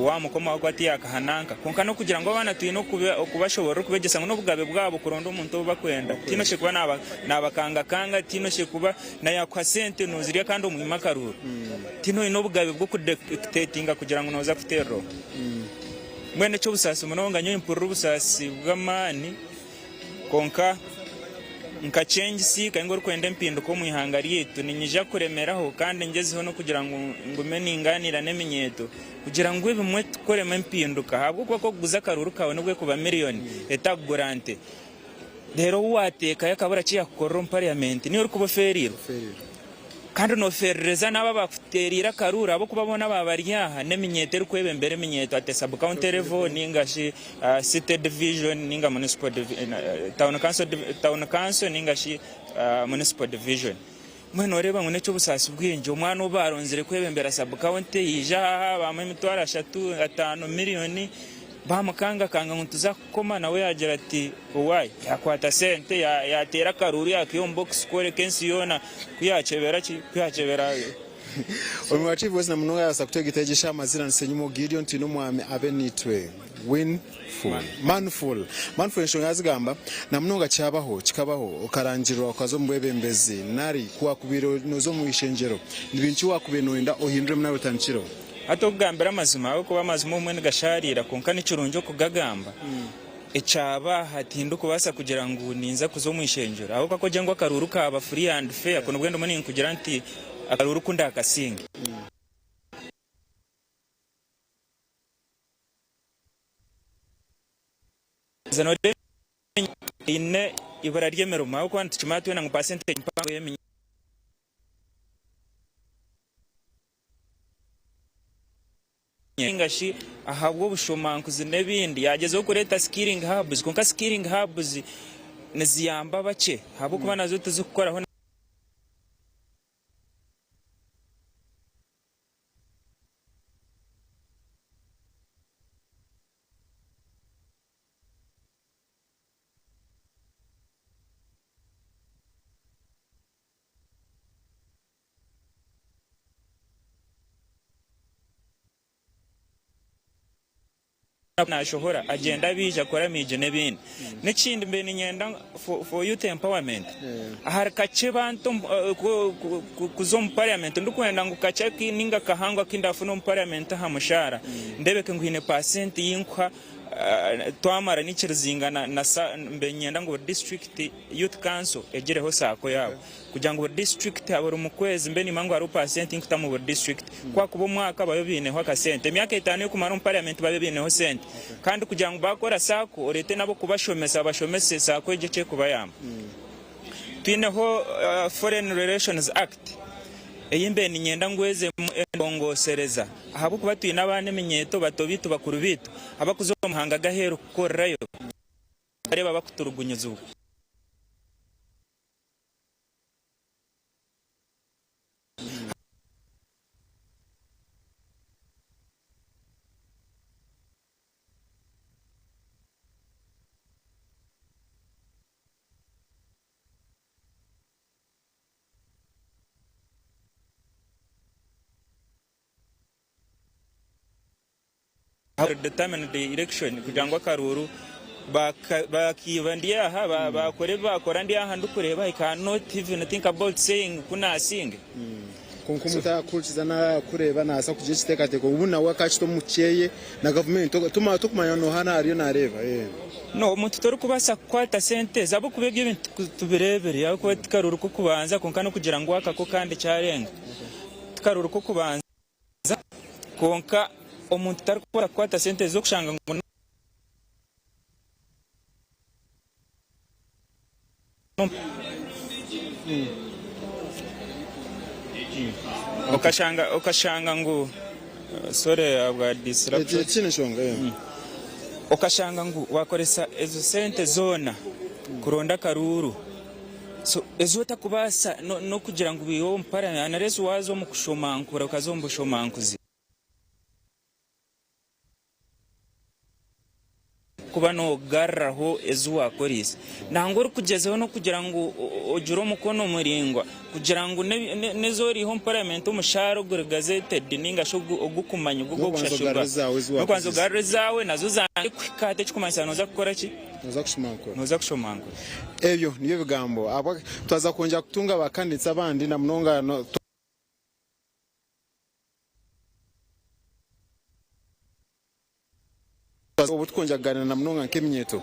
Waamukomaho ku ati yaakaha nanka. Kwonka n'okugira ngu abaana twine okubashoboorora okubegyesa ngu n'obugabe bwabo kuronda omuntu ou bakwenda. Tihaine oshemereire kuba naabakangakanga, tihaine oshemereire kuba na yaakuha sente noozirya kandi omwime akaruuru. Tihaine oine obugabe bw'okudictatinga kugira ngu nooza kuteerera oha. Mbwenu eky'obusaasi munonga nyowe mpurira obusaasi bw'amaani kwonka nka Change Seeker ninga orikwenda empinduka omu ihanga ryaitu niinyija kuremeraho kandi ngyezeho n'okugira ngu ngume ningaaniira n'eminyeeto Kugira ngu ebimwe tukoremu empinduka ahabw'okuba ku orikuguza akaruuru kaawe n'obu erikuba miriyoni etakugura nte, reero ou waateekayo akabura eki yaakukorera omu pariyamenti, niiwe orikuba ofeereirwe. Kandi noofeerereza n'abo abaakuteereire akaruuru ahabw'okuba boona abaaba bari aha n'eminyeeto erikwebembera eminyeeto at a sub-county level nainga shi city division nainga municipal town council town council nainga shi municipal division. Mbwenu nooreeba ngu n'eky'obusaasi bwingi, omwana ou baaronzire kwebembera sub-county yaija aha baamuha emitwaro ashatu, ataano, miriyoni, baamukangakanga ngu nituza kukoma nawe yaagira ati owaaye, yaakwata sente yaateera akaruuru yaakaiha omu bokisi kworeka ensi yoona ku yaakyebera ki, ku yaakyebera. Omu wa TV West na munonga yabaasa kutegeta egi eshaaha amazina ni Senyimo Gideon twine omwami abe nitwe Win Full Manful Manful enshonga yazigamba na munonga kyabaho kikabaho okarangirirwa okaza omu bwebembezi nari ku wakubaire noza omu ishengyero ni bintu ki wakubaire noyenda ohinduremu nari otandikireho? Hati okugambira amazima ahabw'okuba amazima obumwe nigashaariira kwonka ni kirungi okugagamba. Ekyaba aha tindikubaasa kugira ngu ninza kuza omu ishengyero ahabw'okuba ku ogira ngu akaruuru kaaba free and fair nibwo ndimu ninkugira nti akaruuru ku ndaakasinge. Eine eibura ry'emirimo ahabw'okuba nitukimanya twena ngu percentage mpango y'eminyeeto ninga shi ahabw'obushomankuzi n'ebindi yaagyezaho kureeta skilling hubs kwonka skilling hubs niziyamba bakye ahabw'okuba nazo tizikukoraho. Nashohora agyenda abaija akora amiigi n'ebindi. N'ekindi mbaire niinyenda for youth empowerment ahari kakye bantu kuza omu parliament ndikwenda ngu kakye ninga kahango aku ndafuna omu parliament aha mushaara ndebeke ngu haine percent ei nkuha twamara nikirizinga na mbaire niinyenda ngu buri district youth council egireho saako yaabo. Kugira ngu buri disiturikiti buri mu kwezi mbe nimanya ngu hariho paasenti nkutamu buri disiturikiti. Ku hakuba omwaka babe baineho akasente. Emyaka etaano ekumara omu parliament babe baineho sente. Kandi kugira ngu baakora saako oreete nabo kubashomesa bashomese saako egyo eki erikubayamba. Twineho Foreign Relations Act ei mbe niinyenda ngu ezemu endongosereza ahabw'okuba twine abaana eminyeeto bato baitu bakuru baitu abakuza omu mahanga g'aheeru kukorerayo bareeba bakuturugunyizibwa. Determined election kugira ngu akaruuru bakiiba ndi aha bakora ebi bakora ndi aha ndikureeba I cannot even think about saying ku nasinge. Kwonka omuntu arakuhurikiza nakureeba nabaasa kugira ekiteekateeko ngu nawe akakita omu kyeye na gavumenti tokumanya noha ariyo nareeba. No omuntu torikubaasa kukwata sente ezi ahabw'okuba ebyo ebintu tubireebire ahabw'okuba ti karuuru k'okubanza kwonka n'okugira ngu aka ko kandi kyarenga ti karuuru k'okubanza. Kwonka omuntu tarikubaasa kukwata sente z'okushanga ngu okashanga okashanga ngu sorry ahabwa disruption Tihaine nshonga. Okashanga ngu wakoresa ezo sente zoona kuronda akaruuru. So ezi otakubaasa n'okugira ngu iwe omu parliament unless waaza omu kushomankura okaza omu bushomankuzi. orikuba noogaruraho ezi waakoreise. Nangwa orikugyezaho n'okugira ngu ogire omukono muraingwa kugira ngu n'ezi oriiha omu paramenti omushaara oguri gazetted nainga shi ogukumanywa ogwo N'okubanza ogw'okushashurwa ogarure ezaawe ezi n'okubanza waakozeise. ogarure ezaawe nazo zange kuhika hati ekikumanyisa nooza kukora ki? Nooza kushomankura. Nooza kushomankura. Ebyo nibyo bigambo. Ahabwa twaza kwongyera kutunga ba candidates abandi na munonga no. Obu tukwongyera kugaaniira na munonga nk'eminyeeto,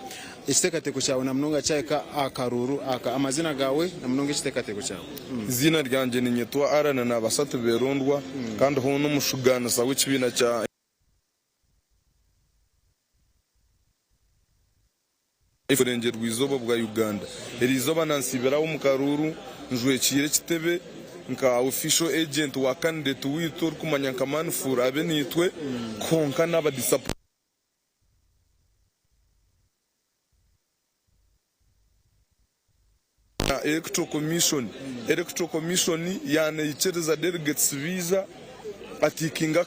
ekiteekateeko kyawe na munonga kyahika aha karuuru aka. Amaziina gaawe na munonga ekiteekateeko kyawe. Eiziina ryangye ninyetwa Allan Nabasatu Berondwa kandi hoona omushugaanisa w'ekibiina kya. Oburengyerwa-izooba bwa Uganda. Eriizooba nansiibira aho omu karuuru njwekiire ekitebe nka official agent wa candidate waitu orikumanya nka Manful abe naitwe kwonka naba Electoral Commission. Electoral Commission yaanaikiriza delegates baija atiikinga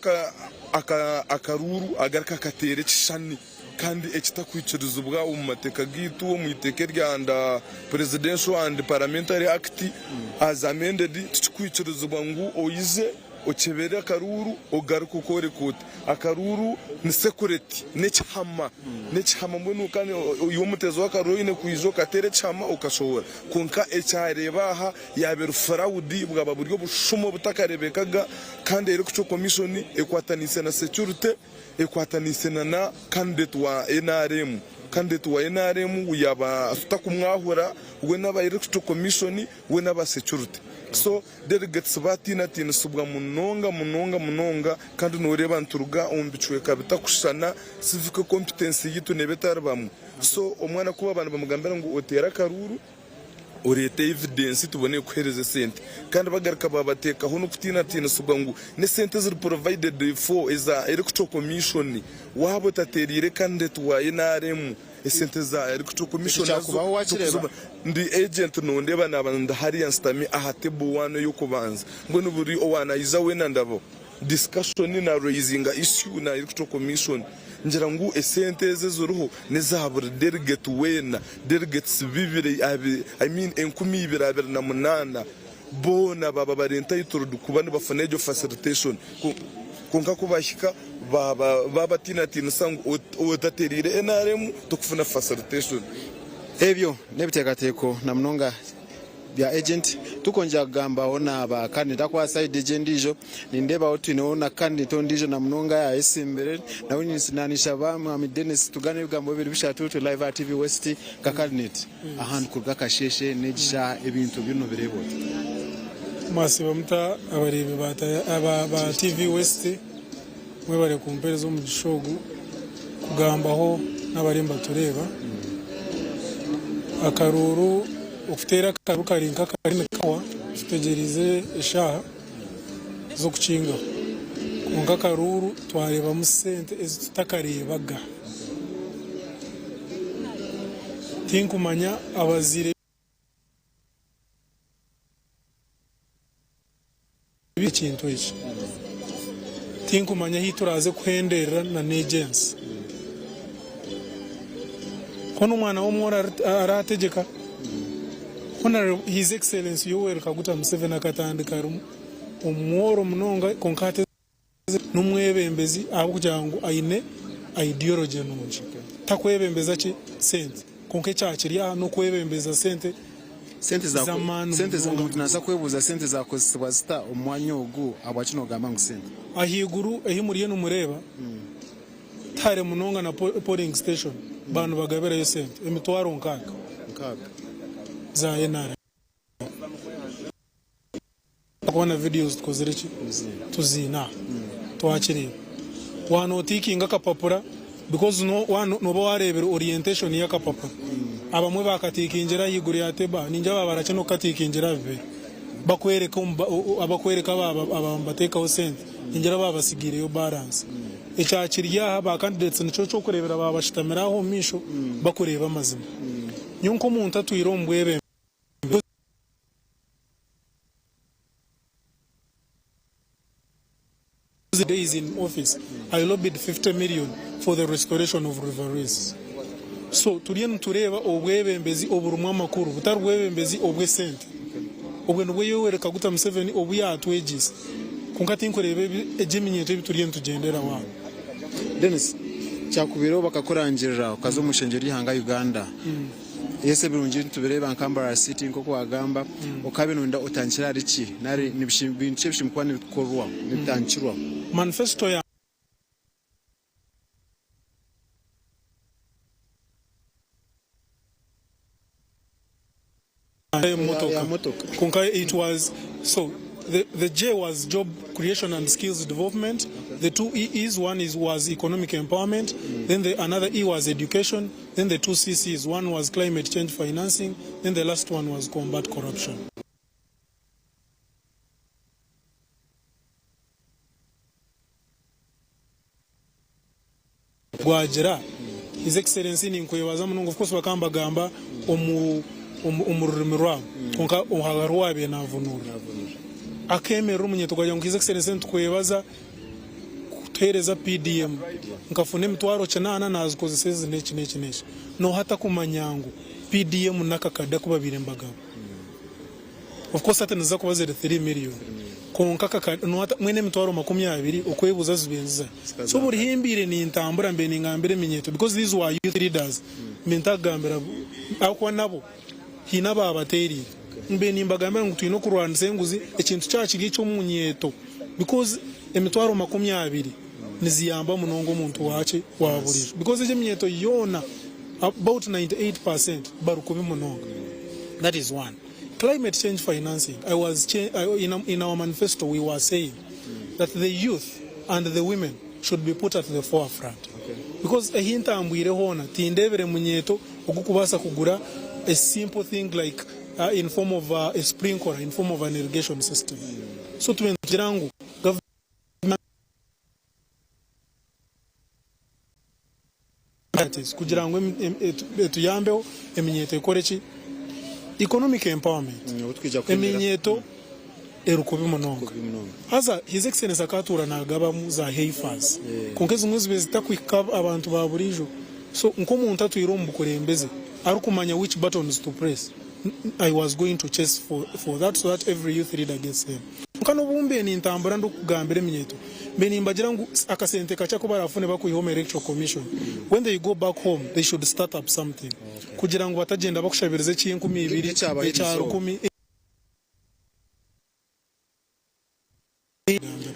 akaruuru agaruka akateera ekishushani kandi ekitakwikirizibwa omu mateeka gaitu omu iteeka erya under Presidential and Parliamentary Act as amended tikikwikirizibwa ngu oije Okyebere akaruuru ogaruke okooreka oti akaruuru ni sekureti, n'ekihama, n'ekihama mbwenu kandi iwe omuteezi w'akaruuru oine kwija okateera ekihama okashohora. Kwonka ekyareeba aha yaaba eri furawudi bwaba buri obushuma obutakareebekaga kandi Electoral Commission ekwataniise na securite ekwataniise na na candidate wa nrm. Candidate wa nrm yaaba tutakumwahura we n'aba Electoral Commission we n'aba securite. So Delegates baatiinatiinisibwa munonga munonga munonga kandi nooreeba nituruga omu bicweka bitakushushana, civic competence yaitu neeba etari bamwe. So omwana ku baaba nibamugambira ngu oteere akaruuru, oreete evidence tubone kukuheereza esente. Kandi bagaruka baabateekaho n'okutiinatiinisibwa ngu n'esente eziri provided for eza Electoral Commission, waaba otateereire candidate wa nrm, Esente za Electoral Commission Ekyo nazo kyakubaho wakireeba? tokuzibona. Ndi agent nondeeba naaba ndi hariya nsitami aha table one ey'okubanza. Mbwenu buri owaanaija weena ndaba discussion na raisinga issue na Electoral Commission ngira ngu esente ezi eziriho n'eza buri delegate weena. Delegates bibiri abi I mean 2028 boona baaba bari entitled kuba nibafuna egyo facilitation. Kwonka ku bahika baabatiinatiinisa ngu otatereire nrm tokufuna facilitation. Ebyo n'ebiteekateeko na munonga bya agent. Tukwongyera kugambaho na ba candidate ahakuba side egyo endiijo nindeebaho twineho na candidate ondiijo na munonga yaayesimbire nawe naanishaba Mwami Denis tugaane ebigambo bibiri bishatu turi live aha TV West nka candidate. Ahantu kuruga akasheeshe n'egi shaaha ebintu byo nobireeba ota? Mwasiiba muta abareebi ba TV West, mwebare kumpereza omugisha ogu kugambaho n'abariyo nibatureeba. Akaruuru, okuteera akaruuru kari nk'akari nikahwa tutegyereize eshaaha z'okukingaho. Kwonka akaruuru twareebamu sente ezi tutakareebaga. Tinkumanya abazaire b'ekintu eki. Tinkumanya ahu turaaze kuhenderera na n'egi ensi. Hoona omwana w'omworo araategyeka? Hoona His Excellency Yoweri Kaguta Museveni akatandika ari omworo munonga kwonka hati N'omwebembezi ahabw'okugira ngu aine ideology nungi. Takwebembeza ki? Sente. Kwonka ekyakiri aha n'okwebembeza sente z'amaani munonga. Omuntu naaza kwebuuza sente zaakozesibwa zita omu mwanya ogu, ahabwaki noogamba ngu sente? Ahaiguru ehi muriyo nimureeba tihare munonga na polling station, baaba nibagabirayo sente emitwaro nkaaga za NRM. Ahakuba na videos tukozire ki? Tuziine aha. Twakireeba. Waaba notiikinga akapapura because nooba wareebire orientation y'akapapura. Abamwe baakatiikingira ahaiguru ya table aha, ningira baaba barakye n'okukatiikingira aha bibero. Bakwereka abakwereka abaaba nibateekaho sente, ningira baaba batsigaireyo balance. Ekyakiri aha, ba candidates nikyo ky'okureebera baaba bashutamire aho omu maisho bakureeba amazima. Nyowe nk'omuntu atwire omu bwebembezi, Days in office, I lobbied 50 million for the restoration of River Rwizi. So turiyo nitureeba obwebembezi oburimu amakuru butari bwebembezi obw'esente. Obwe nibwo Yoweri Kaguta Museveni obu yaatwegyeise. Kwonka tinkureeba egyo eminyeeto ebi turiyo nitugyenderaho aha. Denis, Kyakubaireho bakakurangirira okaza omu ishengyero ry'eihanga Uganda. Yes ebirungi nitubireeba nka Mbarara City nk'oku wagamba, okaaba noyenda otandikire ahari ki? Nari ni bintu ki ebishemereire kuba nibikorwa, nibitandikirwaho? Manifesito ya. Emotoka kwonka it was so the the J was job creation and skills development, the 2 E's one is was economic empowerment, then the another E was education, then the 2 CC's one was climate change financing, then the last one was combat corruption. Gwagira, His Excellency ninkwebaza munonga, of course bakaba nibagamba omu omu rurimi rwabo kwonka hariho owaabaire naavunuura. Akeemerera omunyeeto gwagira ngu His Excellency nitukwebaza kutuheereza PDM, nkafuna emitwaro kinaana naazikozesa ezi n'eki n'eki n'eki. Nooha atakumanya ngu PDM n'akakade aku babaire nibagaba? Of course hati niziza kuba ziri 3 million kwonka kaka mbwenu emitwaro 20 okwebuuza zibaire niziza so buri hi mbaire nintambura mbaire ningambira eminyeeto because these were youth leaders mbaire ntakugambira ahakuba nabo haine abaabateereire mbaire nimbagambira ngu twine okurwanisa enguzi ekintu kyaba kiri eky'omunyeeto because emitwaro 20 niziyamba munonga omuntu waaki wa buriijo because egyo eminyeeto yoona about 98 percent bari kubi munonga that is one. Climate change financing, I was in, in our manifesto we were saying that the youth and the women should be put at the forefront because ehi ntambwire hoona tindeebire munyeeto ogurikubaasa kugura a simple thing like uh, in form of uh, a sprinkler, in form of an irrigation system. So tube nitugira ngu government kugira ngu etuyambeho eminyeeto ekore ki? Economic empowerment. Eminyeeto eri kubi munonga. Haza His Excellency akatuura nagabamu za heifers kwonka ezimwe zibaire zitakuhika abantu ba buriijo. So nk'omuntu atwire omu bukurembeze arikumanya which buttons to press, I was going to chase for, for that so that every youth leader gets them. Kwonka n'obu mbaire nintambura ndikugambira eminyeeto, mbaire nimbagira ngu akasente kakye aku baraafune bakwiha omu Electoral Commission, when they go back home they should start up something kugira ngu batagyenda bakushabiriza eky'enkumi ibiri, ekya rukumi.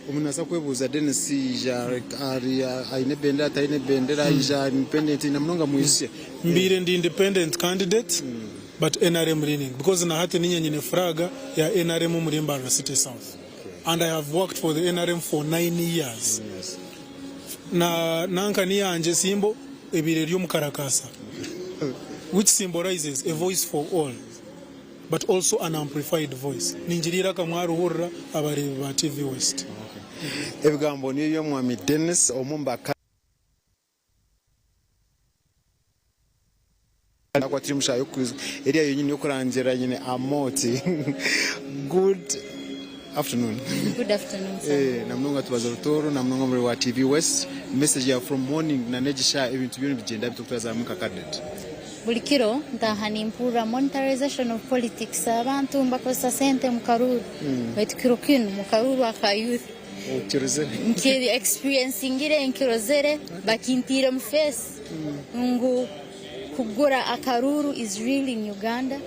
Omuntu naabaasa kwebuuza Denis yaija ari aine ebendera taine ebendera yaija ari independent na munonga mwijukye. Mbaire ndi independent candidate but nrm leaning because na hati ninye nyine flag ya nrm omuri Mbarara City South and I have worked for the nrm for 9 years na nankani yangye symbol ebaire eri omukarakasa which symbolizes a voice for all. But also an amplified voice. Ningira eiraka mwarihurira abareebi ba TV West. Ebigambo nibyo by'omwami Denis omwe omu ba Ahakuba turi omu shaaha eriya yonyini y'okurangirira nyine Amooti. Good afternoon. Good afternoon sir. Eh, na munonga tubaza Rutooro na munonga omuri wa TV West. Message ya from morning na n'egi shaaha ebintu byona nibigyenda bita okutwazamu nka candidate. Buri kiro ntaaha nimpurira monetarization of politics abantu nibakozesa sente omu karuuru baitu kiro kinu mu karuuru aka youth nki experiencingire nkirozere bakintiire omu face ngu kugura akaruuru is real in Uganda.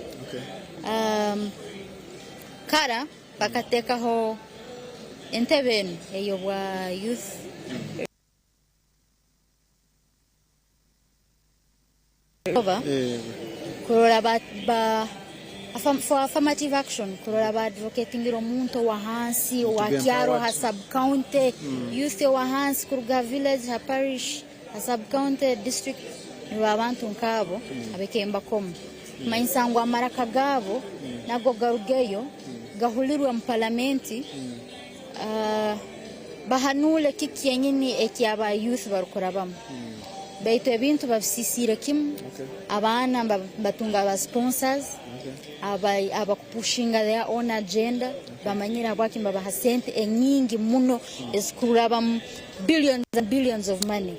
Kara bakatekaho entebe enu ey'obwa youth. Kurora ba ba for affirmative action kurora ba advocatingira omuntu owa hansi owa kyaro ha sub county youth owa hansi kuruga ha village ha parish ha sub county district nibo abantu nkaabo abekaire nibakomwa kumanyisa ngu amaraka gaabo nago garugeyo gahulirwe omu palamenti bahanuule kiki kyenyini eki aba youth barukurabamu. Baitu ebintu babisiisiire kimu, abaana nibatunga ba sponsors abakupushinga their own agenda, bamanyire habwaki nibabaha sente enyingi muno ezikuraba mu billions and billions of money.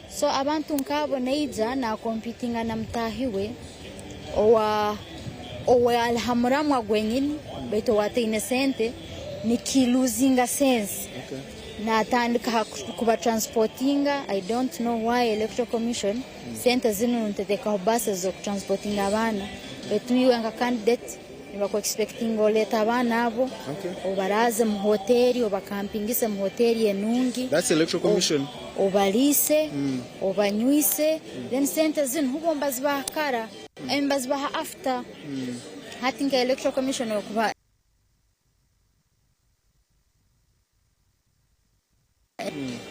So abantu nk'abo naija nakompitinga na mutaahi we owa ali ha muramwa gwenyini baitu owataine sente, nikiluzinga sense. Natandika ha kuba transportinga, I don't know why electoral commission sente zinu ntetekaho buses zoku transportinga abaana baitu iwe nka candidate nibaku expectinga oleete abaana abo obaraaze mu hoteri obakampingise mu hoteri enungi That's electoral commission. obariise obanywise then sente zinu hubo nibazibaha kara nibazibaha after hati nka electoral commission okuba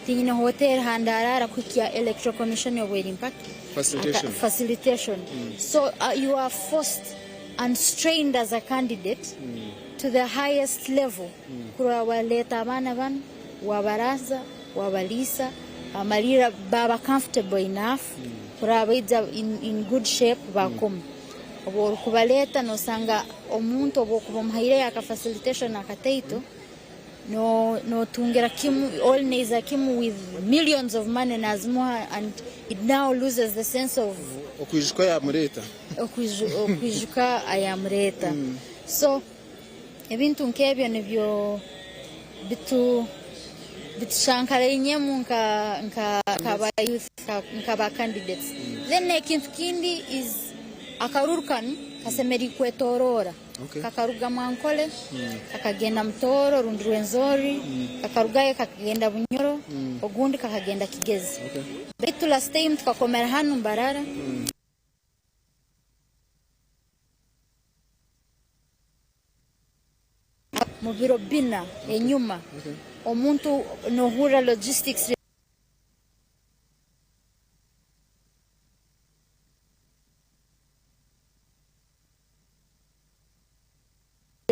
Tinyine hoteeri ha ndaraara kuhikya Electoral Commission obu erimpa ki? Facilitation. Facilitation. So you are forced and strained as a candidate to the highest level kurora waleeta abaana banu, wabaraaza, wabaliisa, bamaliirra baaba comfortable enough kurora baija in good shape baakoma. Obu orikubaleeta nosanga omuntu obu orikuba omuhaireyo aka facilitation akataito, Notungira kimu oli naiza kimu with millions of money nazimuha and it now loses the sense of Okwijuka ayamureeta. Okwijuka ayamureeta. So ebintu nk'ebyo nibyo bitu bitushankarainyemu nka nka aba youth nka ba candidates. Then ekintu kindi is akaruru kanu kasemeriire kwetoroora. Kakaruga Mwankole, kakagenda Mutooro rundi Rwenzori, kakarugayo kakagenda Bunyoro, ogundi kakagenda Kigezi. Baitu last time tukakomera hanu Mbarara. Mu biro bina enyuma, omuntu nohurra logistics.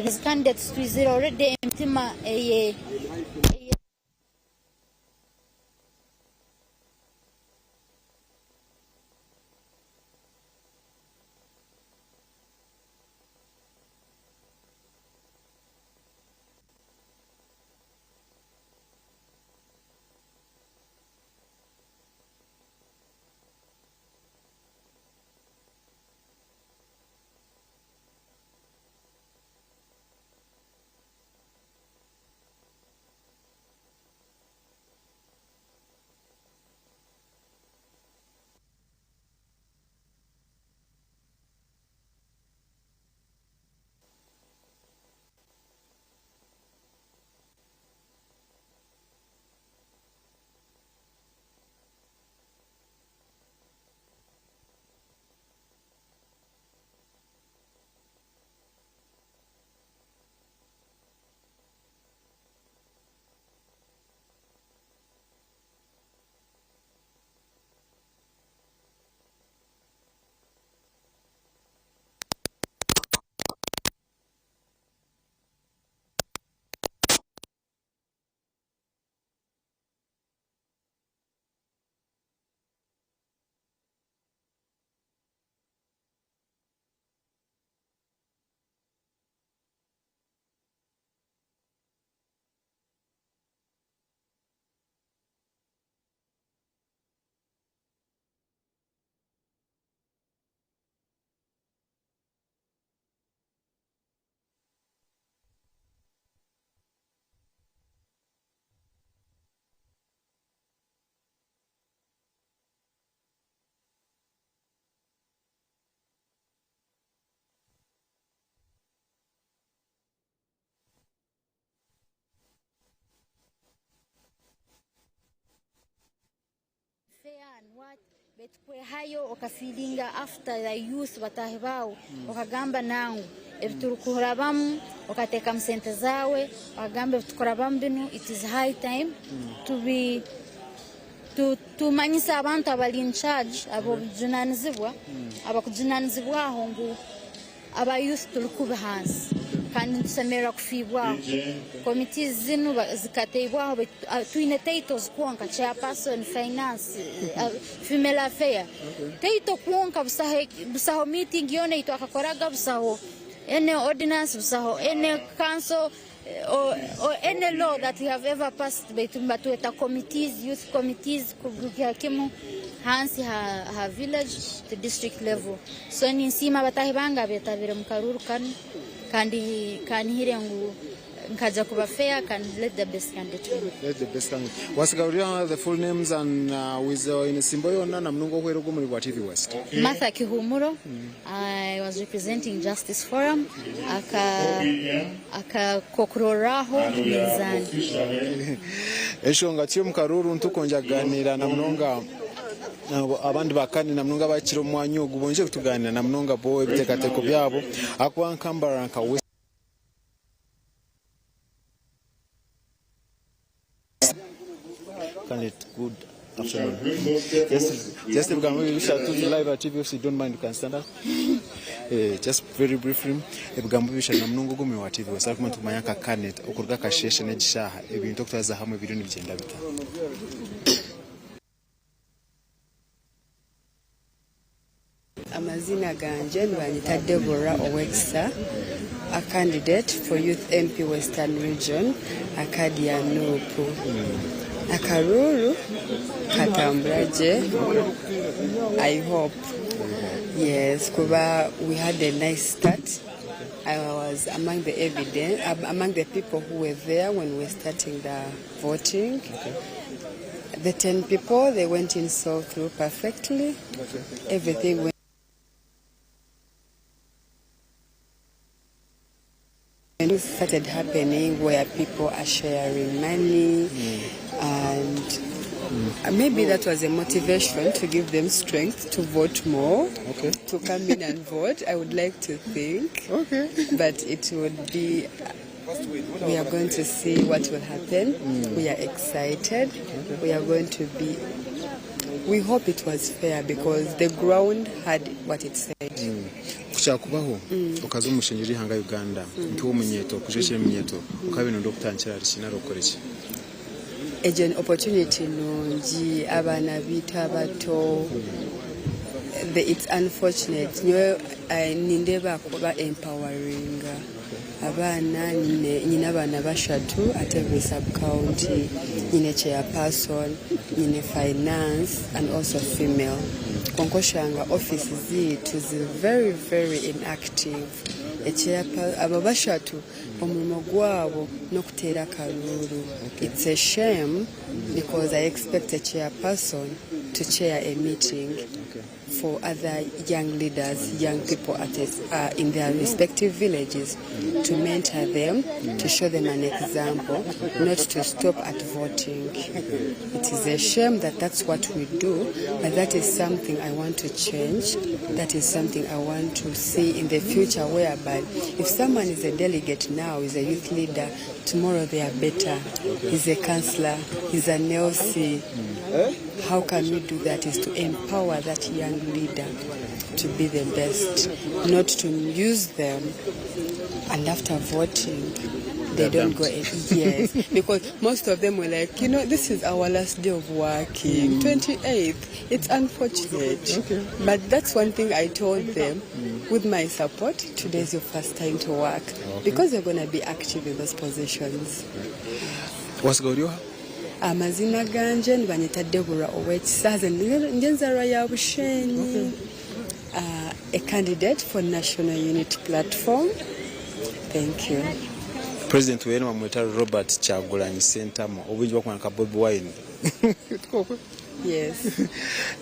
As candidates twizire already emitima eye. Fair and what baitu kwehayo okafiilinga after the youth bataahi baawe okagamba nangwa ebiturikurabamu okateekamu sente zaawe okagamba ebitukurabamu binu it is high time tubi tumanyise abantu abari in charge ab'obujunanizibwa abakujunanizibwaho ngu aba youth turi kubi hansi. Kandi nitusemerera kufiibwaho. Committees zinu zikateibwaho baitu twine titles kwonka, chairperson, finance, female affair, title kwonka busaho busaho meeting yoona ei twakakoraga, busaho any ordinance, busaho any council or, or any law that we have ever passed baitu nibatweta committees, youth committees kuruga kimu hansi ha, ha village to district level. So ninsiima bataahi bange abetabire mu karuuru kanu. Kandi kanihire ngu nkaja kuba fair kandi let the best candidate win. Let the best candidate. Wasiga ori aha the full names and with oine simbo yoona na munonga ohwere ogwo omuri bwa TV West. Martha Kihumuro, I was representing Justice Forum aka aka kokurorraho minzaani. Enshonga turi omu karuuru nitukwongera kuganiira na munonga abandi bakani na munonga abahikire omu mwanya ogu bongyere kutuganira na munonga bo ebiteekateeko byabo ahakuba nka Mbarara nka West Candidate, good afternoon. Just ebigambo bibiri bishatu live at TV if you don't mind you can stand up. Eh, just very briefly ebigambo bibiri bishatu na munonga ogwo omuri wa TV West arikuma nitumanya nka candidate okuruga akasheeshe n'egi shaaha ebintu okutwariza hamwe biriyo nibigyenda bita? Amaziina gangye nibanyeta Deborah Owekisa, a candidate for Youth MP Western Region aha kaadi ya NUP. Akaruuru katambura gye, I hope. Yes, kuba we had a nice start. I was among the evidence, among the people who were there when we were starting the voting. The 10 people, they went in so through perfectly. Everything went Things started happening where people are sharing money and maybe that was a motivation to give them strength to vote more, to come in and vote, I would like to think. But it would be, we are going to see what will happen. We are excited. We are going to be, we hope it was fair because the ground had what it said. Ku kyakubaho okaza omu ishengyero ry'eihanga Uganda nk'omunyeeto kujwekyera eminyeeto okaba noyenda okutandikira ahari ki nari okukora ki? Egyo ni opportunity nungi abaana baitu abato the it's unfortunate nyowe nindeeba kuba empoweringa abaana nyine nyine abaana bashatu at every sub county nyine chairperson nyine finance and also female kwonka oshanga office zaitu ziri very very inactive abo bashatu omurimo gwabo n'okuteera akaruuru it's a shame because I expect a chairperson to chair a meeting for other young leaders, young people at a, in their respective villages to mentor them, to show them an example, not to stop at voting. It is a shame that that's what we do, but that is something I want to change. That is something I want to see in the future whereby if someone is a delegate now, is a youth leader, tomorrow they are better. He's a councillor, he's an LC. How can we do that is to empower that young leader to be the best, not to use them and after voting they don't go in. Yes, because most of them were like, this is our last day of working, 28th. It's unfortunate. But that's one thing I told them. With my support, today is your first time to work because you're going to be active in those positions. Wasiga ori oha? Amazina gangye nibanyeta Deborah Owekisa, ndi enzarwa ya Bushenyi, a candidate for National Unity Platform. Thank you. President weye nibamweta Robert Kyagulanyi Ssentamu obwingi bakumanya nka Bobi Wine. Tikokwe? Yes.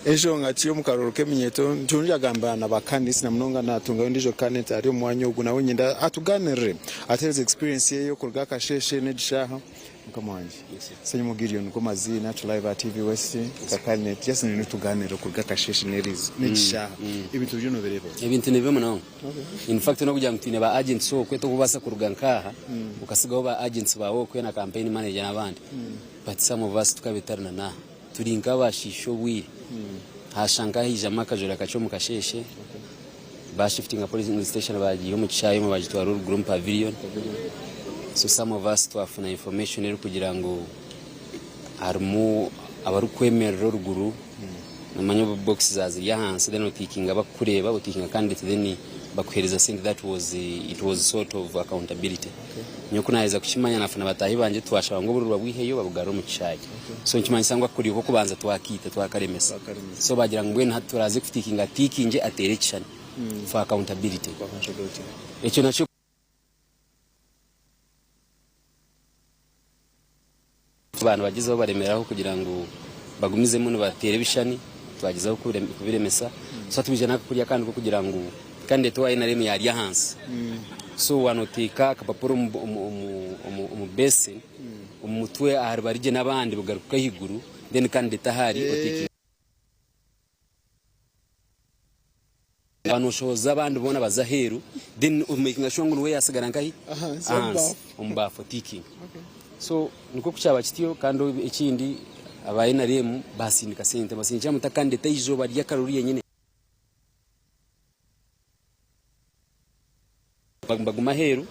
Enshonga ki omu karuuru k'eminyeeto niturongyera agamba na ba candidates na munonga natungayo ondiijo candidate ari omu mwanya ogu nawe nyenda atuganirire atuhereze experience yeye okuruga akasheeshe n'egi shaaha. Mukama wangye Ssenyonyi Gideon nigo maziina turi live aha TV West nka candidate just niinyenda otuganirire okuruga akasheeshe n'egi shaaha ebintu biriyo nobireeba ota? Ebintu nibibi munonga. In fact n'okugira ngu twine ba agents okwe tokubaasa kuruga nk'aha okasigaho ba agents baawe okwe na campaign manager n'abandi but some of us tukaba tutari na n'aha. Turi nk'abashiisha obwire. Haashusha nk'ahaijamu akajura kakye omu kasheeshe. Bashifitinga polling station bagiiha omu kishaayi omwe bagitwara oruguru omu pavilion. So some of us twafuna information erikugira ngu harimu abarikwemerera oruguru, nomanya obu box zaaba ziri ahansi then otiikinga bakukureeba, otiikinga candidate then bakuheereza sente that was it was sort of accountability. Nyowe ku naaheza kukimanya naafuna bataahi bangye twashaba ngu obururu babwiheyo babugarure omu kishaayi. So nikimanyisa ngu akakuriyo k'okubanza twakiita twakaremesa. So baagira ngu mbwenu hati turaaze kutiikinga atiikingye ateere ekishushani for accountability. Ekyo nakyo. Abantu bagyezaho baremeraho kugira ngu bagumizemu nibateera ebishushani, twagyezaho kubiremesa. So hati baija n'akakoryo akandi k'okugira ngu candidate owa nrm yaarya ahansi, so waaba noteeka akapapura omu basin, omu mutwe ahari barigye n'abandi bugaruke ahaiguru, then candidate ahu ari oteeke. Waaba noshohoza abandi boona baza aheeru then omakinga sure ngu niwe yasigara nkahi? Ahansi omu baafu otikinga. So nikwo kukyaba kityo kandi ekindi aba nrm basindika sente nibasindikira muta candidate eizooba ry'akaruru ryenyine. Baguma aheeru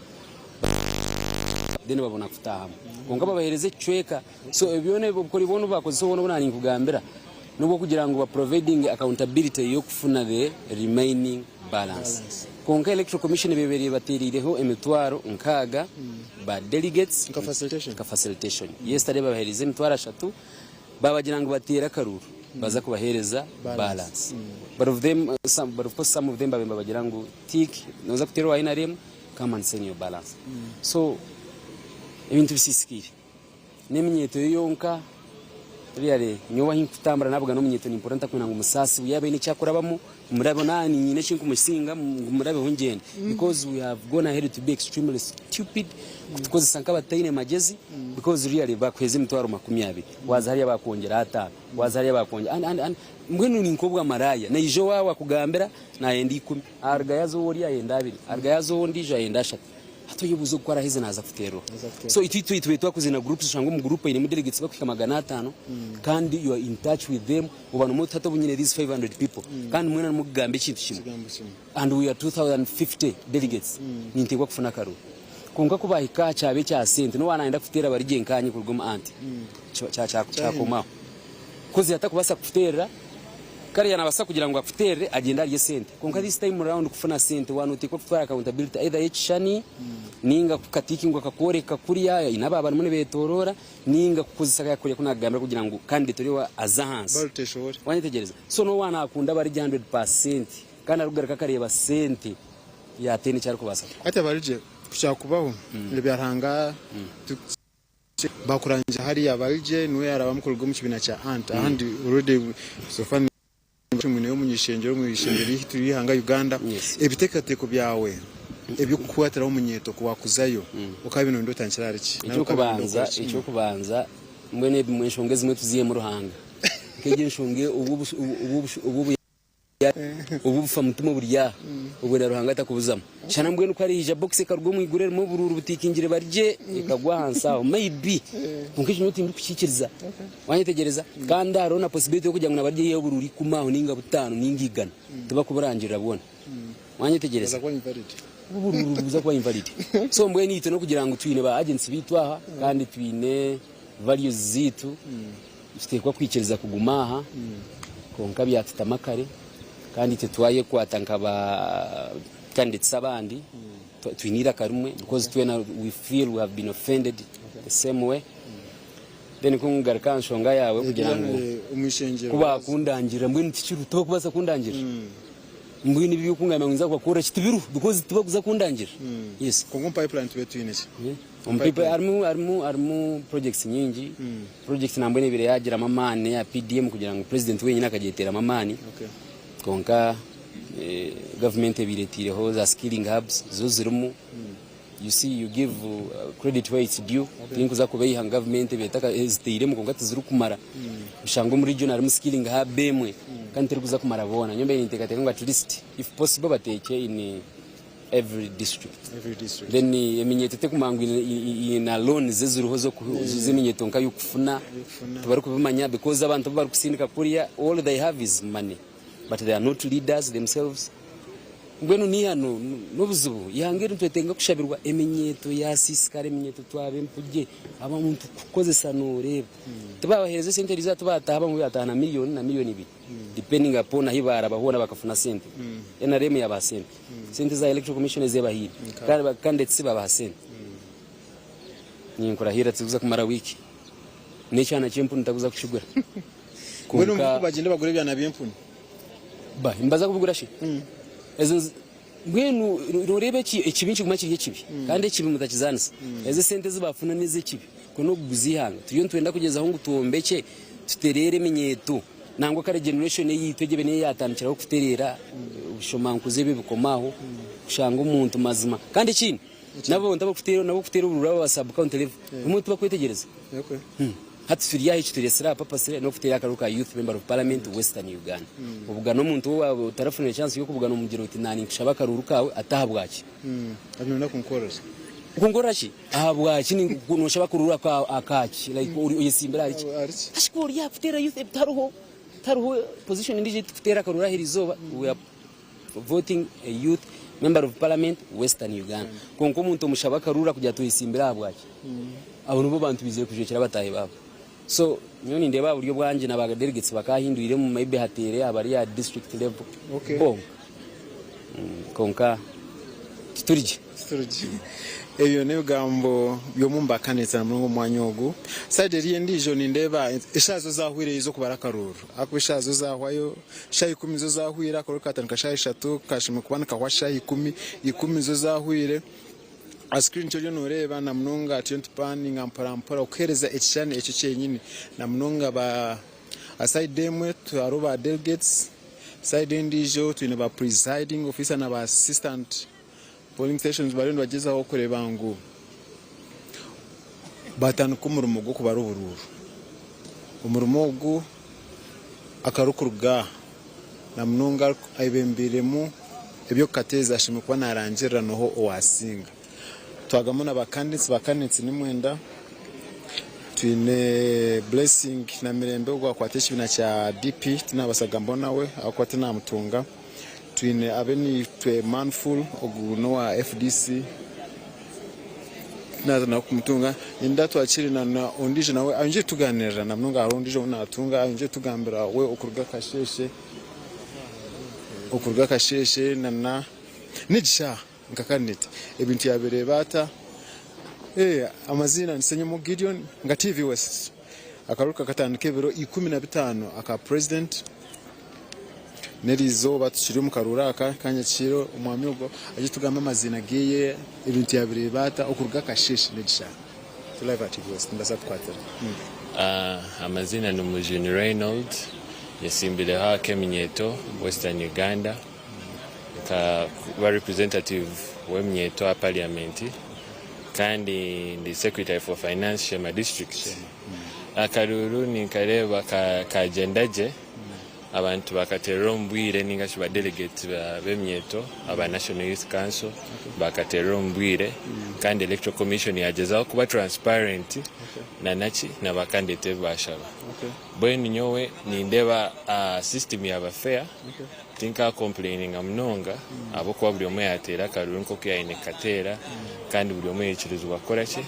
then babona kutaahamu kwonka babaheereza ekicweka so ebyo byona obukoryo bwona obu bakozesa obwo obu naaninkugambira n'obw'okugira ngu ba providinge accountability y'okufuna the remaining balance kwonka electoral commission ebeebaire ebateereireho emitwaro nkaaga ba delegates Nka facilitation? nka facilitation yesterday babaheereize emitwaro ashatu Baabagira ngu bateere akaruuru baza kubaheereza balance but of them some but of course some of them babaire nibabagira ngu tick noza kuteera owa nrm come and send your balance so ebintu bisiisikaire n'eminyeeto yo yonka really nyowe ahi nkutambura nabugana omunyeeto nimpurira ntakwenda ngu musaasibwe yaaba aine eki akurabamu murabeho naaba nyine eki nkumusinga ngu murabeho ngyende because we have gone ahead to be extremely stupid kutukozesa nk'abataine magyezi because really bakuheeza emitwaro 20 waaza hariya bakwongyera ataano waaza hariya bakwongyera and, and, and mbwenu ni nk'obwa maraaya naija owaawe akugambira nayenda ikumi arugayo aza ow'ori ayenda abiri arugayo aza ow'ondiijo ayenda ashatu hati oyebuuza ogu ku araheze naaza kuteerwa so itwe itwe itwe twakozire na groups oshanga omu group ainemu delegates bakuhika 500 kandi you are in touch with them oba nomu hati obu nyine these 500 people kandi mwena nimugamba ekintu kimwe and we are 2050 delegates ninteekwa kufuna akaruru kwonka ku bahika aha kyaba ekya sente n'owaaba nayenda kuteera barigye nkaanye kuruga omu anti kyakomaho coz atakubaasa kukuteerera kare yanabaasa kugira ngu akuteerere agyende arye sente kwonka this time round kufuna sente waaba noteekwa kutwara accountability either y'ekishushani ninga kukatikinga kakworeka kuriya haine abaaba barimu nibetoroora Ninga kukozesa kaya kuriya ku nakugambira kugira ngu candidate oriya aze ahansi. Wanyetegyereza? So n'owa nakunda abarigye 100% kandi arikugaruka akareeba sente yataine eki arikubaasa kukora. Hati abarigye ku kyakubaho ebya Ruhanga bakurangira hariya abarigye niwe yarabamu kuruga omu kibiina kya ant ahandi already so far Mwineyo omunyishengyero omu ishengyero ryaitu ry'eihanga Uganda, ebiteekateeko byawe eby'okukwatiraho omunyeeto ku waakuzayo okaba noyenda otandikire ahari ki? Nari okaba noyenda Eky'okubanza, okore ki? eky'okubanza mbwenu ebimwe enshonga ezimwe tuzihemu Ruhanga. Nk'egyo enshonga obu obu obu obu obufamutima oburi aha obwe na Ruhanga takubuzamu. Shana mbwenu ku hariija box ekaruga omu iguru erimu oburuuru butiikingire barigye ekagwa ahansi aho maybe kwonka ekyo nyowe tindikukikiriza. Wanyetegyereza? Kandi hariho na possibility y'okugira ngu nabarigye haihi oburuuru ikumi aho ninga butaano ninga igana tibakuburangirira bwona. Wanyetegyereza? Buza kuba invalid. Oburuuru buza kuba invalid. So mbwenu itwe n'okugira ngu twine ba agents baitu aha kandi twine values zaitu nituteekwa kwikiriza kuguma aha kwonka byatutama kare kandi itwe twayekwata nka ba candidates abandi twine eiraka rimwe because twena we feel we have been offended the same way. Then ku nkugaruka aha nshonga yaawe kugira ngu ku baakundangirira mbwenu tikiriho tibakubaasa kundangirira mbwenu ebi eby'okungambira ngu ninza kubakorera ki tibiriho because tibakuza kundangirira yes. Kwonka omu pipeline tube twine ki? Omu pipeline harimu harimu harimu projects nyingi project nambwenu ebaire yaagiramu amaani n'eya PDM kugira ngu president wenyini akagyeteeramu amaani kwonka government ebaire etaireho za skilling hubs zo zirimu. You see you give credit where it's due tinkuza kubeiha ngu government ebaire etaka eziteiremu kwonka tizirikumara oshange omu region harimu skilling hub emwe kandi terikuza kumara boona nyowe mbaire ninteekateeka ngu at least if possible bateekye in every district then eminyeeto tekumanya ngu eine loans eziriho z'eminyeeto nka y'okufuna tibarikubimanya because abantu abu barikusindika kuriya all they have is money but they are not leaders themselves. Mbwenu n'eihano n'obuzibu, eihanga eri nitwetenga kushabirwa eminyeeto yaasiisikara, eminyeeto twaba empugye, abantu kukozesa nooreeba. Tibaabaheereza esente eriizooba tibaataaha abamwe baataaha na miriyoni na miriyoni ibiri depending upon ahi baaraba hoona bakafuna sente. NRM yaabaha sente, sente eza Electoral Commission ezi ebahaire kandi ba candidates baabaha sente. Ninkurahirira tizikuza kumara wiiki n'ekyana ky'empunu takuza kukigura. Mbwenu Kwonka. bagyende bagure ebyana by'empunu? Ba, nibaza kubigura shi? Ezo nz- mbwenu noreeba eki ekibi nikiguma kiri ekibi kandi ekibi mutakizaanisa. Ezo esente ezi baafuna n'ez'ekibi kwe n'okuguza eihanga. Turiyo nitwenda kugyezaho ngu twombekye tutereere eminyeeto nangwa kare generation eyaitu egyo ebe niyo yaatandikiraho kutereera obushomankuzi ebi ebikoma aho kushanga omuntu mazima. Kandi ekindi nabo abantu abarikuteera nabo kuteera oburuuru aba sub county level obumwe tibakwetegyereza. Hati turi aha eki tureetsire aha purpose n'okuteera akaruuru ka Youth Member of Parliament Western Uganda. Obugana omuntu ou waaba otarafunire chance y'okubugana omugira oti naanye ninkushaba akaruuru kaawe ati ahabwaki? Ati nooyenda kunkorera ki? Kunkorera ki? Ahabwaki noshaba akaruuru akaki? Like oyetsimbire ahari ki? Hashi ku ori aha kuteera youth tihariho tihariho position endiijo ei turikuteera akaruuru aha erizooba we are voting a youth member of parliament western Uganda kwonka omuntu omushaba akaruuru akugira ati oyetsimbire ahabwaki? Abo nibo bantu baizire kujwekyera bataahi baabo. So nyowe nindeeba aha buryo bwangye na ba delegates bakaahindwiremu maybe hateere abari aha district level Okay. bonka. Kwonka tituri gye. Tituri gye. Ebyo n'ebigambo by'omumbakanisa na munonga omu mwanya ogu. Side eriyo endiijo nindeeba eshaaha zo zaahwire ez'okubara akaruuru. Ahakuba eshaaha zo zaahwayo, shaaha ikumi zo zaahwire, akaruuru kaatandika shaaha ishatu kashemereire kuba nikahwa shaaha ikumi, ikumi zo zaahwire. Aha screen eki oriyo noreeba namunonga turiyo nitupaninga mpora mpora okuhereza ekishushani ekyo kyenyini namunonga ba aha side emwe hariho ba delegates, side endiijo twine ba presiding officer na ba assistant polling stations bariyo nibagyezaho kureeba ngu batandika omurimo gw'okubara oburuuru. Omurimo ogu akarikuruga namunonga ayebembeiremu eby'okukateeza ashemereire kuba narangirira noha owasinga. Twagamu na ba candidates, ba candidates nimwenda twine Blessing Namirembe ogu akwata ekibiina kya DP tinabaasa kugambaho nawe ahabw'okuba tinamutunga. Twine Abenitwe Manful ogu n'owa FDC. Naaza nawe kumutunga ninda twakire na ondiijo nawe ayongyere kutugaanirira na munonga hariho ondiijo ou naatunga ayongyere kutugambira we okuruga akasheeshe okuruga akasheeshe na n'ekisha nka candidate ebintu yaabireeba ata amaziina ni Ssenyomo Gideon nka TV West akaruru kakatandika ebiro 15 aka president. N'eriizooba tukiri omu karuuru aka ka nyakiiro, omwami ogwo aije tugambe amaziina geye, ebintu yabireeba ata okuruga akasheeshe n'ekishaayi. Turi live aha TV West nibaasa kutukwatira. Amaziina ni Mujuni Reynold, nyesimbireho ak'eminyeeto Western Uganda nkaba representative w'eminyeeto aha parliament kandi ndi secretary for finance Sheema district. Akaruuru ninkareeba kagyenda gye. Abantu bakaterera omu bwire ninga shi ba delegates b'eminyeeto aba National Youth Council bakaterera omu bwire kandi Electoral Commission yagyezaho kuba transparent na naki na ba candidate ebi bashaba. Mbwenu nyowe nindeeba system yaba fair tinka complaininga munonga ahabw'okuba buri omwe yateera akaruru nk'oku yaine kukateera kandi buri omwe yaikirizibwa kukora ki?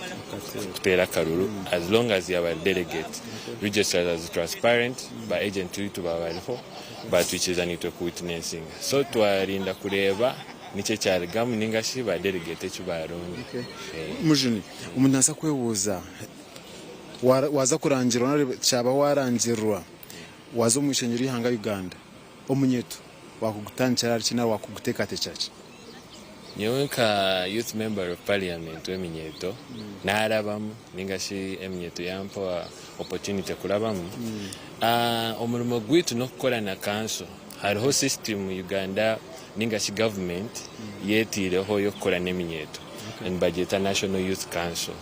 Kuteera akaruru as long as yaba ari delegate. Registers as transparent, ba agent baitu baba bariho batwikiriza naitwe ku witnessinga. So twarinda kureeba niki ekyarugamu ninga shi ba delegate eki baronda. Mujuni, omuntu naabaasa kwebuuza waaza kurangirwa nari kyaba waarangirirwa waaza omu ishengyero ry'eihanga Uganda, omunyeeto waakugutandikira ahari ki nari waakuguteekateekyera ki? Nyowe nka youth member of parliament w'eminyeeto narabamu ninga shi eminyeeto yampa opportunity kurabamu, omurimo gwaitu n'okukora na kanso. Hariho system Uganda ninga shi government yeteireho y'okukora n'eminyeeto nibagyeta National Youth Council.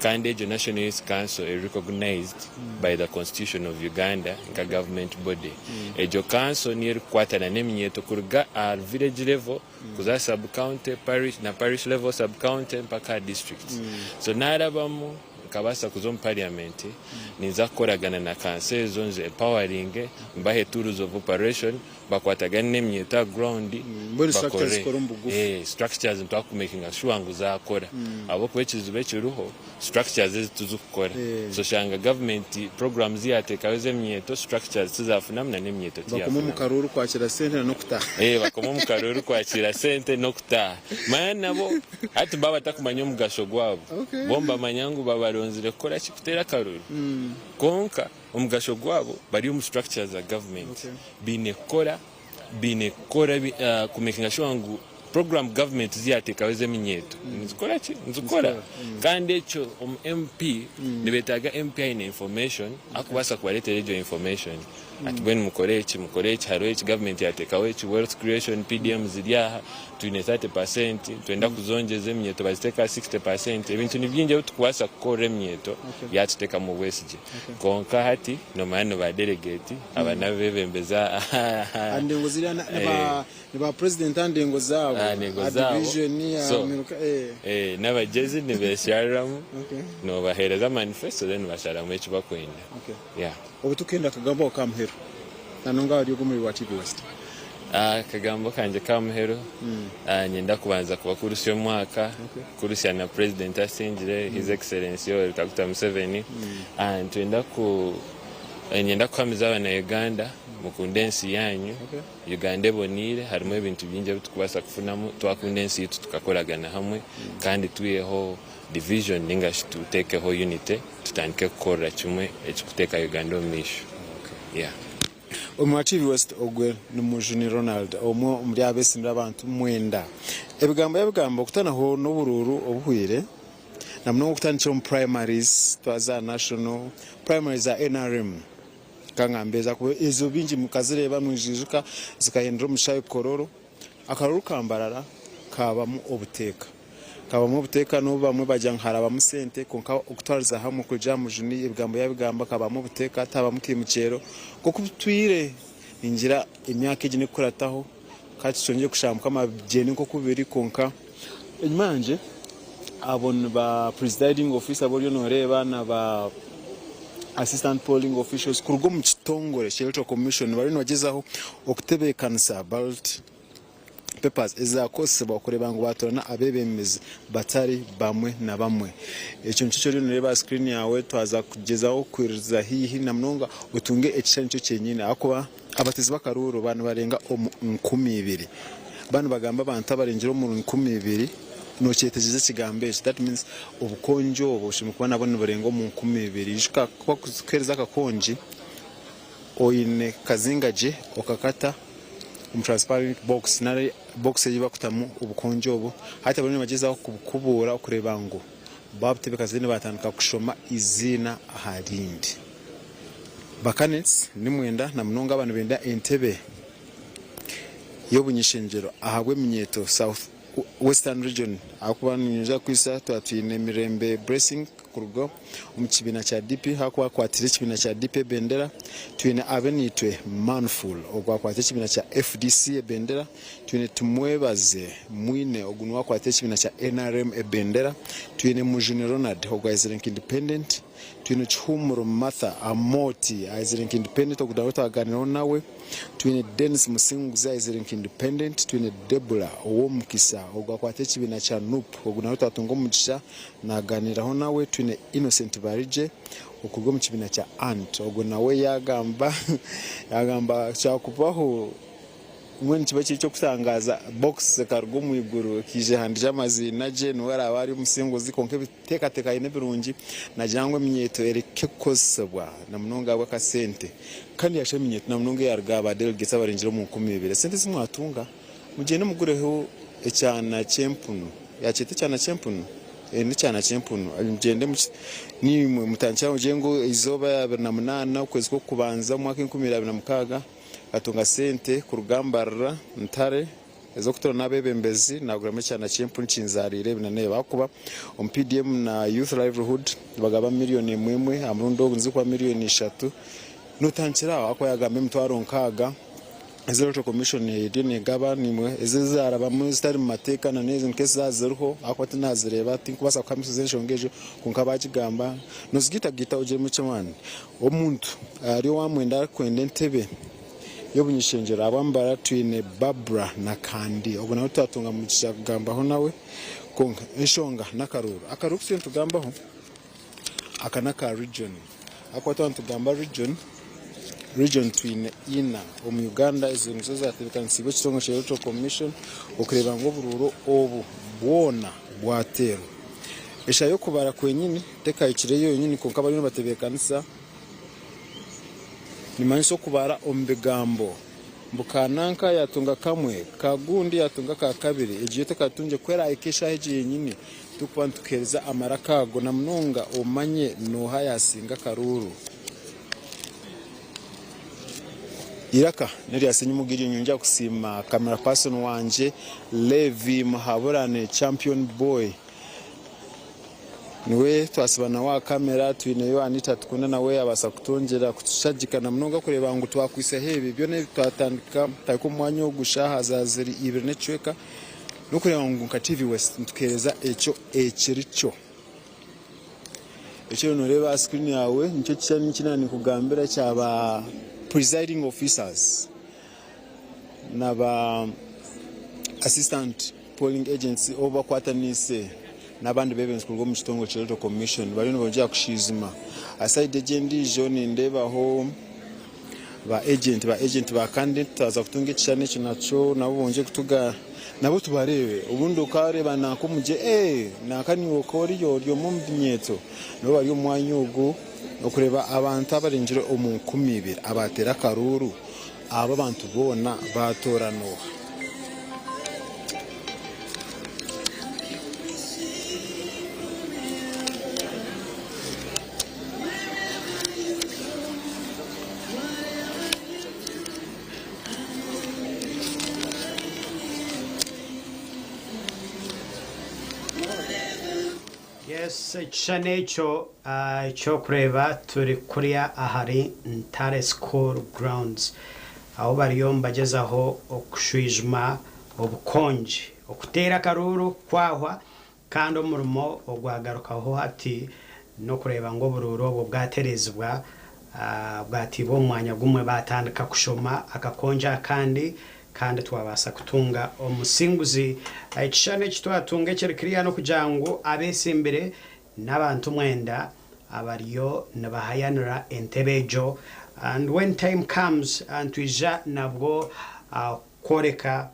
Kandi egyo National Youth Council eri recognized by the constitution of Uganda nka government body. Egyo kanso niyo erikukwatana n'eminyeeto kuruga aha village level kuza aha sub county, parish na parish level, sub county mpaka aha district. So narabamu Nkabaasa kuza omu parliament, ninza kukoragana na kanso ezo nzi empoweringe, mbahe tools of operation, bakwatagane n'eminyeeto aha ground Mbwenu structures bakore. zikore omu bugufu. Eh, structures nitwakumakinga sure ngu zaakora. Ahabw'okuba ekizibu ekiriho, structures ezi tizikukora. So oshanga government programs ezi yaateekaho ez'eminyeeto, structures tizafunamu na n'eminyeeto Bakoma omu tiyafunamu. karuuru kwakira sente na n'okutaaha. Eh, bakoma omu karuuru kwakira sente n'okutaaha. Manya nabo hati nibaba batakumanya omugasho gwabo. Bo nibamanya ngu babaronzire kukora ki? Kuteera akaruru. Kwonka omugasho gwabo bari omu structures za government. Baine kukora, baine kukora ku makinga sure ngu program government ezi yateekaho ez'eminyeeto nizikora ki? Nizikora. Kandi ekyo omu MP nibetaaga MP aine information akubaasa kubareetera egyo information. Ati mbwenu mukore eki, mukore eki, hariho eki government yateekaho eki, wealth creation, PDM ziri aha, twine 30%, nitwenda kuzongyeza eminyeeto baziteeke aha 60%. Ebintu ni bingi ebi turikubaasa kukorera eminyeeto yaatuteekamu obwesigye. Kwonka hati noomanya ni ba delegate aba n'abeebembezi Aha ndengo ziriya ni ba president aha ndengo zaabo, Aha ndengo aha zaabo. division, aha So, miruka. n'abagyezi nibeeshariramu, noobaheereza manifesto then basharamu eki barikwenda. Yeah. Obu tukenda akagambo ako k'aha muheru nanonga ahari ogwo omuri wa TV West. Akagambo kangye k'aha muheru, niinyenda kubanza kubakurusya omwaka, kurusya na Purezidenti asingire, His Excellency Yoweri Kaguta Museveni. Nitwenda ku, niinyenda kuhamiza abana Uganda, mukunde ensi yaanyu, Uganda eboneire, harimu ebintu bingi ebi turikubaasa kufunamu twakunda ensi yaitu tukakoragana hamwe kandi twiheho division ninga shi tutekeho unity tutandike kukorera kimwe ekikuteeka Uganda omu maisho. Yeah. Omu Achieve West ogwe ni Mujuni Ronald omwe omuri abesimire abantu mwenda. Ebigambo yabigamba okutanaho n'oburuuru obuhwire na munonga okutandikira omu primaries twaza aha national primaries za nrm kangambe ahakuba ezo bingi mukazireeba mwijuka zikahindura omushayi kororo. Akaruuru ka Mbarara kaabamu obuteeka. Kabamu obuteeka n'obu bamwe bagira ngu harabamu sente kwonka okutwariza hamwe okurugiirira aha Mujuni ebigambo yaabigamba kabamu obuteeka tihabamu kiimukyeero nk'oku bitwire ningira emyaka egi n'ekukurataho ka tukyongyere kushaba Mukama bigyende nk'oku biri kwonka enyima yangye abo ni ba presiding officer abu oriyo nooreeba na ba assistant polling officials kuruga omu kitongore kya Electoral Commission bariyo nibagyezaho okutebeekanisa ballot papers ezakozesibwa kureeba ngu baatoorana abeebembezi batari bamwe na bamwe. Ekyo nikyo eki oriyo nooreeba aha screen yaawe twaza kugyezaho kwiriza haihi na munonga otunge ekishushani nikyo kyenyine ahakuba abateezi b'akaruuru baaba nibarenga omu 2000. Baaba nibagamba abantu abarengire omu 2000 nookyetegyereza ekigambo ekyo that means obukongi obwo bushemereire kuba nabwo niburenga omu 2000. Ijuka ku barikukuheereza akakongi oine kazinga gye okakata omu transparent box nari box ei barikutamu obukongi obu. Hati bariyo nibagyezaho kubukubuura kureeba ngu babutebeekanisa then batandika kushoma eiziina aha rindi. Ba candidates nimwenda na munonga aba nibenda entebe y'obunyishengyero ahabw'eminyeeto South Western Region ahakuba niinyija kukwitsa twaba twine Mirembe Blessing kuruga omu kibiina kya DP ahakuba akwatire ekibiina kya DP ebendera, twine Abenaitwe Manful ogu akwatire ekibiina kya FDC ebendera, twine Tumwebaze Mwine ogu niwe akwatire ekibiina kya NRM ebendera, twine Mujuni Ronald ogu aizire nka independent, Twine Kihumuro Martha Amooti aizire nka independent ogu nawe twaganireho nawe. Twine Denis Musinguzi aizire nka independent. Twine Deborah Owomukisa ogu akwata ekibiina kya nup ogu nawe twatunga omugisha naganiiraho nawe. Twine Innocent Barigye okuruga omu kibiina kya ant ogu nawe yagamba yagamba kyakubaho. Mbwenu nikiba kiri eky'okutangaaza box ekaruga omu iguru ekaija ehandiikire amaziina gye, niwe araabe ari omusinguzi kwonka ebiteekateeko aine birungi naagira ngu eminyeeto ereke kukozesibwa na munonga ahabw'akasente. Kandi yaashaba eminyeeto na munonga eyaaruga aha ba delegates abarengire omu 2000 esente ezi mwatunga mugyende mugureho ekyana ky'empunu, yaakyeta ekyana ky'empunu? Ee n'ekyana ky'empunu, mugyende naimwe mutandikire aho mugire ngu eizooba 28 okwezi kw'okubanza omwaka 2026. Nkatunga sente kuruga Mbarara, Ntare ez'okutoorana abeebembezi naaguramu ekyana ky'empunu kinzaariire ebi na n'ebi ahakuba omu PDM na Youth Livelihood nibagaba miriyoni emwe emwe aha murundi ogu nizikuba miriyoni ishatu. Nootandikira aho ahakuba yaagamba emitwaro nkaaga. Ezi Electoral Commission eriyo negaba nimwe ezi ezarabamu ezitari mu mateeka na n'ezi nk'ezi zaaba ziriho ahakuba tinazireeba tinkubaasa kuhamisiza enshonga egyo kwonka baagigamba nozigaitagaita ogyemu eky'amaani. Omuntu ari owa mwenda arikwenda entebe y'obunyishengyero ahabw'amabara twine Barbra Nakandi ogwo nawe twatunga mugisha kugambaho nawe kwonka enshonga n'akaruuru. Akaruuru aku turiyo nitugambaho aka n'aka region ahakuba twaba nitugamba region, Region twine ina omu Uganda ezo nizo zatebekanisiibwe ekitongore kya Electoral Commission okureeba ngu oburuuru obu bwona bwateerwa. Eshaaha y'okubara kwenyini tekahikireyo yonyini kwonka bariyo nibatebeekanisa nimanyisa okubara omu bigambo mbu ka nanka yatunga kamwe, ka gundi yatunga aka kabiri egyo yo tekatungire ku erahika eshaaha egyo yenyini turikuba nitukuheereza amaraka ago na munonga omanye nooha yasinga akaruuru. Eiraka n'erya Ssenyimu Gideon Nyongera kusiima camera person wangye Levi Muhaburane Champion Boy niwe twasiba nawe aha kamera twineyo Anita Tukunda nawe yabaasa kutwongyera kutushagika na munonga kureeba ngu twakwisaho ebi byona ebi twatandika tutandika omu mwanya ogu shaaha za ziri ibiri n'ekicweka n'okureeba ngu nka TV West nitukuheereza ekyo ekiri kyo. Eki oriyo noreeba aha screen yaawe nikyo ekishushani eki naaba ninkugambira ekya ba presiding officers na ba assistant polling agents obu bakwataniise n'abandi beebembezi kuruga omu kitongore kya Electoral Commission bariyo nibongyera kushwijuma. Aha sayidi egi endiijo nindeebaho ba agent ba agent ba candidate twaza kutunga ekishushani ekyo nakyo nabo bongye kutuga nabo tubareebe obundi okareeba nanka omugye ee nanka niiwe okaba oriyo ori omwe omu binyeeto nabo bari omu mwanya ogu okureeba abantu abarengire omu 2000 abateera akaruuru abo abantu boona baatoora nooha. Yes, ekishushani ekyo eky'okureeba turi kuriya ahari Ntare School Grounds ahu bariyo nibagyezaho okushwijuma obukongi, okuteera akaruuru kwahwa Kandi omurimo ogwagarukaho hati n'okureeba ngu oburuuru obwo bwatereezibwa, bwatiibwa omu mwanya gumwe baatandika kushoma akakonjo akandi kandi twabaasa kutunga omusinguzi. Ekishushani eki twatunga ekiri kiriya n'okugira ngu abeesimbire n'abantu mwenda abariyo nibahayanira entebe egyo and when time comes nitwija nabwo kworeka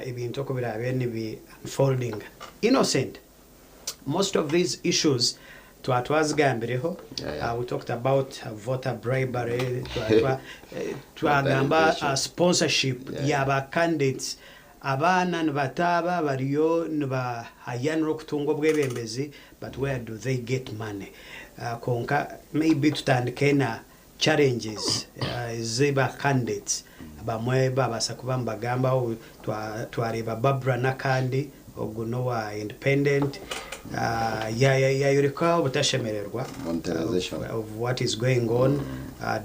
Ebintu oku biraabe nibi unfoldinga. Innocent, most of these issues twaba twazigambireho, we talked about voter bribery, twagamba sponsorship ya ba candidates, abaana nibataaba bariyo nibahayanira okutunga obwebembezi but where do they get money? Kwonka maybe tutandike na challenges ezi ba candidates abamwe babaasa kuba nibagambaho twareeba Barbra Nakandi ogu n'owa independent yayoreka obutashemererwa of what is going on,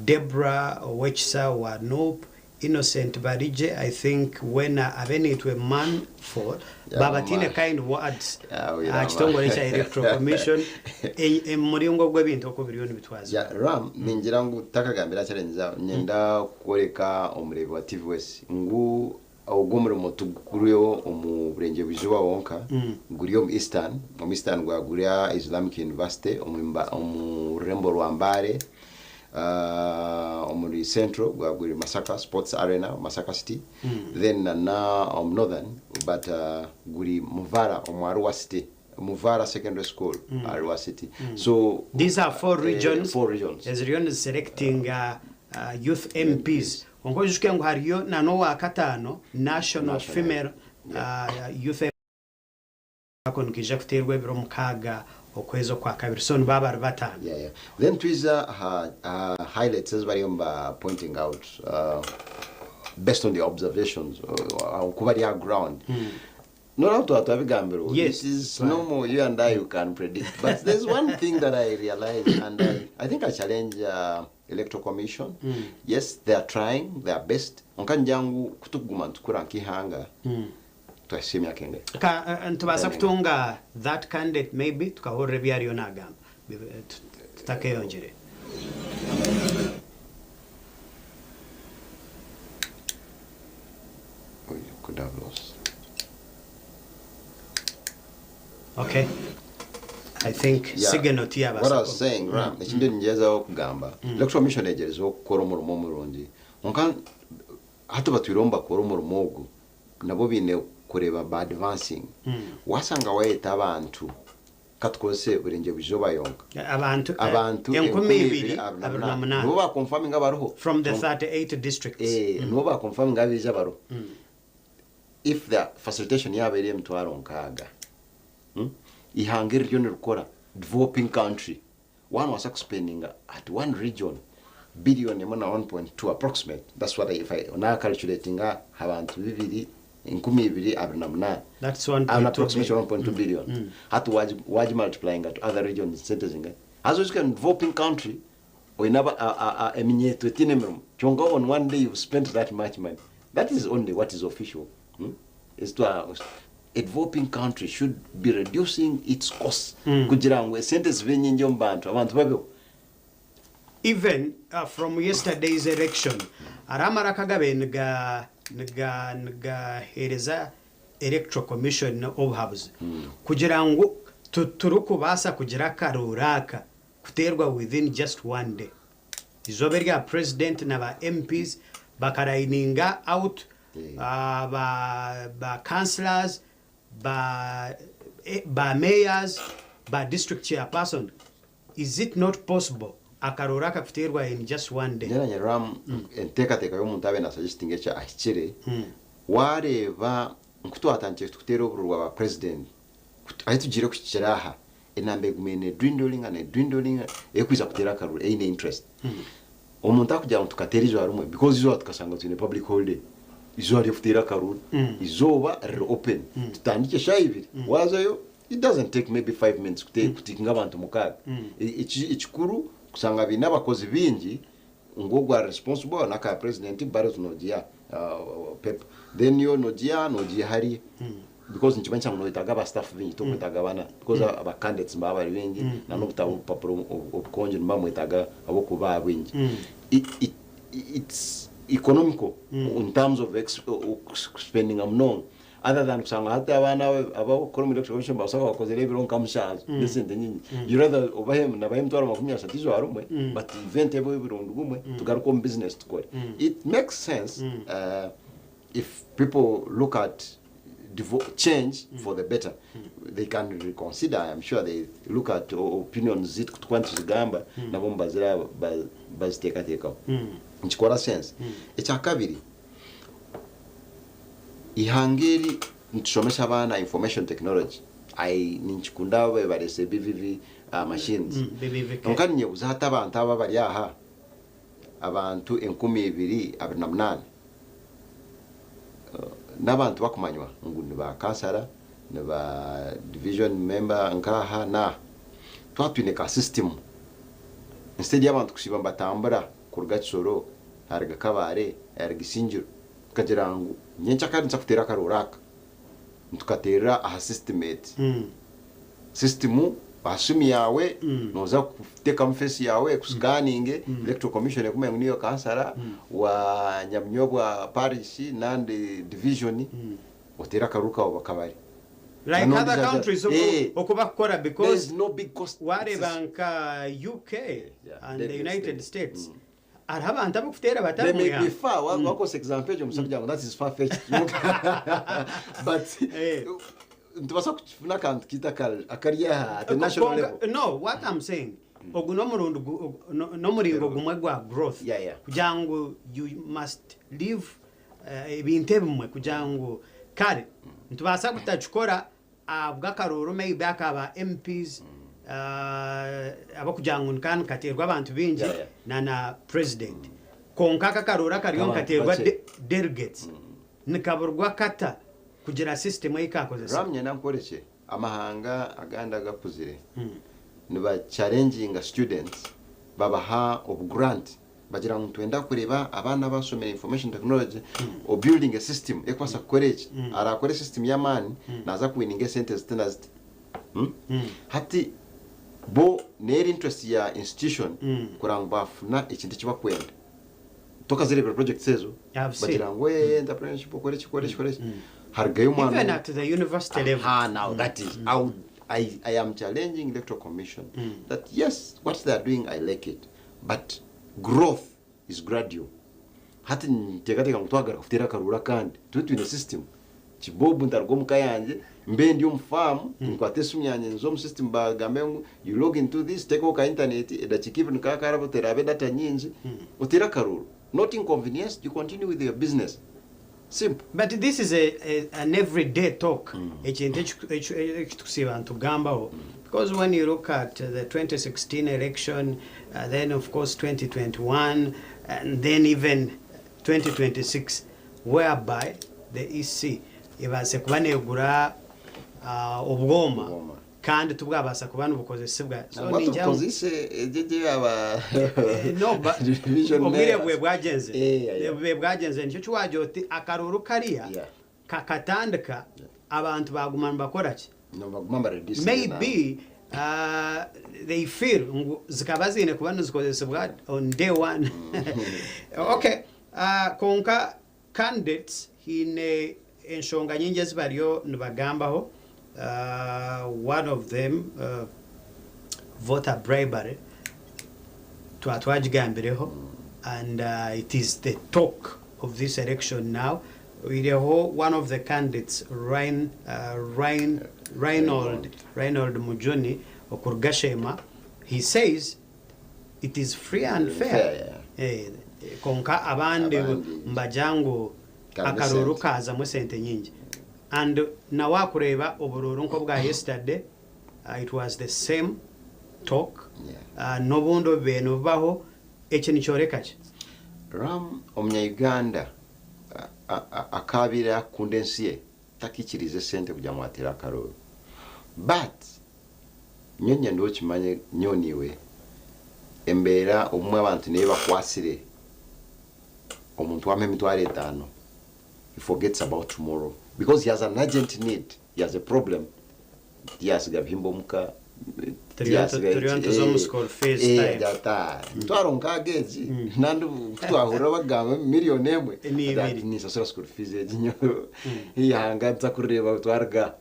Deborah Owekisa owa Nup Innocent Barigye I think wena Abeneitwe man for baba tiine kind words aha kitongore ekya Electoral Commission omuringo ogu ebintu oku biriyo nibitwazibwa. Yeah, Ram, ningira ngu takagambira challenge aho, nyenda kworeka omureebi wa TV West ngu ogu omurimo tiguriho omu Burengyerwa-izooba wonka, guri omu Eastern, omu Eastern gwaguri aha Islamic University omu rurembo rwa Mbale, Omuri Central gwagwire Masaka Sports Arena, Masaka City, then na na omu Northern but guri Muvara omu Arua City, Muvara Secondary School, Arua City. So These are four regions four regions. eziriyo niziselectinga youth MPs. Kwonka oijuke ngu hariyo na n'owakataano National Female Youth Ako nikaija kuteerwa ebiro mukaaga okwezi okwakabiri so nibaba bari bataano. Yeah, yeah. Then twija aha aha highlights ezi bariyo niba pointing out uh, based on the observations uh, oku bari aha ground. Noreeba twaba twabigambirwe. Yes. It is normal you and I you can predict. But there's one thing that I realize and I, I think I challenge uh, Electoral Commission. Yes, they are trying their best. Kwonka ningira ngu ku turikuguma nitukura nk'eihanga, twahitsya emyaka engahi? Ka nitubaasa kutunga that candidate maybe tukahurira ebi ariyo naagamba tutakeyongyire. You could have lost. Okay. I think Yeah. signal tiyabaasa What I was ku- saying, Ram, ekindi ningyezaho kugamba, Electoral Commission egyerezeho kukora omurimo murungi. Kwonka hati batwireho nibakora omurimo ogu, nabo baine kureeba ba advancing. Waashanga waayeta abantu, katukozese Burengyerwa Izooba yonka, Abantu abantu 2028. nibo ba confirminga abariho. From the 38 districts. Eh, nibo ba confirminga abaija abariho. If the facilitation yaaba eri emitwaro nkaaga, Ihanga eririyo nirikora, developing country, waaba nobaasa kuspendinga at one region billion emwe na 1.2 approximate, that's what I, if I, nacalculatinga aha bantu bibiri, 2028, That's an 1.2 approximation billion. 1.2 billion. Hati waagi waagi multiplyinga to other regions sente zingahi? Haza oijukye ni developing country, oine aba, a, a, a, eminyeeto etaine mirimo, kyonka on one day you've spent that much money. That is only what is official. Ezi twa A developing country should be reducing its costs kugira ngu esente zibe nyingi omu bantu, abantu babeho. Even from yesterday's election hariho amaraka agabaire niga niga nigaheereza Electoral Commission obuhabuzi kugira ngu titurikubaasa kugira akaruuru aka kuteerwa within just one day. Eizooba erya President na ba MPs bakarayininga out ba ba councillors, ba ba mayors, ba district chairperson. Is it not possible akarooro aka kuteerwa in just one day? Nyowe nanyereramu enteekateeka y'omuntu abe nasuggestinga eki ahikire, wareeba nku twatandikire tukuteera obururu bwa ba president, ahu tugiire kuhikira aha, enamba egumiire nedwindolinga nedwindolinga erikwija kuteera akaruru eine interest. Omuntu arikugira ngu tukateera eizooba rimwe because eizooba tukashanga twine public holiday, eizooba ry'okuteera akaruru, eizooba riri open, tutandikye eshaaha ibiri, waazayo it doesn't take maybe five minutes kutikinga abantu mukaaga. Ekikuru kushanga baine abakozi baingi ngu ogwo ari responsible n'aka president ballot nogiha paper then yo nogiha nogiha hariya because nikimanyisa ngu noyetaaga aba staff baingi tokwetaaga bana because aba candidates nibaba bari baingi na n'obutabo obupapura obukonje nimuba nimwetaaga ab'okubaha bwingi. It it's economical in terms of spendinga munonga other than kushanga hati abaana abakukora omu electoral commission nibabaasa kuba bakozire ebiro nka mushanju n'esente nyingi. You rather obahe nabaha emitwaro 30 eizooba rimwe but event ebeho ebirundi gumwe tugaruke omu business tukore. It makes sense if people look at change for the better they can reconsider I am sure they look at opinions zaitu kutukuba nituzigamba nabo nibazira baziteekateekaho. Nikikora sense. Ekyakabiri Eihanga eri nitushomesa abaana information technology. I ninkikunda abo bareese BVV machines. Kwonka ninyebuuza hati abantu aba abari aha, abantu 2028, n'abantu bakumanywa ngu ni ba kansara, ni ba division member nk'aha n'aha. Twaba twine ka system, instead y'abantu kusiiba nibatambura kuruga Kisoro, hariga Kabale, hariga Isingiro, Tukagira ngu nyenkyakare nituza kuteera akarooro aka, nitukateerera aha system eti. System aha simu yaawe nooza kuteekamu face yaawe ekusikaninge, Electoral Commission ekumanye ngu niiwe kansara wa Nyabunyobwa Parish nandi division, oteere akarooro kaawe bakabare. Like Na other n'ondiijo countries agira oku eh, oku bakukora there because is no big cost. wareeba nka UK Yeah, and the they- United States Hariho abantu abarikuteera They batari may omu be ihanga. far, wa- wakozesa example egyo omusa kugira ngu that is far fetched but Eh. nitubaasa kufuna akantu kaitu akari akari aha at a national Kwonka- level. No, what I'm saying, ogu n'omurundi gu- ogu- no- n'omuringo gumwe gwa growth. Yeah, yeah. Kugira ngu you must leave eh, ebintu ebimwe kugira ngu kare nitubaasa kutakikora ahabw'akaruuru maybe aka ba MPs ahabw'okugira ngu nikaba nikateerwa abantu baingi Yeah, yeah. na na president. Kwonka aka akaruuru akariyo Abantu nikateerwa bakye. delegates nikaburwa kata kugira system ei kakozesa? Ram nyenda nkworekye amahanga agandi agakuzire niba challenginga students babaha obu grant. Bagira ngu nitwenda kureeba abaana abashomire information technology o building a system erikubaasa kukora eki. Araakore system y'amaani naaza kuwininga esente ziti na ziti. Hati bo neeri interest ya institution kureba ngu baafuna ekintu eki bakwenda. Tokazireebire projects ezo? I've seen. Bagira ngu ee entrepreneurship okore eki okore eki okore eki. Harugayo omwana Even omwe. at the university level. Aha, now that is, I would, I, I am challenging electoral commission that yes, what they are doing I like it, but growth is gradual. Hati ninteekateeka ngu twagaruka kuteera akaruuru akandi, tube twine system. Kibob ntaruga omuka yangye, mbe ndi omu faamu, nkwate esimu yangye nze omu system bagambe ngu you log into this, teekaho ka internet, edakiika ibiri nikaba karaba teraabe data nyingi, oteere akaruuru. Not inconvenienced, you continue with your business. Simple. But this is a, a, an everyday talk ekintu eki tukusiiba nitugambaho because when you look at the 2016 election uh, then of course 2021 and then even 2026 whereby the EC ebaase kuba negura uh, obwoma Obwoma. kandi tibwabaasa kuba nibukozesibwa. So Nangwa ningira ngu tubukozeise egyo egyo aba Eh, no, ba- Vision obwire mayors. bwe bwagyenze Eh, yeah, yeah. bwe bwagyenze nikyo kiwagira oti akaruuru kariya Yeah. kakatandika abantu baguma nibakora ki No, baguma bareducinge maybe uh, they feel ngu zikaba ziine kuba nizikozesibwa on day one okay uh, konka candidates haine enshonga nyingi ezi bariyo nibagambaho uh, one of them uh, voter bribery twa twagigambireho and uh, it is the talk of this election now oireho one of the candidates Ryan, uh, Ryan, Reynold, Reynold Mujuni okuruga Sheema he says it is free and fair, Fair, yeah. Eh, konka abandi Abandi. mbagira ngu Karimu akaruuru esente. kazamu esente nyingi and na wakureeba oburuuru nk'obwa yesterday uh, it was the same talk Yeah. uh, n'obundi obubaire nibubaho eki nikyoreka ki Ram omunya-Uganda a- a- akaabaire akukunda ensi ye takiikiriize esente kugira ngu ateere akarooro but nyowe niinyenda okimanye nyowe naiwe embeera obumwe abantu neyo ebakwatsire omuntu wamuha emitwaro etaano he forgets about tomorrow because he has an urgent need he has a problem tiyasiga bihimba omuka Turiyo turiyo nituza omu school fees time. emitwaro nkaaga egi nandi kutwahurira bagamba million emwe Ni ibiri. ati ninsasura school fees egi nyowe eihanga nza kurireeba twaruga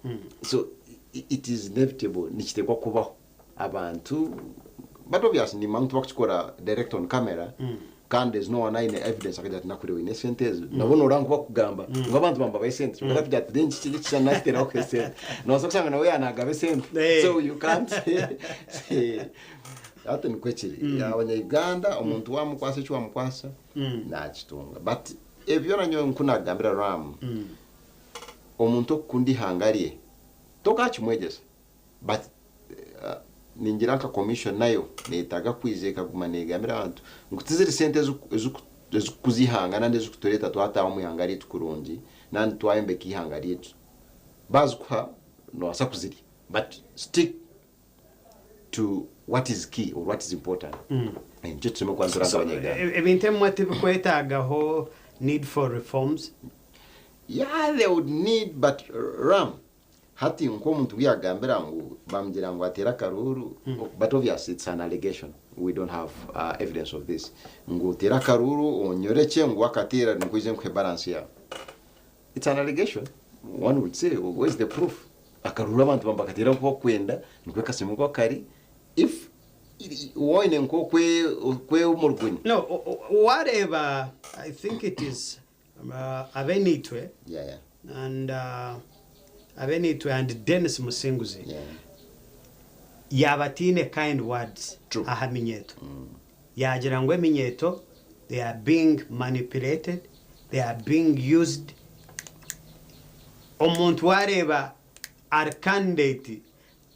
so it is inevitable nikitekwa kubaho abantu but obviously nimanya tibakukikora direct on camera kandi there's no one aine evidence akagira ati nakureeba oine esente ezo nabo nooreba ngu bakugamba ngu abantu bambabaho esente kyonka atakugira ati then kiki ekishushani nakiteeraho esente nobaasa kushanga nawe yaanagaba esente Eh. so you can't say hati nikwo kiri abanya-uganda omuntu wamukwasa eki wamukwasa nakitunga but ebyo nanyowe nku nagambira ram omuntu okukunda ihanga rye tokakimwegyesa but uh, ningira nka commission nayo neyetaaga kwija ekaguma negambira abantu ngu tiziri sente ezikukuza ihanga nandi ezikutureeta twataaha omu ihanga ryaitu kurungi nandi twayombeka ihanga ryaitu bazikuha nobaasa kuzirya but stick to what is key or what is important Eh, nikyo tushemereire kuba nituranga So, abanya-Uganda. ebintu ebimwe tibikwetaagaho need for reforms Yeah, they would need, but Ram, hati nk'omuntu yagambira ngu bamugira ngu ateere akaruuru, but obviously it's an allegation. We don't have evidence of this. Ngu oteere akaruuru onyorekye ngu wakateera nikwija nkuhe balance yawe. It's an allegation. One would say, where's the proof? Akaruuru abantu bamba bakateera nk'okwenda, nikwo kasemi nko kari. If woine nk'okwe okwe omurugunyi. No, wareeba I think it is Abenitwe and Abenitwe and Dennis Musinguzi yaaba ataine kind words aha minyeeto yaagira ngu eminyeeto they are being manipulated they are being used omuntu wareeba ari candidate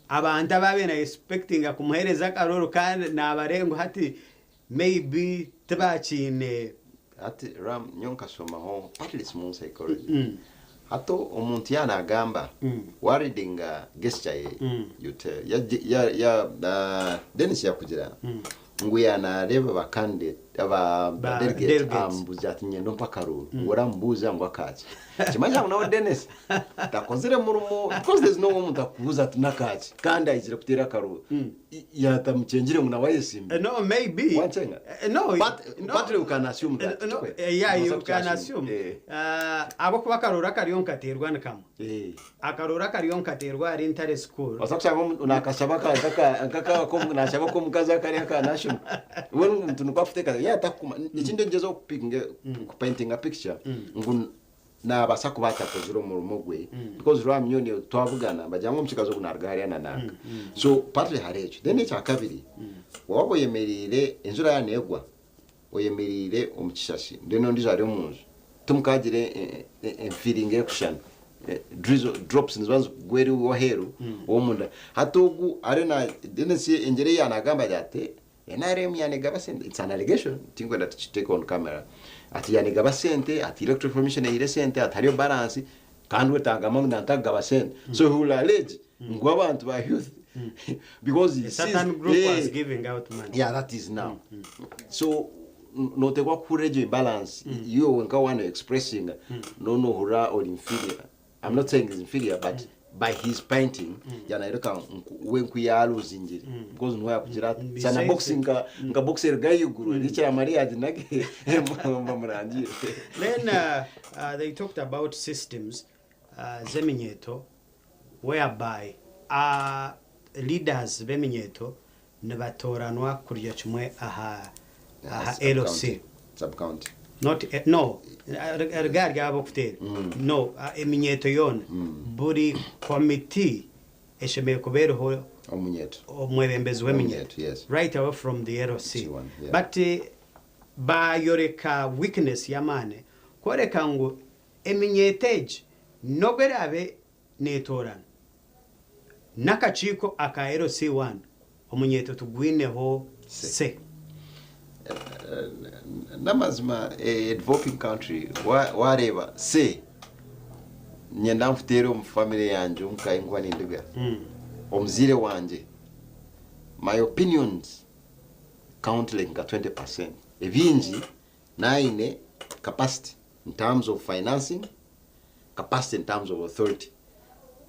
abantu ababaire na expectinga kumuheereza akaruuru kandi naabareeba ngu hati maybe tibakiine Hati Ram nyowe nkashomaho partly small psychology. Hati omuntu yaaba nagamba wa readinga gesture ye you tell ya ya ya Dennis yakugira ngu yaaba nareeba ba candidate Aba Ba delegate delegates. amubuuza ati nyenda ompe akaruuru ngu oramubuuza ngu akaaki kimanyisa ngu nawe Denis takozire murimo because there's no way omuntu akubuuza ati nakaaki kandi aizire kuteera akaruuru yatamukyengire ngu nawe ayesimbe No, maybe. Wankyenga? No, But, no. partly we can assume that. No, Tikwe? yeah, you Nobaasa can kukyassume. assume. Eh. Ahabw'okuba akaruuru akariyo nikateerwa ni kamwe. Eh. Akaruuru akariyo nikateerwa ahari Ntare School. Oza kushanga omuntu nakashaba aka- nkaka- nkaka ak'omu- nashaba ak'omukazi akari aka national. We omuntu nikwo akuteekateeka ye atakukuma. Ekindi ningyezaho kupinga kupaintinga picture ngu nabaasa kuba atakozire omurimo gwe because Rwaminyoni twabugana bagira ngu omutsigazi ogu naruga hariya na nanka. So partly hari ekyo. Then ekyakabiri waaba oyemereire enjura yaaba neegwa oyemereire omu kishasi then ondiijo ari omu nju timukagira enfiiringa erikushushana. Drizzle drops niziba nizikugwera iwe aheeru ow'omunda. Hati ogu ariyo na then si engyera eyi yaanagamba agira ati NRM yaanegaba sente, it's an allegation tinkwenda tukiteeke on camera, ati yaanegaba sente, ati Electoral Commission ehaire sente, ati hariyo balance kandi we tagamba ngu naantakugaba sente. So he will allege ngu abantu ba youth because he A sees certain group was eh, giving out money. yeah that is now so notekwa kuhurira egyo imbalance iwe wenka waana expressinga nonohurira ori inferior i'm not saying is inferior but by his painting yanayoreka nku we nku yaluzingire because niwe yakugira ati He sana says boxing nka nka box eruga ahaiguru erikyamara yaginage bamurangire Then they talked about systems z'eminyeeto whereby leaders b'eminyeeto nibatooranwa kurya kimwe aha aha LC. Sub county. Not no riga ryabo abokuteera no eminyeeto yoona buri committee eshemereire kuba eriho Omunyeeto. omwebembezi w'eminyeeto Omunyeeto, yes. right away from the LC. C1, yeah. But bayoreka weakness y'amaani kworeka ngu eminyeeto egi n'obu eraabe neetoorana n'akakiiko aka LC1 omunyeeto tugwineho say. N'amazima a developing country wareeba say nyenda nkuteere omu family yangye omuka ahi nkuba ninduga omuzaire wangye my opinions count like nka 20% ebingi naine capacity in terms of financing capacity in terms of authority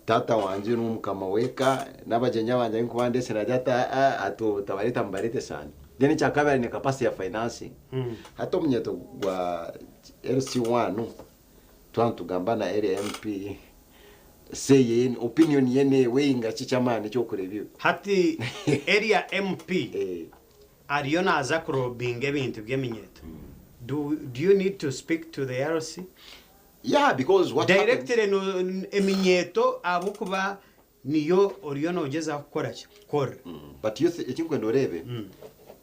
Taata wangye niwe mukama w'eka, n'abagyenyi abangye abu ndikuba ndeetsire naagira ati, Aa, ati obu tabareeta mubareete saani. Then ekyakabiri aine capacity ya financing. Hati omunyeeto gwa LC1 twaba nitugamba na area MP, say ye, opinion ye neeweinga ki eky'amaani eki orikureeba iwe? Hati area MP ariyo naaza kurobinga ebintu by'eminyeeto. Do, do you need to speak to the LC? Yeah, because what happens... Directly no, eminyeeto ahabw'okuba niyo oriyo noogyezaho kukora ki? Kukora. But youth ekinkwenda oreebe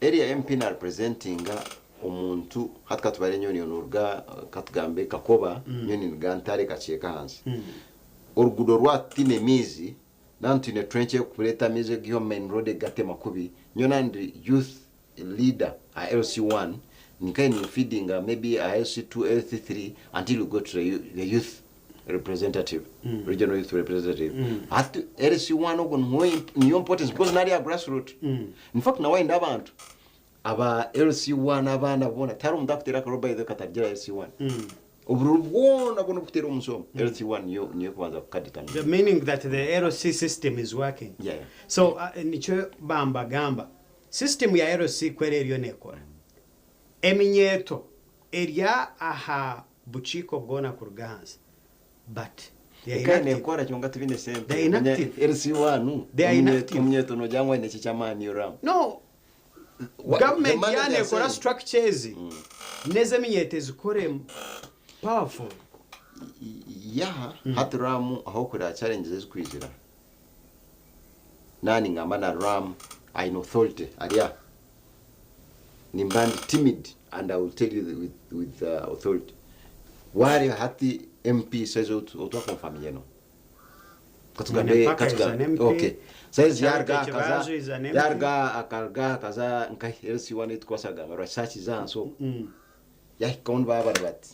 area MP na representinga omuntu hati katubare nyowe niiwe noruga katugambe Kakoba nyowe ninduga Ntare Kakyeka ahansi oruguudo rwatu tiine maizi nanu twine trench erikureeta amaizi erikugiiha omu main road ekugatema kubi nyowe nandi youth leader aha LC1 ninkaye ninfeedinga maybe aha LC2 LC3 until we go to the, the youth representative mm. regional youth representative mm. hati LC1 ogwo niho niyo importance because nari ya grassroot mm. in fact nawe ayine abantu aba LC1 abaana boona tihariho omuntu akuteera akaruru by the way katarigira LC1 mm. Obururu bwona bwona obukuteera omunsi omu, LC1 niyo niyo ekubanza kukadetermine. The meaning that the LC system is working. Yeah, yeah. So nikyo bambagamba system ya LC ku eri eriyo nekora eminyeeto eri aha bukiiko bwona kuruga ahansi but they are Ekaba inactive. nekora kyonka tibine sente. They are inactive. LC1 They are omunyeeto inactive. omunyeeto nogira ngu aine ki eky'amaani oramu. No What- the government money yaana they are ekora saying. structure ezi n'ezeminyeeto ezikore powerful. Yeah, hati Ram ahokureba challenges ezikwijira naaba ningamba na Ram aine authority ari aha nimba ndi timid and I will tell you with, with authority wareeba hati MP size ou twakonfaminge no Mwine katugambe mpaka is an katugambe MP. okay size Charity yaruga Kibazo akaza is an MP. yaruga akaruga akaza nka LC1 etukwasa kugamba Rwashaki zahansi okwo yahikaho nibaba bari bati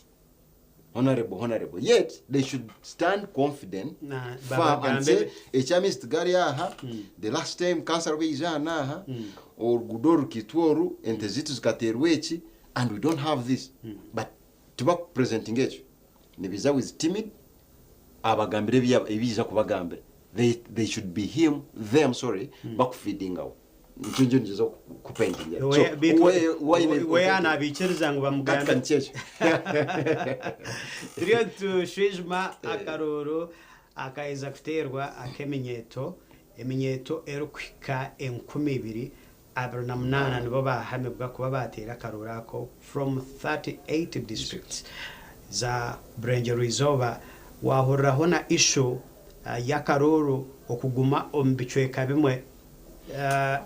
honorable honorable yet they should stand confident Na, firm and babagambe say eky'amaizi tigari aha the last time kansara obu yaija aha n'aha oruguudo oru rukaitwa oru ente zaitu zikateerwa eki And we don't have this but tibakupresentinga ekyo nibiza with timid abagambira ebi ebiija kubagambira they they should be him them sorry bakufeedingawo nikyo nikyo nigyezaho kupaintingira so We- beitu- we waine we yanabiikiriza ngu kati bamugambe kati nikyo turiyo nitushwijuma akaruuru akaheza kuteerwa ak'eminyeeto eminyeeto erikuhika 2028 nibo baahamibwa kuba baateire akaruuru ako from 38 districts za Burengyerwa-izooba. Waahuriraho na issue y'akaruuru okuguma omu bicweka bimwe.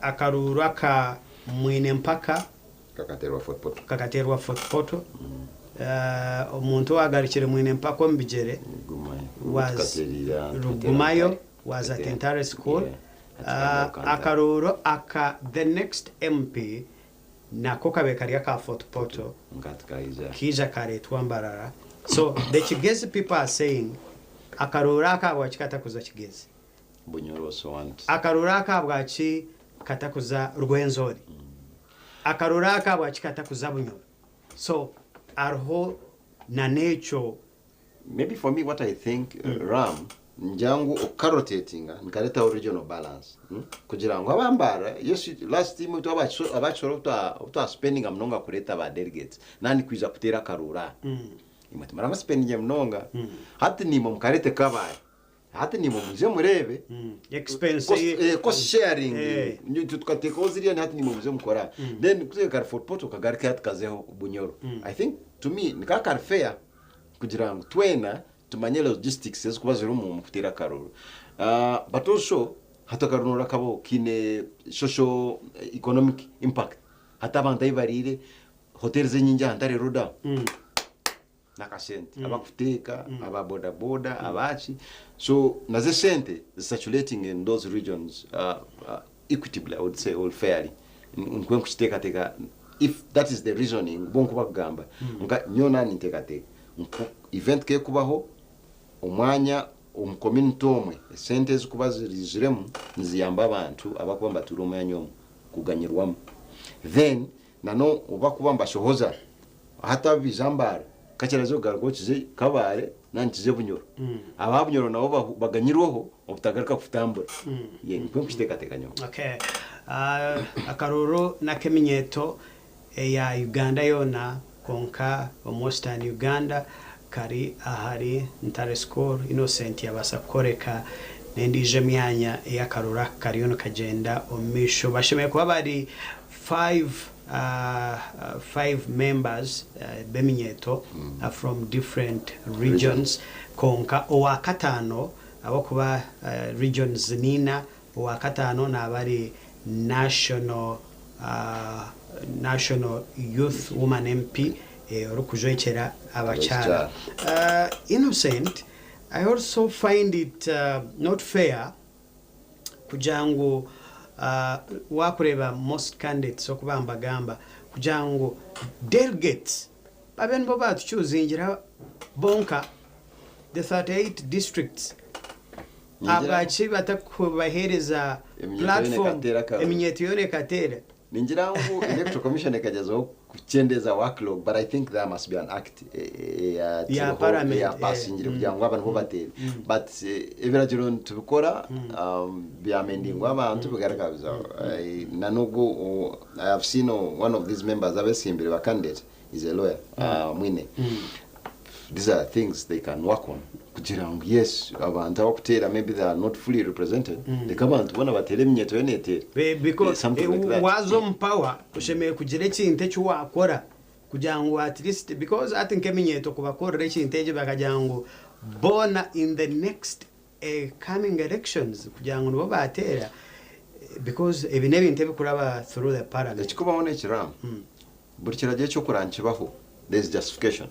Akaruuru aka Mwine Mpaka Kakateerwa Fort Portal. Kakateerwa Fort Portal. Omuntu owaagarukire Mwine Mpaka omu bigyere was Rugumayo was at Ntare School. Akaruuru aka the next MP nako kabaire kari aka Fort Portal kaija kareetwa Mbarara. So the Kigezi people are saying akaruuru aka ahabwaki katakuza Kigezi? Akaruuru aka ahabwaki katakuza Rwenzori? Akaruuru aka ahabwaki katakuza Bunyoro? So hariho nan'ekyo. Maybe for me what I think Ram ningira ngu okukarotatinga nikaretaho regional balance kugira ngu abambara yes last time itwe abakisoro obu twa spendinga munonga kureta ba delegates nani kwija kutera akaruuru aha imwe timuraba spendinge munonga hati nimwe mukarete kabare hati nimwe mwije mureebe Expense cost, eh, cost sharing itwe tukatekaho ziriya hati nimwe mwije mukore aha then kuzeka kari Fort Portal kagaruke hati kazeho Bunyoro I think to me nikaba kari fair kugira ngu twena tumanye logistics ezirikuba zirimu omu kuteera akaruru. But also hati akaruru norakabaho kaine social economic impact. Hati abantu ahu bariire, hotels enyingi aha Ntare Road aho n'akasente, abakuteeka, aba boda boda, abaki, so nazo esente zi circulating in those regions equitably I would say or fairly. Nikwo nkukiteekateeka if that is the reasoning bo nkubakugamba nka nyowe naninteekateeka nku event kekubaho omwanya omu community omwe esente ezikuba ziriziremu niziyamba abantu abakuba nibatuura omwanya omwe kuganyirwamu then nano obubakuba nibashohoza hati abaija Mbare kakiraza kugarukaho kize Kabare nani kize Bunyoro aba Bunyoro nabo baganyirweho obutagaruka kutambura yeah nikwo nkukiteekateeka nyowe. Okay. Akaruuru n'akeminyeeto eya Uganda yoona kwonka omu Western Uganda kari ahari Ntare School Innocent yabaasa kworeka n'endiijo emyanya ei akaruuru aka kariyo nikagyenda omu maisho. Bashemereire kuba bari 5 members b'eminyeeto from different regions kwonka owakataano ahabw'okuba regions niina Owakataano naaba ari National National Youth Woman MP orikujwekyera abakyara. Innocent, I also find it not fair kugira ngu wakureeba most candidates oku bambagamba kugira ngu delegates babe nibo batuchuzingira bonka the 38 districts. Ahabwaki batakubaheereza platform eminyeeto yoona ekateera? Ningira ngu Electoral Commission ekagyezaho kukyendeeza workload but I think there must be an act eyateirweho eyapasingire kugira ngu aba nibo bateere but ebiragiro nitubikora byamendingwa abantu bigaruka bizaho na n'ogu I have seen one of these members abesimbire ba candidate is a lawyer Mwine these are things they can work on kugira ngu yes abantu abakuteera maybe they are not fully represented reka abantu boona bateere eminyeeto yoona eteere Be- because Something like that. waaza omu power oshemereire kugira ekintu eki waakora kugira ngu at least because hati nk'eminyeeto kubakorera ekintu eki bakagira ngu boona in the next eh, coming elections kugira ngu nibo baateera eh, because ebi n'ebintu ebikuraba through the parliament Ekikubaho n'ekiramu Buri kiragiro eky'okuranga kibaho there is justification.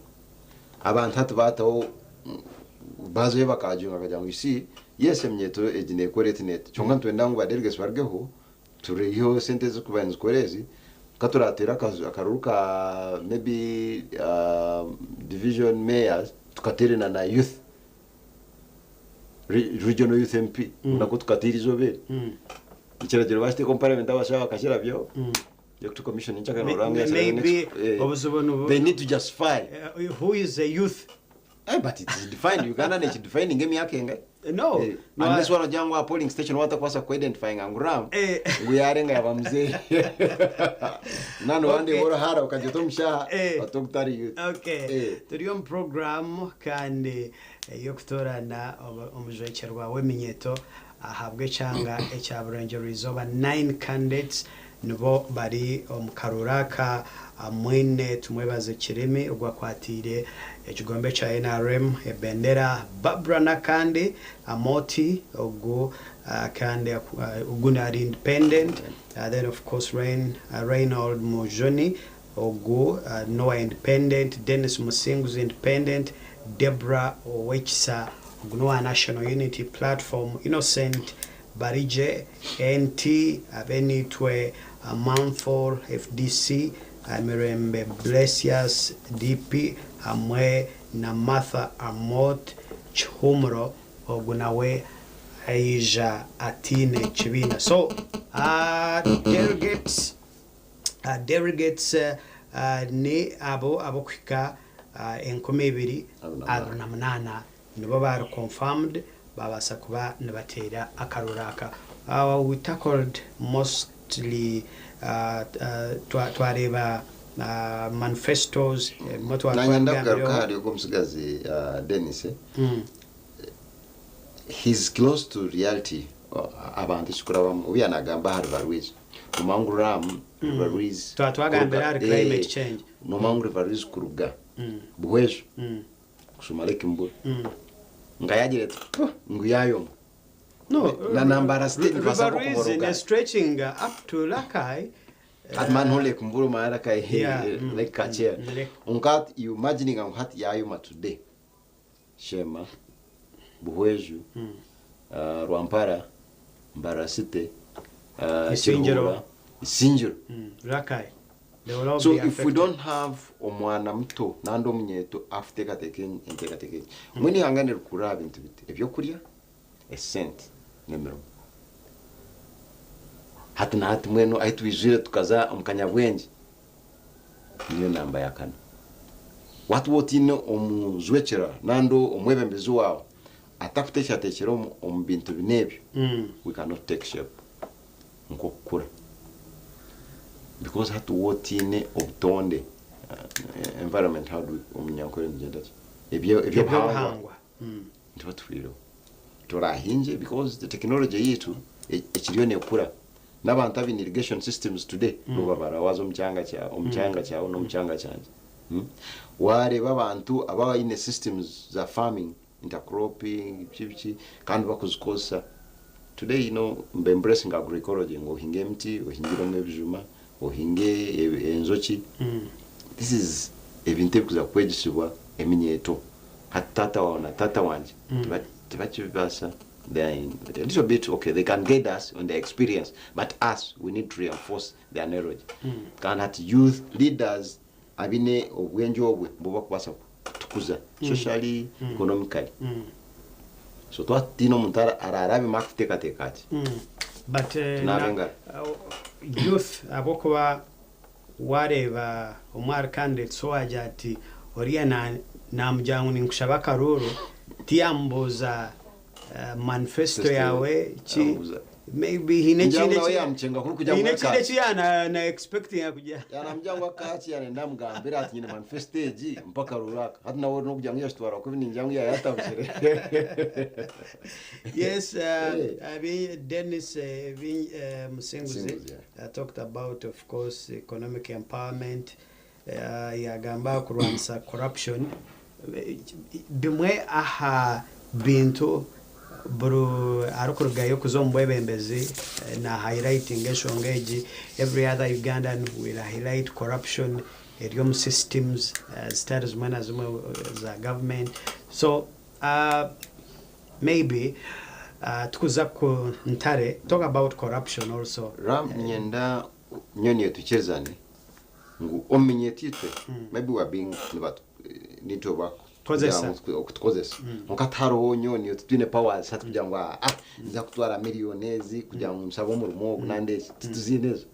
Abantu hati baataho baazayo bakaagyunga bakagira ngu you see yes eminyeeto egi neekora eti n'eti kyonka nitwenda ngu ba delegates barugeho tureiheho esente ezirikuba nizikora ezi ka turaateere akaruuru ka maybe division mayors tukateere na na youth regional youth MP nako tukateera eizooba eri. Ekiragiro baakiteeka omu parliament abashaho bakakirabyaho. Electoral Commission enkyakare noorora ngu Maybe obuzibu nibu they need to justify who is a youth Eh, but it is defined Uganda nekidefininga emyaka engahi No, Eh, no, unless I- waragira ngu aha polling station watakubaasa ku identifyinga ngu Ram Eh. ngu yarenga yaba muzeeyi nani Okay. wandeeba oruhara okagira oti omushaha Eh. oti ogu tari youth Okay. Eh. Turi omu program kandi ey'okutoorana omujwekyerwa w'eminyeeto ahabw'ekyanga ekya Burengyerwa-izooba. Nine candidates nibo bari omu karuuru aka. Mwine Tumwebaze Kirimi ogwo akwatiire ekigombe kya nrm ebendera, Barbra Nakandi Amooti ogu kandi ogu ari independent, then of course Reynold Mujuni ogu n'owa independent, Denis Musinguzi independent, Deborah Owekisa ogu n'owa National Unity Platform, Innocent Barigye, NT, Abenitwe Manford, fdc, Mirembe Blesius, DP, hamwe na Martha Amot Kihumuro, ogu nawe aija ataine kibiina. So, delegates, delegates ni abo ab'okuhika 2028 nibo bari confirmed babaasa kuba nibateera akaruuru aka. We tackled mostly twareeba manifestos ebimwe twaba Nanye ndakugaruka twabigambireho. ahari ogwo omutsigazi Denis he's close to reality abantu ekikurabamu obu yanagamba ahari River Rwizi nomanya ngu Ram River Rwizi Twaba twagambire ahari climate change. nomanya ngu River Rwizi kuruga Buhweju kushuma Lake Mburo nga yagira ati "Puh," ngu yayoma No, Na Nambara State River Rwizi kuboroga. ne stretching up to Rakai. Ati man ho Lake Mburo mara kai Yeah, Lake Kachia. Lake. Unkat you imagining ngu hati yayoma today. Shema, Buhweju, Rwampara, Mbarara City, Isingiro. Kiruhura, Isingiro. Rakai. They will all So be if we affected. don't have omwana muto nandi omunyeeto akuteekateeka enteekateeka egi mbwenu eihanga nirikura aha bintu biti ebyokurya esente n'emirimo hati na hati mbwenu ahu twijwire tukaza omu kanyabwengye niyo namba ya kana watuba otiine omujwekyera nandi omwebembezi waawe atakuteekerateekyera omu bintu bina ebyo we cannot take shape nk'okukura because hati wotiine obutonde environment how do we omunyankore nigyenda ki ebyo ebyobuhangwa Ebyobuhangwa. Nituba tufwireho turahinje because the technology yitu ekiriyo nekura n'abantu abine irrigation systems today nuba barawaza omu kyanga kya omu kyanga kyawe n'omu kyanga kyangye. Wareeba abantu abaine systems za farming intercropping biki biki kandi bakuzikozesa today mba embracing agroecology ngu ohinge emiti ohingiremu ebijuma ohinge enjoki this is ebintu ebikuza kwegyesibwa eminyeeto hati taata wawe na taata wangye tibakibibaasa they are in, a little bit okay they can guide us on their experience but us we need to reinforce their knowledge kandi hati youth leaders abine obwengye obwe bubakubaasa kutukuza socially economically so twatiina omuntu ararabemu akuteekateeka ati But Tunabe engaro. youth ahabw'okuba wareeba omwe ahari candidates owaagira ati oriya namugira ngu ninkushaba akaruuru tiyamubuuza manifesto Manifesto yawe ki amubuuza. Maybe hiine Ngira ngu ekindi nawe yamucenga kuri kugira ngu hiine ekindi akaki. eki yaana na expecting kugira. Yanamujya ngu akaki yanenda mugambira ati nyine manifesto egi mpaka ruraka hati nawe nokugira ngu yashitwara kubi ningira ngu yayatabukire. Yes, Hey. Dennis Musinguzi Musinguzi, yeah. talked about, of course, economic empowerment. Yagamba kurwanisa corruption. Bimwe aha bintu buri arikurugayo kuza omu bwebembezi na highlighting enshonga egi. Every other Ugandan will highlight corruption eri omu systems zitari zimwe na zimwe za government. So maybe tukuza ku Ntare, talk about corruption also. Ram nyenda nyoni tukirizane ngu omenye titwe maybe we are being nitwe bako Tukozesa. okutukozesa nka tihariho nyoni tutwine powers hati kugira ngu ah nza kutwara miliyoni ezi kugira ngu nsabe omurimo ogu nandi eki tituziine ezo.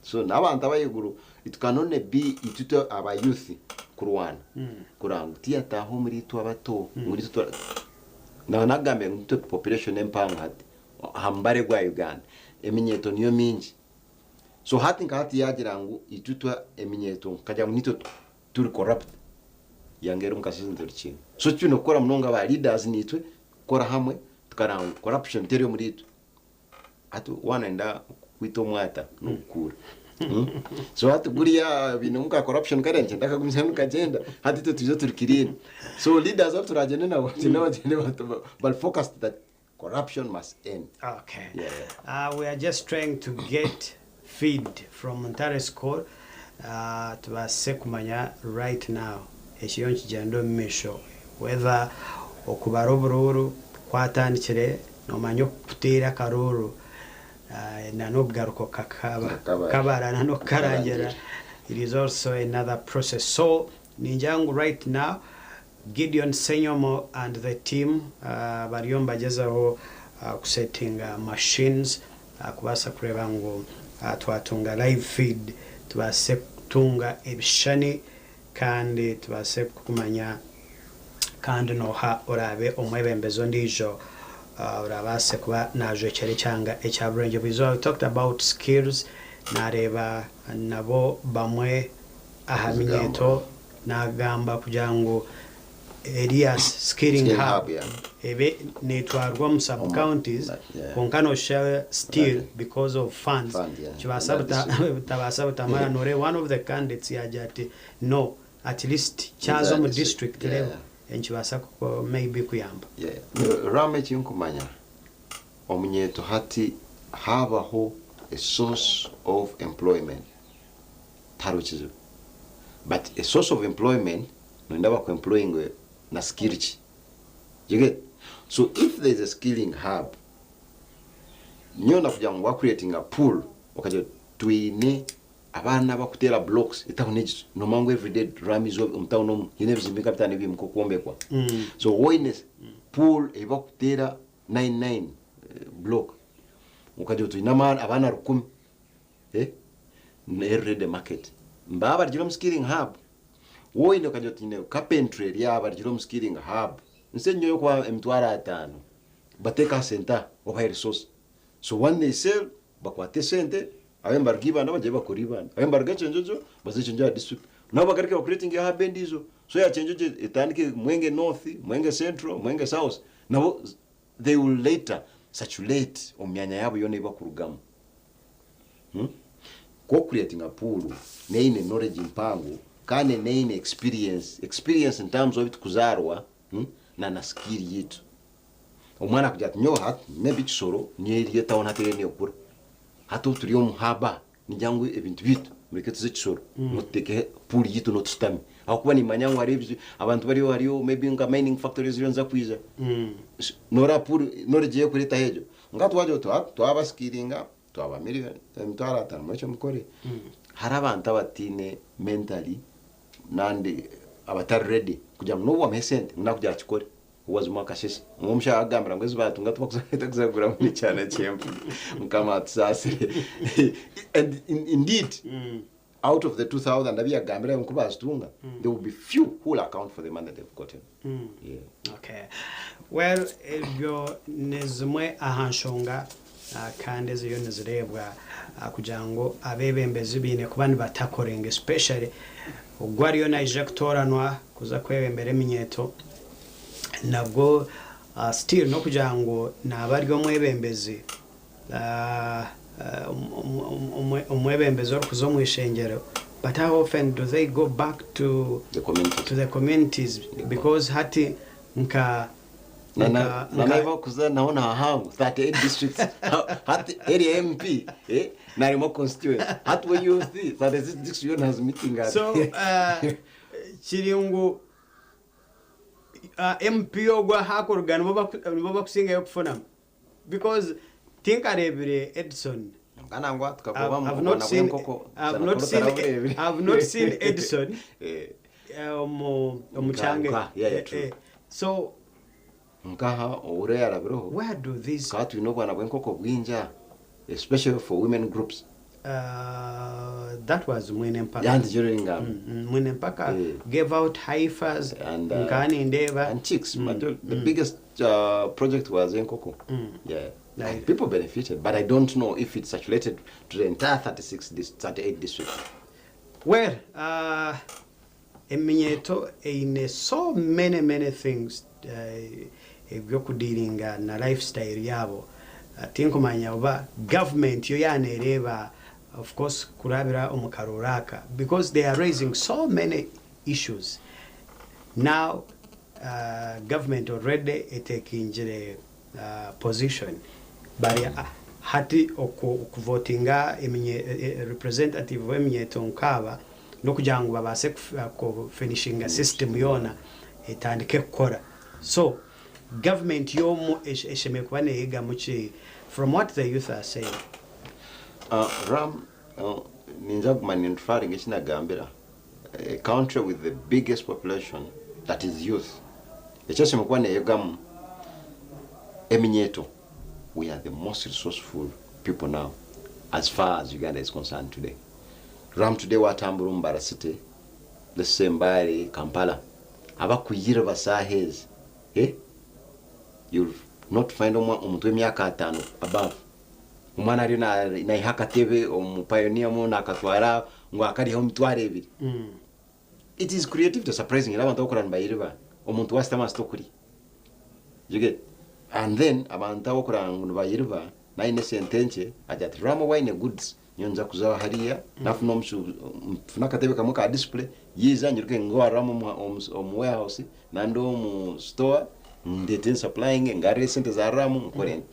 So n'abantu ab'ahaiguru it can only be itwe aba youth kurwana kureba ngu tiyataaha omuri itwe abato ngu nitwe tura naba nagambire ngu nitwe population empango hati aha mubare gwa Uganda eminyeeto niyo mingi so hati nka hati yagira ngu itwe twe eminyeeto nkagira ngu nitwe turi corrupt yanga eri omu kashozi niturikinga so eki twine kukora munonga aba leaders nitwe kukora hamwe tukareba ngu corruption teri omuri itwe. Hati waaba noyenda kwita omwata nogukuura so hati guriya bainemu ka corruption kariya nikyenda kagumizamu nikagyenda hati itwe twije turi clean so leaders abu turagyende nabo bagyende bagyende bari focused that corruption must end. Okay. Yeah, yeah. We are just trying to get feed from Ntare School tubaase kumanya right now ekiriyo nikigyenda omu maisho whether okubara oburuuru kwatandikire Nomanya okuteera akarooro na n'okugaruka okakabara na n'okukarangira it is also another process. So ningira ngu right now Gideon Ssenyomo and the team bariyo nibagyezaho kusetinga machines kubaasa kureeba ngu twatunga live feed tubaase kutunga ebishushani kandi tubaase kumanya kandi n'oha oraabe omwebembezi ondiijo oraabaase kuba naajwekyera ekyanga ekya Burengyerwa Izooba. We talked about skills, naareeba nabo bamwe aha minyeeto naagamba kugira ngu Elias Skilling Hub ebe neetwarwa omu sub counties kwonka nooshusha still because of funds kibaasa butabaasa butamara nooreeba one of the candidates yaagira ati no at least kyaza omu district level nikibaasa maybe kuyamba. Ram ekinkumanya omunyeeto hati haabaho a source of employment tihariho kizibu but a source of employment noyenda baku employinge na skill ki you get so if there is a skilling hub nyowe ndakugira ngu wa creatinga pool okagira oti twine abaana abakuteera blocks etawuni egi nomanya ngu everyday ramizi omu tawuni omu haine ebizimbe nka bitaano ebiimuka okwombekwa so waaba oyine pool ei bakuteera nine nine block okagira oti oyine abaana rukumi eri ready market mbaba barugire omu skilling hub waaba oyine okagira oti nyine carpentry eri aha barugire omu skilling hub nsi enyinya ey'okubaha emitwaro ataano bateeke aha sente aha obahe resource so when they sell Bakwate esente abe nibaruga Ibanda bagyende bakore Ibanda, abe nibaruga Kyenjojo baze Kyenjojo aha district nabo bagaruke ba creatinge hub endiijo so ya Kyenjojo etandike Mwenge North, Mwenge Central, Mwenge South nabo they will later saturate omu myanya yaabo yoona ei bakurugamu. Ku okucreatinga pool neine knowledge mpango kandi neine experience, experience in terms of ebitukuzaarwa na na skill yaitu. Omwana akugira ati nyowe hati maybe Kisoro niyo eri etawuni hati eriyo nekura hati obu turi omu haba ningira ngu ebintu byaitu mureke tuze Kisoro niho tuteeke pool yaitu niho tushutame ahabw'okuba nimanya ngu hariyo ebizibu abantu bariyo hariyo maybe nka mining factory eziriyo niziza kwija noreeba pool knowledge ey'okureetaho egyo kwonka twagira oti hati twabasikiringa twaba miriyoni emitwaro atano murekye mukore hariho abantu abataine mentally nandi abatari ready kugira ngu n'obu wamuha esente ngu nakugira akikore. Wazima akasheshe ngu omushaho akugambira ngu ezi batunga tibakuza kuguramu nekyana ky'empunu mukama atusaasire and indeed out of the 2000 abu yagambire ngu bazitunga there will be few who will account for the money they've gotten yeah. Okay. Well, ebyo ni zimwe aha nshonga kandi eziriyo nizireebwa kugira ngu abeebembezi baine kuba nibatakoringa especially ogwo ariyo naija kutooranwa kuza kwebembera eminyeeto Nabwo still n'okugira ngu naaba ari omwebembezi, omwebembezi orikuza omu ishengyero but how often do they go back to to the communities because hati nka Na n'ahu barikuza naho nihahango 38 districts hati area MP narimu constituency hati we youth 36 districts yoona hazi meeting ati. So kiri ngu MP ogwo ahu akuruga nibo bakusingayo kufunamu because tinkareebire Edson Kwonka nangwa tukagoba omu bwana bw'enkoko I've not seen Edson omu kyanga so Nkaha owura yarabireho where do these tukaba twine obwana bw'enkoko bwingi aha especially for women groups. That was Mwine Mpaka. Yanti kyo ringamba. Mwine Mpaka gave out heifers And, nkaba nindeeba. And chicks. The biggest project was enkoko. Yeah. And people benefited, but I don't know if it circulated to the entire 36, 38 districts. Well, eminyeeto eine so many many things ebyokudealinga na lifestyle yaabo. Tinkumanya oba government yo yanereeba of course kurabira omu karooro aka because they are raising so many issues. Now government already etekingire position bari hati okuvotinga representative w'eminyeeto nkaaba n'okugira ngu babaase kufinishinga system yoona etandike kukora. So government y'omu eshemereire kuba neeyegamu ki from what the youth are saying? Ram, ninza kuguma ninreferring eki nagambira. A country with the biggest population that is youth. Ekyashemereire kuba neeyegamu eminyeeto. We are the most resourceful people now as far as Uganda is concerned today. Ram, today watambura omu Mbara City, let's say Mbale, Kampala, abakuyire basaaha ezi, eh? You'll not find omuntu w'emyaka 50 above. Omwana ariyo naiha akatebe omu Pioneer mu nakatwara ngu akarihaho 20,000. It is creativity surprising era abantu abakura nibayiriba omuntu wasitama asita okurya. You get? And then abantu abakura ngu nibayiriba nayine esente nkye agira ati Ram obu aine goods nyowe nza kuza hariya nafuna nfune akatebe kamwe ka display yiija nyiruke ngu Ram omu warehouse nandi omu store ndete nsupplying ngarure esente za Ram nkore nti.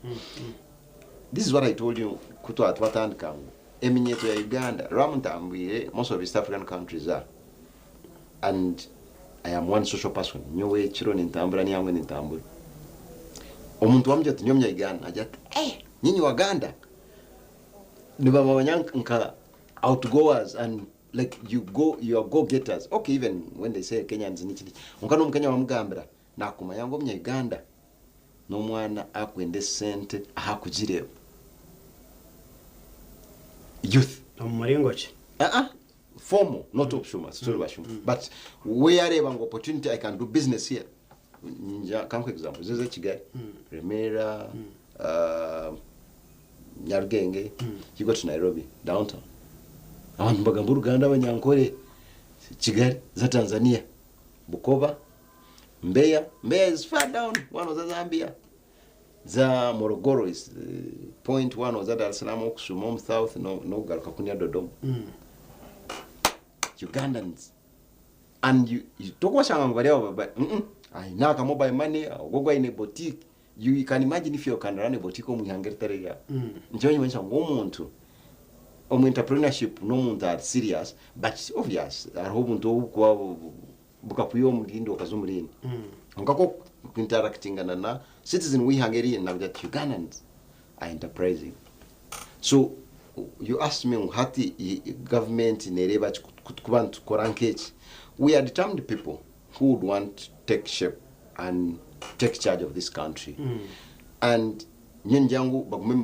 This is what I told you ku twatandika ngu eminyeeto ya Uganda Ram ntambwire most of East African countries are and I am one social person nyowe ekiro nintambura niyangwe nintambura. Omuntu wamugira ati nyowe Munya-Uganda agira ati nyinyi Waganda nibamanya nka outgoers and like you go, you are go getters. Okay, even when they say Kenyans niki niki onka n'omukenya bamugambira nakumanya ngu Omunya-Uganda n'omwana akwenda esente aha kugireeba youth. Omu muringo ki? Formal, not obushuma, situri bashuma, but we yareeba ngu opportunity, I can do business here. Nja kankuhe example zize Kigali, Remera, Nyarugenge. You go to Nairobi downtown, abantu bagamba Uruganda, Abanyankore. Kigali za Tanzania, Bukoba, Mbeya. Mbeya is far down, one za Zambia, za Morogoro is point one za Dar es Salaam, okusuma omu south nokugaruka kunya Dodoma. Ugandans and you tokubashanga ngu bari abo aine aka mobile money, ogwo aine boutique. You can imagine if you can run a boutique omu ihanga eritari ryawe. Nikyo nyimanyisa ngu omuntu omu entrepreneurship n'omuntu ari serious, but obvious hariho obuntu obukuba bukakwiha omu rindi okaza omu rindi. Kwonka ku interactingana na citizen w'ihanga erindi nagira ati Ugandans are enterprising. So you asked me ngu hati government nereeba ki kuba nitukora nk'eki. We are determined people who would want to take shape and take charge of this country. And nyowe ningira ngu bagume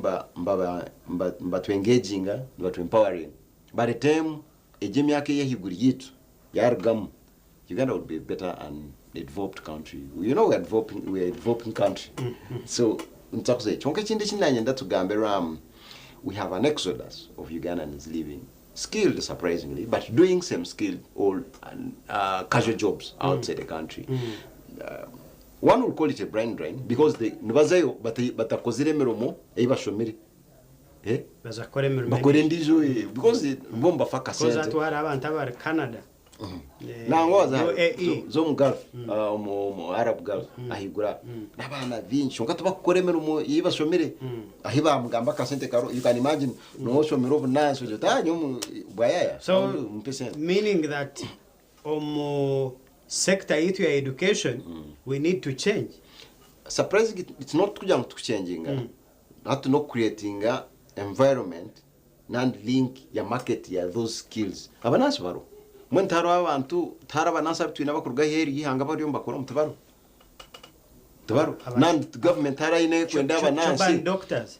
nibatwengaginga, nibatwempowering. By the time egi emyaka ey'ahaiguru yaitu yarugamu, Uganda would be a better and a developed country. You know we are a developing country. So nitakuze kyonka ekindi eki nanyenda tugambe Ram, we have an exodus of Ugandans leaving, skilled surprisingly, but doing same skilled or casual jobs outside the country. One will call it a brain drain because they nibazayo batakozire emirimo ei bashomire. Baza kukora emirimo Bakora endiijo. Endiijo, because bo nibafa Because akasente. hati hariho abantu abari Canada. Nangwa za UAE. Z'omu Gulf, omu Arab Gulf ahaiguru aho n'abaana bingi kyonka tibakukora emirimo ei bashomire ahi bamugamba akasente karo. You can imagine n'oshomire obunansi ogira oti ah nyowe bwayaya So, mpe sente. meaning that omu sector yitu ya education we need to change. Surprising, it's not kugira ngu tukuchanginga, hati no creatinga environment nandi link ya market ya those skills. Abanansi baro mbwenu tihariho abantu, tihariho abanansi abu twine abakuruga aheeru y'eihanga bariyo nibakora omu tibaro Aba- nandi government hariho aine kwenda abanansi. Choban doctors.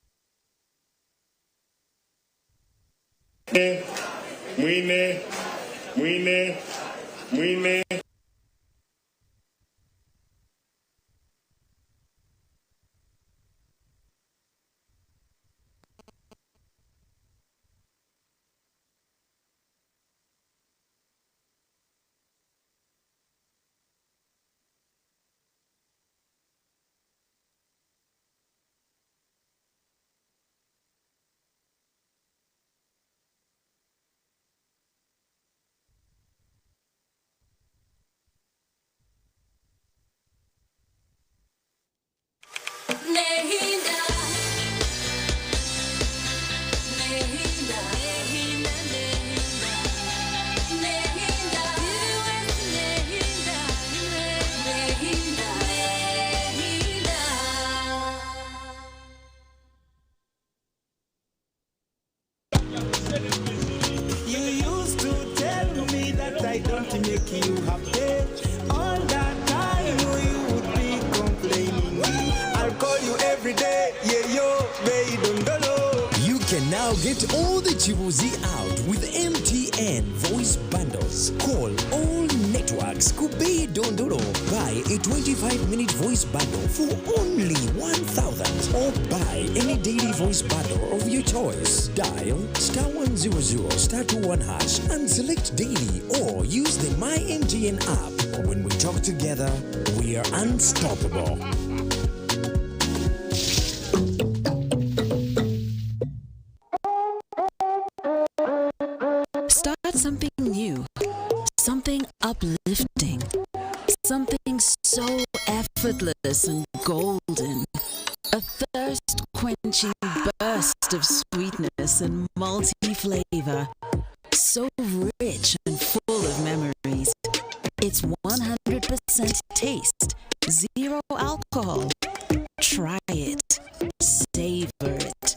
Mwine, Mwine, Mwine. You used to tell me that I don't make you happy. All that time you would be complaining. I'll call you every day, yeah yo, babe, dondolo. You can now get all the Chibuzi out with MTN voice bundles. Call all networks Kubei Dondolo. Buy a 25-minute voice bundle for only 1,000 or buy any daily voice bundle of your choice. Dial star 100 star 21 hash and select daily or use the My MTN app. When we talk together, we are unstoppable. Start something new, something uplifting, something so effortless and golden. A thirst quenching burst of sweetness and multi flavor. So rich and full of memories. It's 100% taste, zero alcohol. Try it, savor it,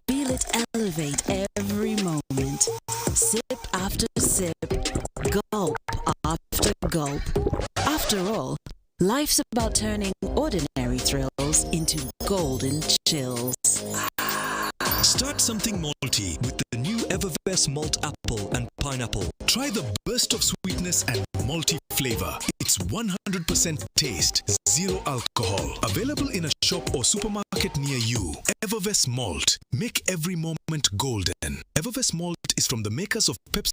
feel it elevate every moment. Sip after sip, gulp after gulp. After all, life's about turning ordinary thrills into golden chills. Start something malty with the new Evervess Malt Apple and Pineapple. Try the burst of sweetness and malty flavor. It's 100% taste, zero alcohol. Available in a shop or supermarket near you. Evervess Malt. Make every moment golden. Evervess Malt is from the makers of Pepsi.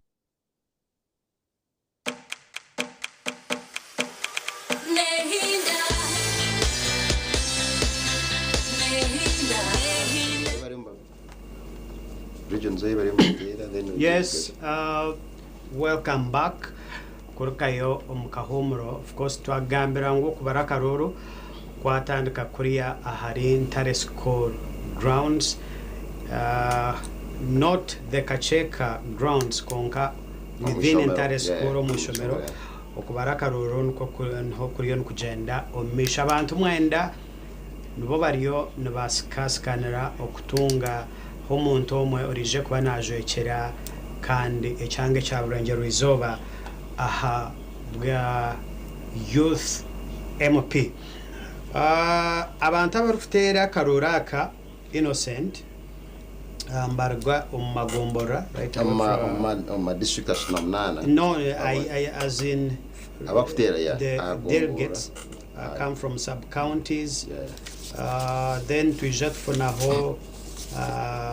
Regions ei bariyo nibateera then we Yes, welcome back kurugayo omu kahuumuro. Of course twakugambira ngu okubara akaruuru kwatandika kuriya ahari Ntare School grounds not the Kakyeka grounds kwonka within Ntare School omu ishomero. Okubara akaruuru nikwo kuriyo nikugyenda omu maisho. Abantu mwenda nibo bariyo nibasikasikanira okutunga omuntu omwe oraije kuba naajwekyera kandi ekyanga ekya Burengyerwa-izooba aha bwa Youth MP. Abantu abarikuteera akaruuru aka Innocent nibaruga omu magomborora right Omu ma district 38. No, I, I, as in Abakuteera ya the aha gomborora. delegates come from sub-counties. Then twija tufunaho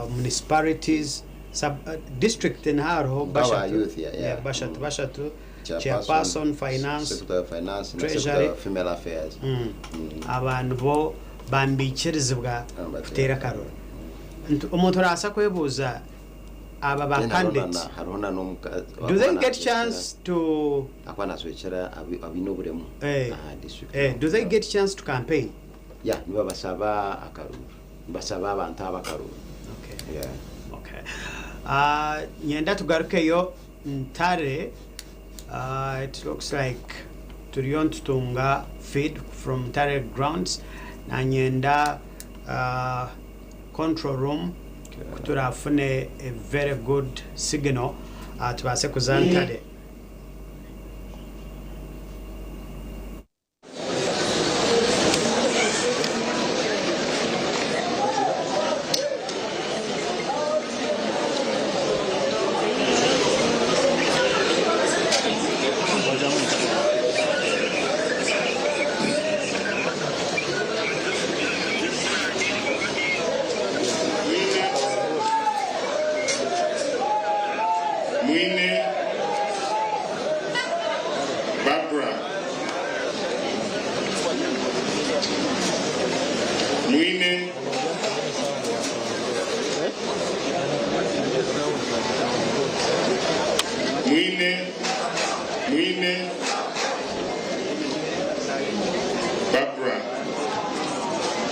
municipalities, sub, district hariho Nk'aba bashatu, youth, yeah, yeah. Yeah, bashatu bashatu, Chairperson, chairperson, finance, Secretary of Finance, na Treasury. Secretary of Female Affairs. Abantu bo bambikirizibwa kuteera akaruru. Omuntu arabaasa kwebuuza aba ba Then hariho candidates hariho na n'omukazi do they get chance to akuba naaswekyera abaine oburemu aha district. Do they get chance to campaign? Yeah, nibabasaba akaruru. Nibasaba abantu aba akaruru. Okay. Yeah. Okay. Nyenda tugarukeyo Ntare. It looks like turiyo nitutunga feed from Ntare grounds. Na nyenda control room kuturafune a very good signal tubaase kuza Ntare.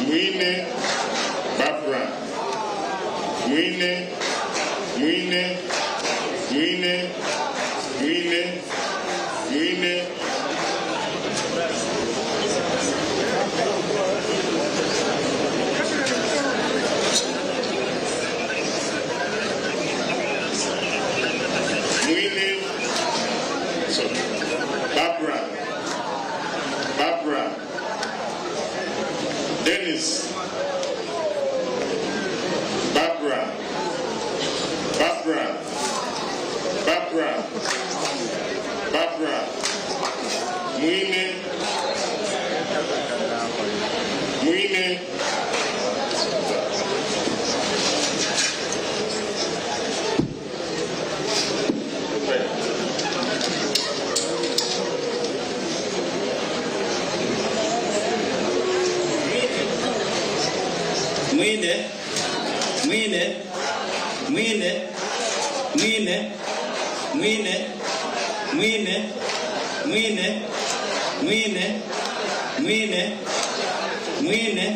Mwine Barbara Mwine Mwine Mwine Mwine Mwine Mwine sorry Barbara Barbara Dennis Barbara Barbara Barbara Barbara Mwine Mwine Mwine, Mwine, Mwine, Mwine, Mwine, Mwine, Mwine, Mwine, Mwine, Mwine,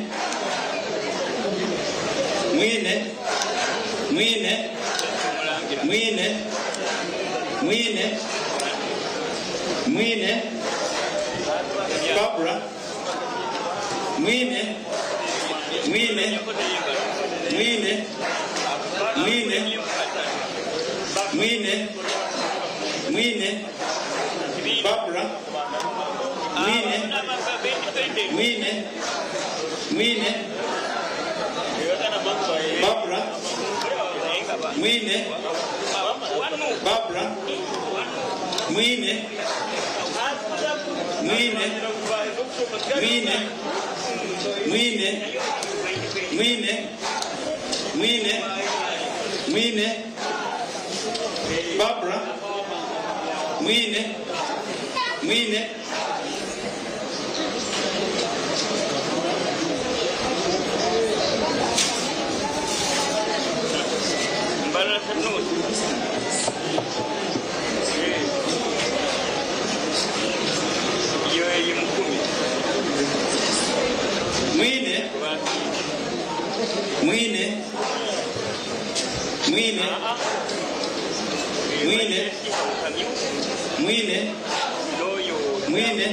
Mwine, Mwine, Mwine, Mwine, Mwine, Barbara, Mwine, Mwine, Mwine, Mwine, Mwine, Mwine, Barbara, Mwine, Mwine, Mwine, Barbara, Mwine, Barbara, Mwine, Mwine, Mwine, Mwine, Mwine, Mwine, Mwine, Barbara, Mwine, Mwine, Mwine, Mwine, Mwine, Mwine, Mwine,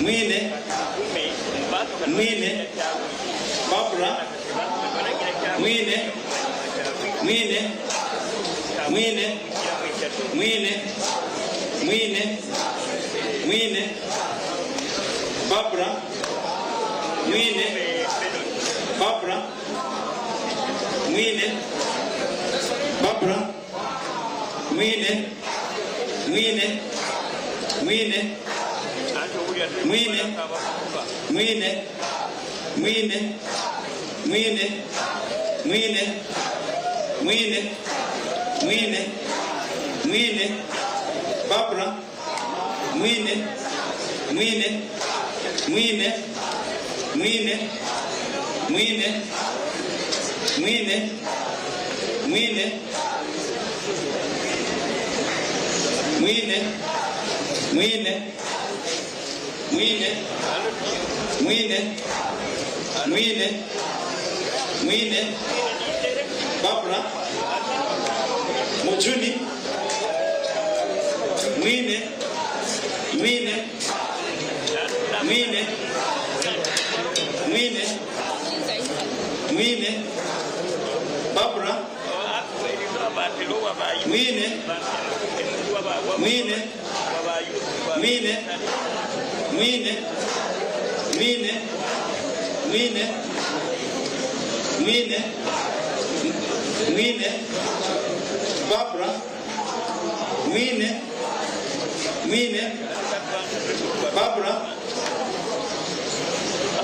Mwine, Mwine, Mwine, Barbara, Mwine, Mwine, Mwine, Mwine, Mwine, Mwine, Barbara, Mwine, Barbara, Mwine, Barbara, Mwine, Mwine, Mwine, Mwine, Mwine, Mwine, Mwine, Mwine, Mwine, Mwine, Mwine, Barbara, Mwine, Mwine, Mwine, Mwine, Mwine, Mwine, Mwine, Mwine, Mwine, Mwine, Mwine, Mwine, Mwine, Barbara, Mujuni, Mwine, Mwine, Mwine, Mwine, Mwine, Barbara, Mwine, Mwine, Mwine, Mwine, Mwine, Mwine, Mwine, Mwine, Barbara, Mwine, Mwine, Barbara,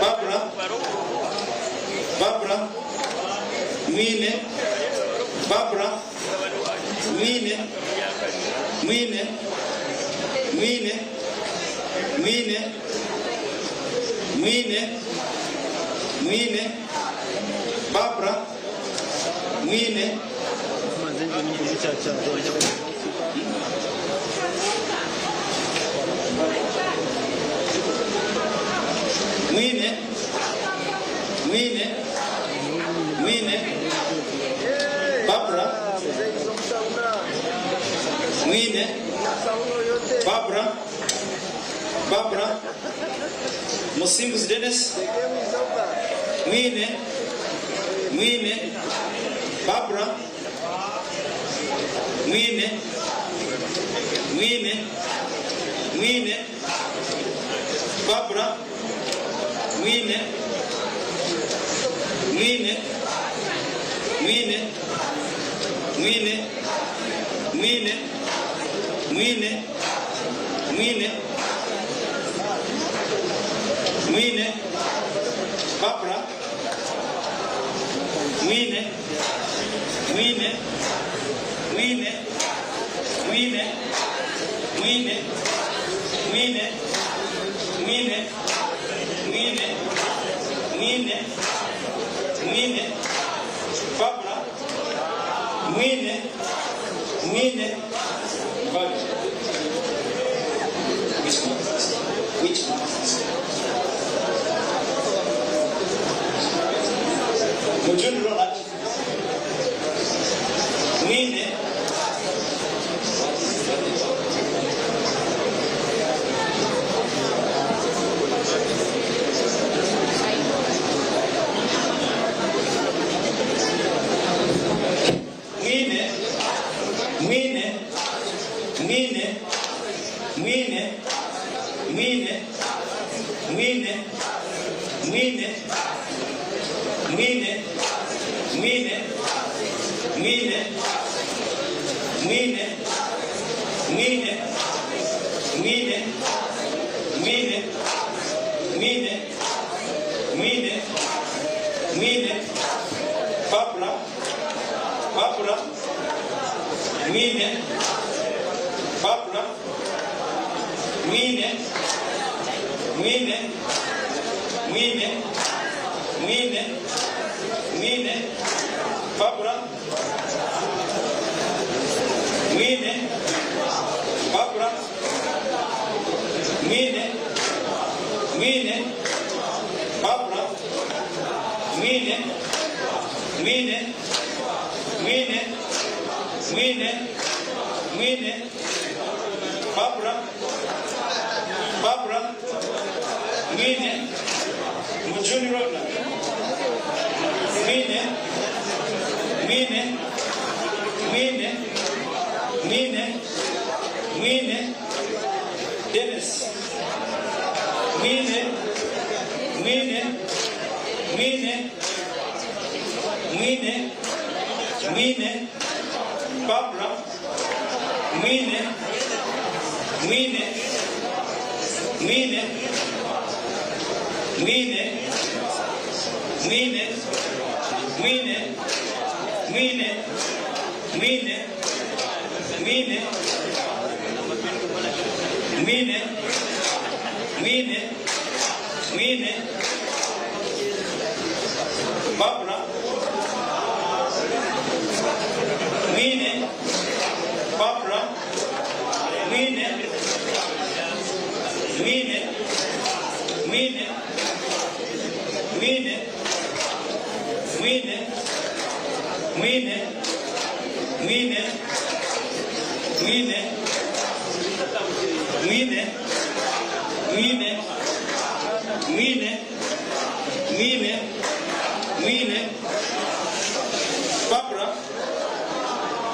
Barbara, Barbara, Mwine, Barbara, Mwine, Mwine, Mwine, Mwine, Mwine, Mwine, Barbara, Mwine, Mwine, Musinguzi Denis, Mwine, Mwine, Barbara, Mwine, Mwine, Mwine, Barbara, Mwine, Mwine, Mwine, Mwine, Mwine, Mwine, Mwine, Mwine, Barbara, Mwine, Mwine, Mwine, Mwine, Mwine, Mwine, Mwine, Mwine, Mwine, Mwine, Barbara, Mwine, Mwine, Barbara. Which one is this? Which one is this? Mujuni Ronald. Mwine. Mwine. Mwine. Mwine. Mwine. Mwine. Mwine. Mwine. Mwine. Mwine. Mwine. Mwine. Mwine. Mwine. Mwine. Mwine. Mwine. Mwine. Barbara. Barbara. Mwine. Barbara. Mwine. Mwine. Mwine. Mwine. Mwine. Barbara. Mwine. Barbara. Mwine. Mwine. Barbara. Mwine. Mwine. Mwine. Mwine. Mwine. Barbara. Barbara. Mwine. Mujuni Ronald. Mwine. Mwine. Mwine. Mwine. Mwine. Dennis. Mwine. Mwine. Mwine. Mwine. Mwine. Barbara. Mwine. Mwine. Mwine. Mwine. Mwine. Mwine. Mwine. Mwine. Mwine. Mwine. Mwine. Mwine. Barbara. Mwine. Barbara. Mwine. Mwine. Mwine. Mwine. Mwine. Mwine. Mwine. Mwine. Mwine. Mwine. Mwine. Mwine. Mwine. Barbara.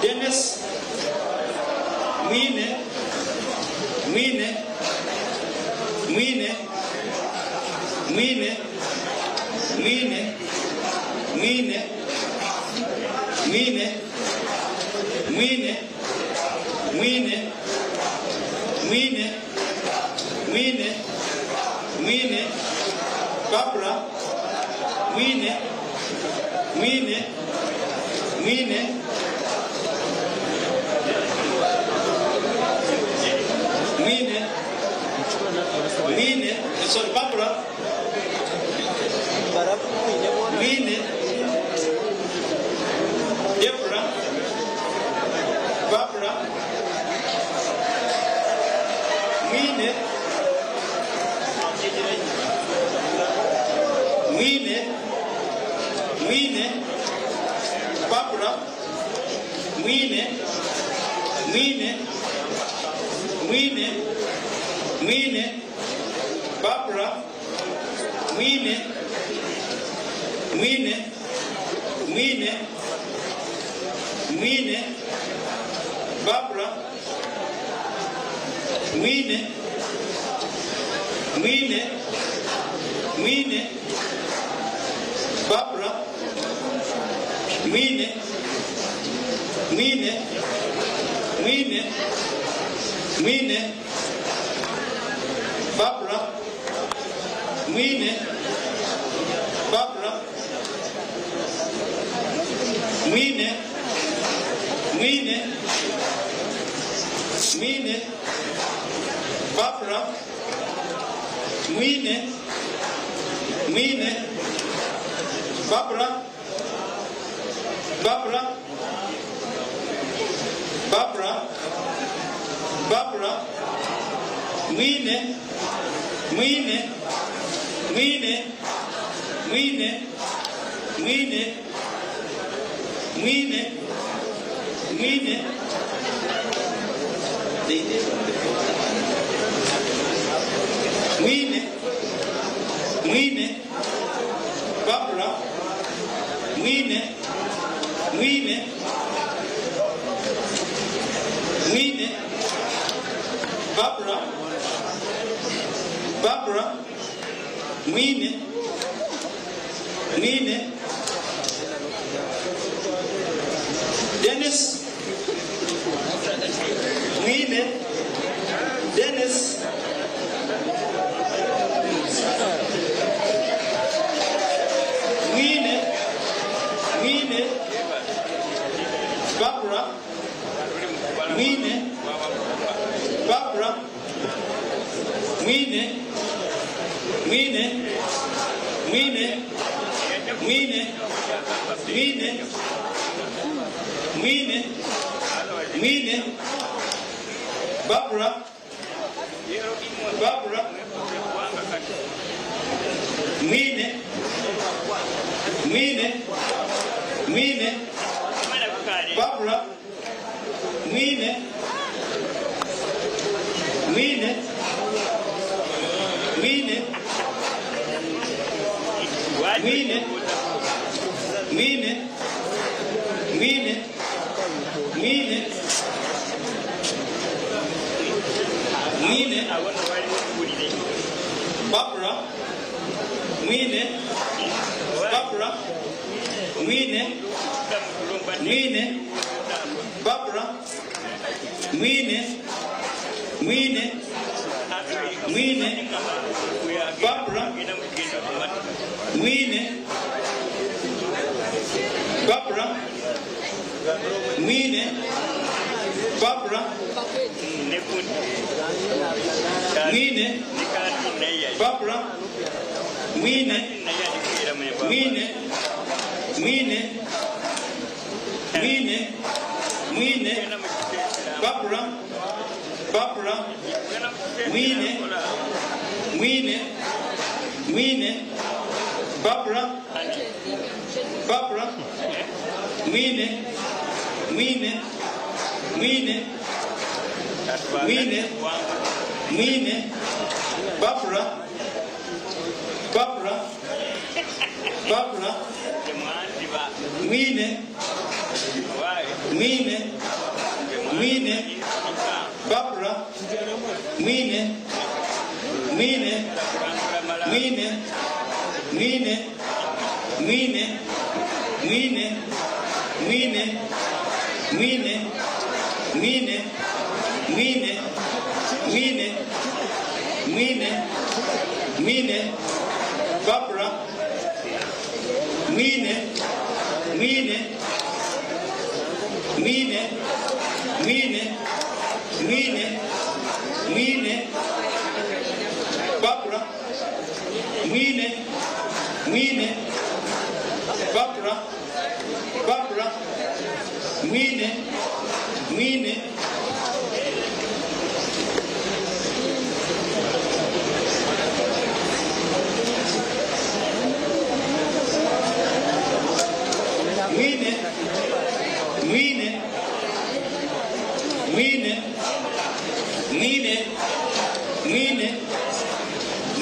Dennis. Mwine. Mwine. Mwine. Mwine. Mwine. Mwine. Mwine. Mwine. Mwine. Mwine. Mwine. Mwine. Barbara. Mwine. Mwine. Mwine. Mwine. Mwine. Sorry, Barbara. Mwine. Deborah. Barbara. Mwine. Mwine. Mwine. Barbara. Mwine. Mwine. Mwine. Mwine. Barbara. Mwine, Mwine, Mwine, Barbara, Mwine, Mwine, Mwine, Barbara, Mwine, Mwine, Mwine, Mwine, Barbara, Mwine, Barbara, Mwine, Mwine, Mwine, Barbara, Mwine, Mwine, Barbara, Barbara, Barbara, Barbara, Mwine, Mwine, Mwine, Mwine, Mwine, Mwine, Mwine. Mwine, Mwine, Barbara, Mwine, Mwine, Mwine, Barbara, Barbara, Mwine, Mwine, Dennis, Mwine, Dennis, Mwine, Mwine, Barbara, Mwine, Barbara, Mwine, Mwine, Mwine, Mwine, Mwine, Mwine, Mwine, Barbara, Barbara, Mwine, Mwine, Mwine, Barbara, Mwine, Mwine, Mwine, Mwine, Mwine, Mwine, Mwine, Mwine, Barbara, Mwine, Barbara, Mwine, Mwine, Barbara, Mwine, Mwine, Mwine, Barbara, Mwine, Barbara, Mwine, Barbara, Mwine, Barbara, Mwine, Mwine, Mwine, Mwine, Mwine, Barbara, Barbara, Mwine, Mwine, Mwine, Barbara, Barbara, Mwine, Mwine, Mwine, Mwine, Mwine, Barbara, Barbara, Barbara, Mwine, Mwine, Mwine, Barbara, Mwine, Mwine, Mwine, Mwine, Mwine, Mwine, Mwine, Mwine, Mwine, Mwine, Mwine, Mwine, Mwine, Barbara, Mwine, Mwine, Mwine, Mwine, Mwine, Mwine, Barbara, Mwine, Mwine, Barbara, Barbara, Mwine, Mwine, Mwine, Mwine, Mwine, Mwine, Mwine,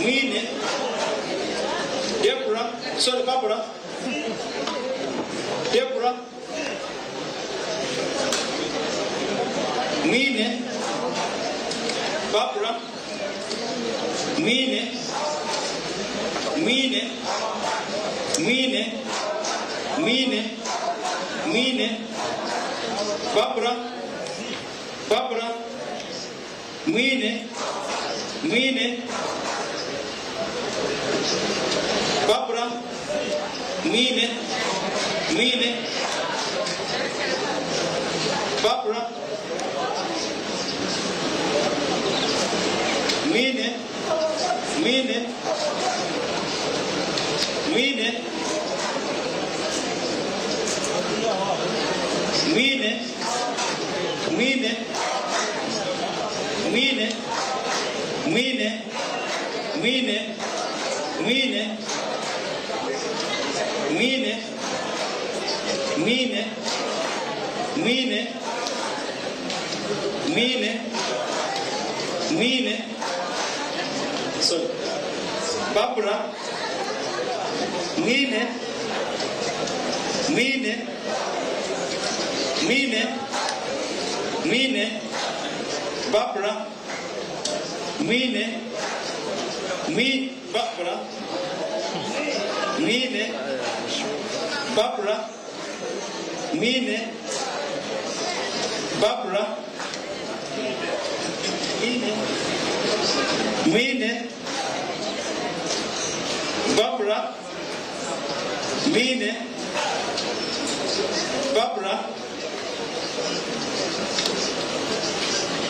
Mwine, Deborah, Sorry, Barbara. Deborah. Mwine. Barbara. Mwine. Mwine. Mwine. Mwine. Mwine. Barbara. Barbara. Mwine. Mwine. Barbara. Mwine. Mwine. Barbara. Mwine. Mwine. Mwine. Mwine. Mwine. Mwine. Mwine. Mwine. Mwine. Mwine. Mwine. Mwine. Mwine. Mwine. Sorry. Barbara. Mwine. Mwine. Mwine. Mwine. Barbara. Mwine. Mwi Barbara. Mwine. Barbara. Mwine. Barbara. Mwine. Mwine. Barbara. Mwine. Barbara.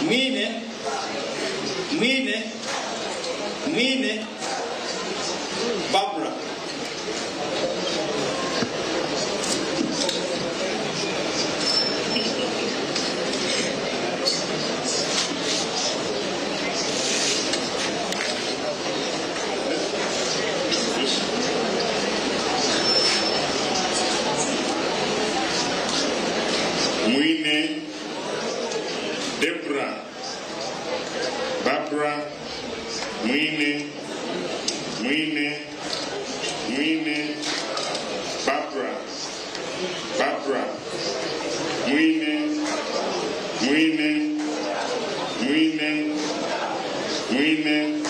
Mwine. Mwine. Mwine. Barbara. Mwine, Debra, Barbara, Mwine, Mwine, Mwine, Barbara, Barbara, Mwine, Mwine, Mwine, Mwine,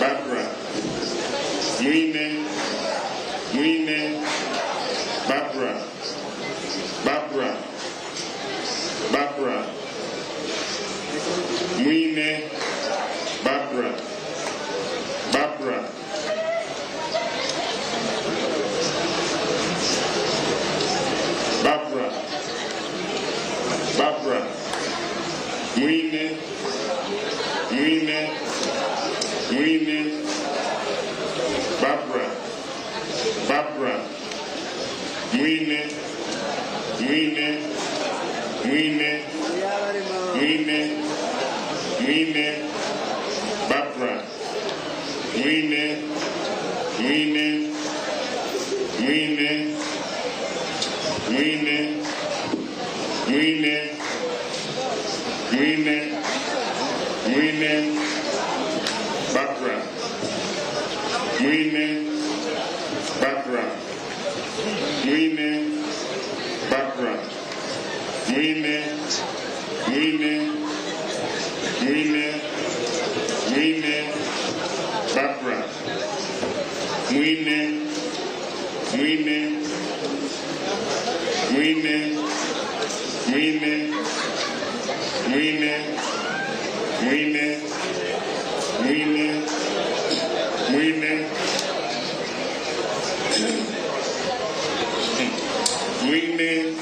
Barbara, Mwine, Mwine, Barbara, Barbara, Barbara, Mwine, Barbara, Barbara, Barbara, Barbara, Mwine, Mwine, Mwine, Barbara, Barbara, Mwine, Mwine, Mwine, Mwine, Mwine, Barbara, Mwine, Mwine, Mwine, Mwine, Mwine, Mwine, Mwine, Barbara, Mwine, Barbara, Mwine, Barbara, Mwine, Mwine, Mwine, Mwine, Barbara, Mwine, Mwine, Mwine, Mwine, Mwine, Mwine, Mwine, Mwine, Mwine, Mwine,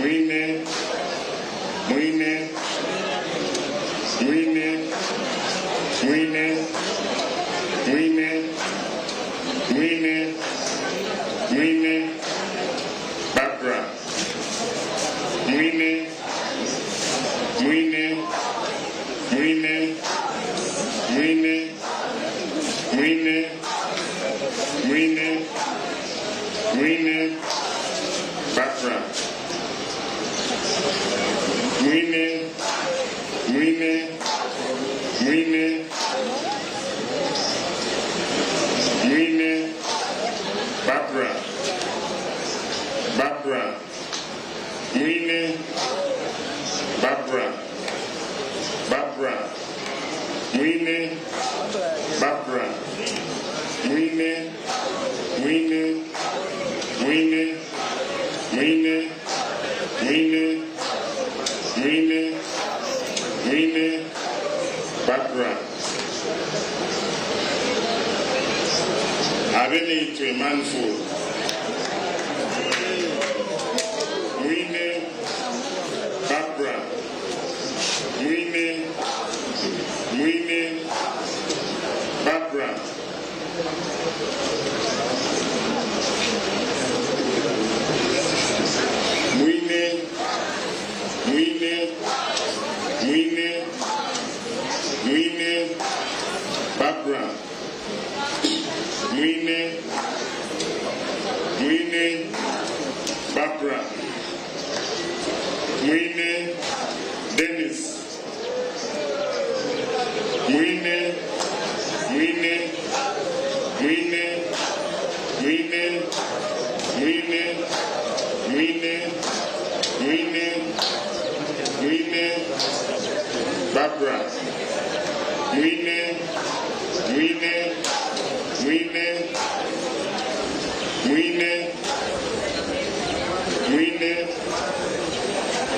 Mwine, Mwine, Mwine, Mwine, Mwine, Mwine, Mwine, Barbara, Mwine, Mwine, Mwine, Mwine, Mwine, Mwine, Mwine, Barbara, Mwine, Mwine, Mwine, Mwine, Mwine, Mwine, Mwine, Mwine, Mwine, Mwine, Barbara. Abeneitwe Manful. Mwine, Barbara. Mwine, Mwine, Barbara. Mwine, Mwine, Mwine, Mwine, Barbara. Mwine, Mwine, Barbara. Mwine, Dennis. Mwine, Mwine, Mwine, Mwine, Mwine, Mwine, Mwine, Mwine, Barbara. Mwine, Mwine, Mwine, Mwine, Mwine,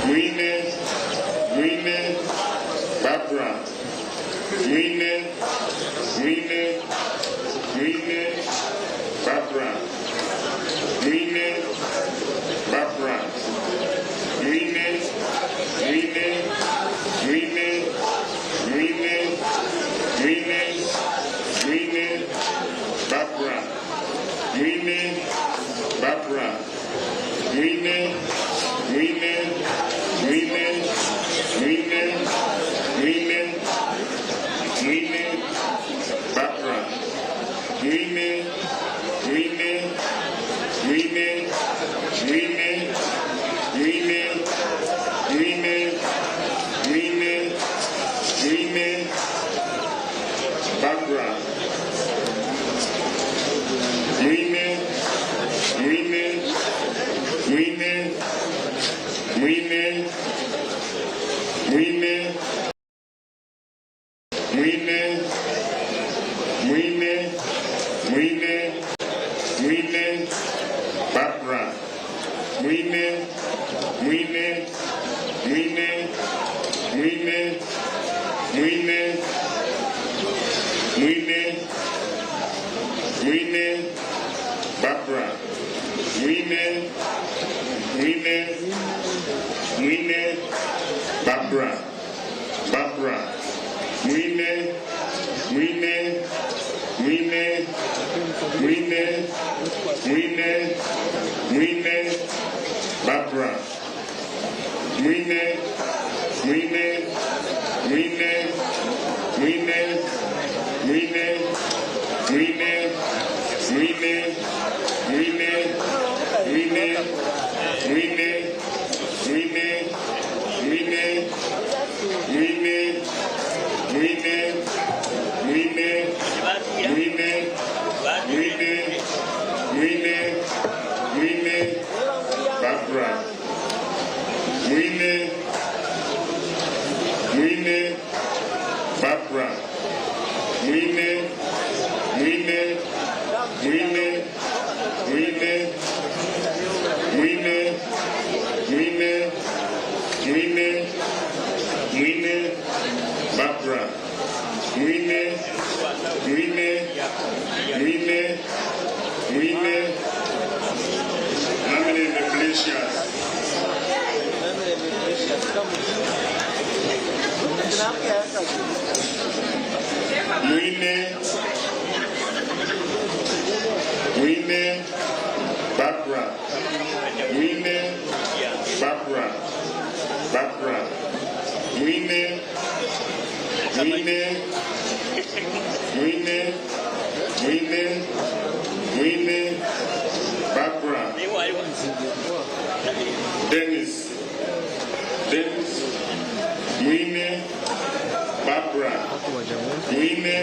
Mwine, Mwine, Barbara. Mwine, Mwine, Mwine, Barbara. Mwine, Barbara. Mwine, Mwine, Mwine, Mwine, Mwine, Mwine, Barbara. Mwine, Barbara. Mwine, Mwine, Mwine, Mwine, Mwine, Mwine, Barbara. Mwine, Mwine, Mwine, Mwine, Mwine, Mwine, Mwine, Mwine, Barbara. Mwine, Mwine, Mwine, Mwine, Mwine, Mwine, Mwine, Mwine, Mwine, Barbara. Mwine, Mwine, Mwine, Mwine, Mwine, Mwine, Mwine, Barbara. Mwine, Mwine, Mwine, Barbara. Barbara. Mwine, Mwine, Mwine, Mwine, Mwine, Mwine, Barbara. Mwine, Mwine, Mwine, Mwine, Mwine, Mwine, Mwine, Mwine, Mwine, Mwine, Mwine, Mwine, Mwine, Mwine, Mwine, Mwine, Mwine, Mwine, Mwine, Barbara. Mwine, Mwine, Barbara. Mwine, Mwine, Mwine, Mwine, Mwine, Mwine, Mwine, Mwine, Barbara. Mwine, Mwine, Mwine, Mwine, Namirembe Precious. Mwine, Mwine, Barbara. Mwine, Barbara. Barbara. Mwine, Mwine, Mwine, Mwine, Mwine, Barbara. Dennis, Dennis, Mwine, Barbara. Mwine,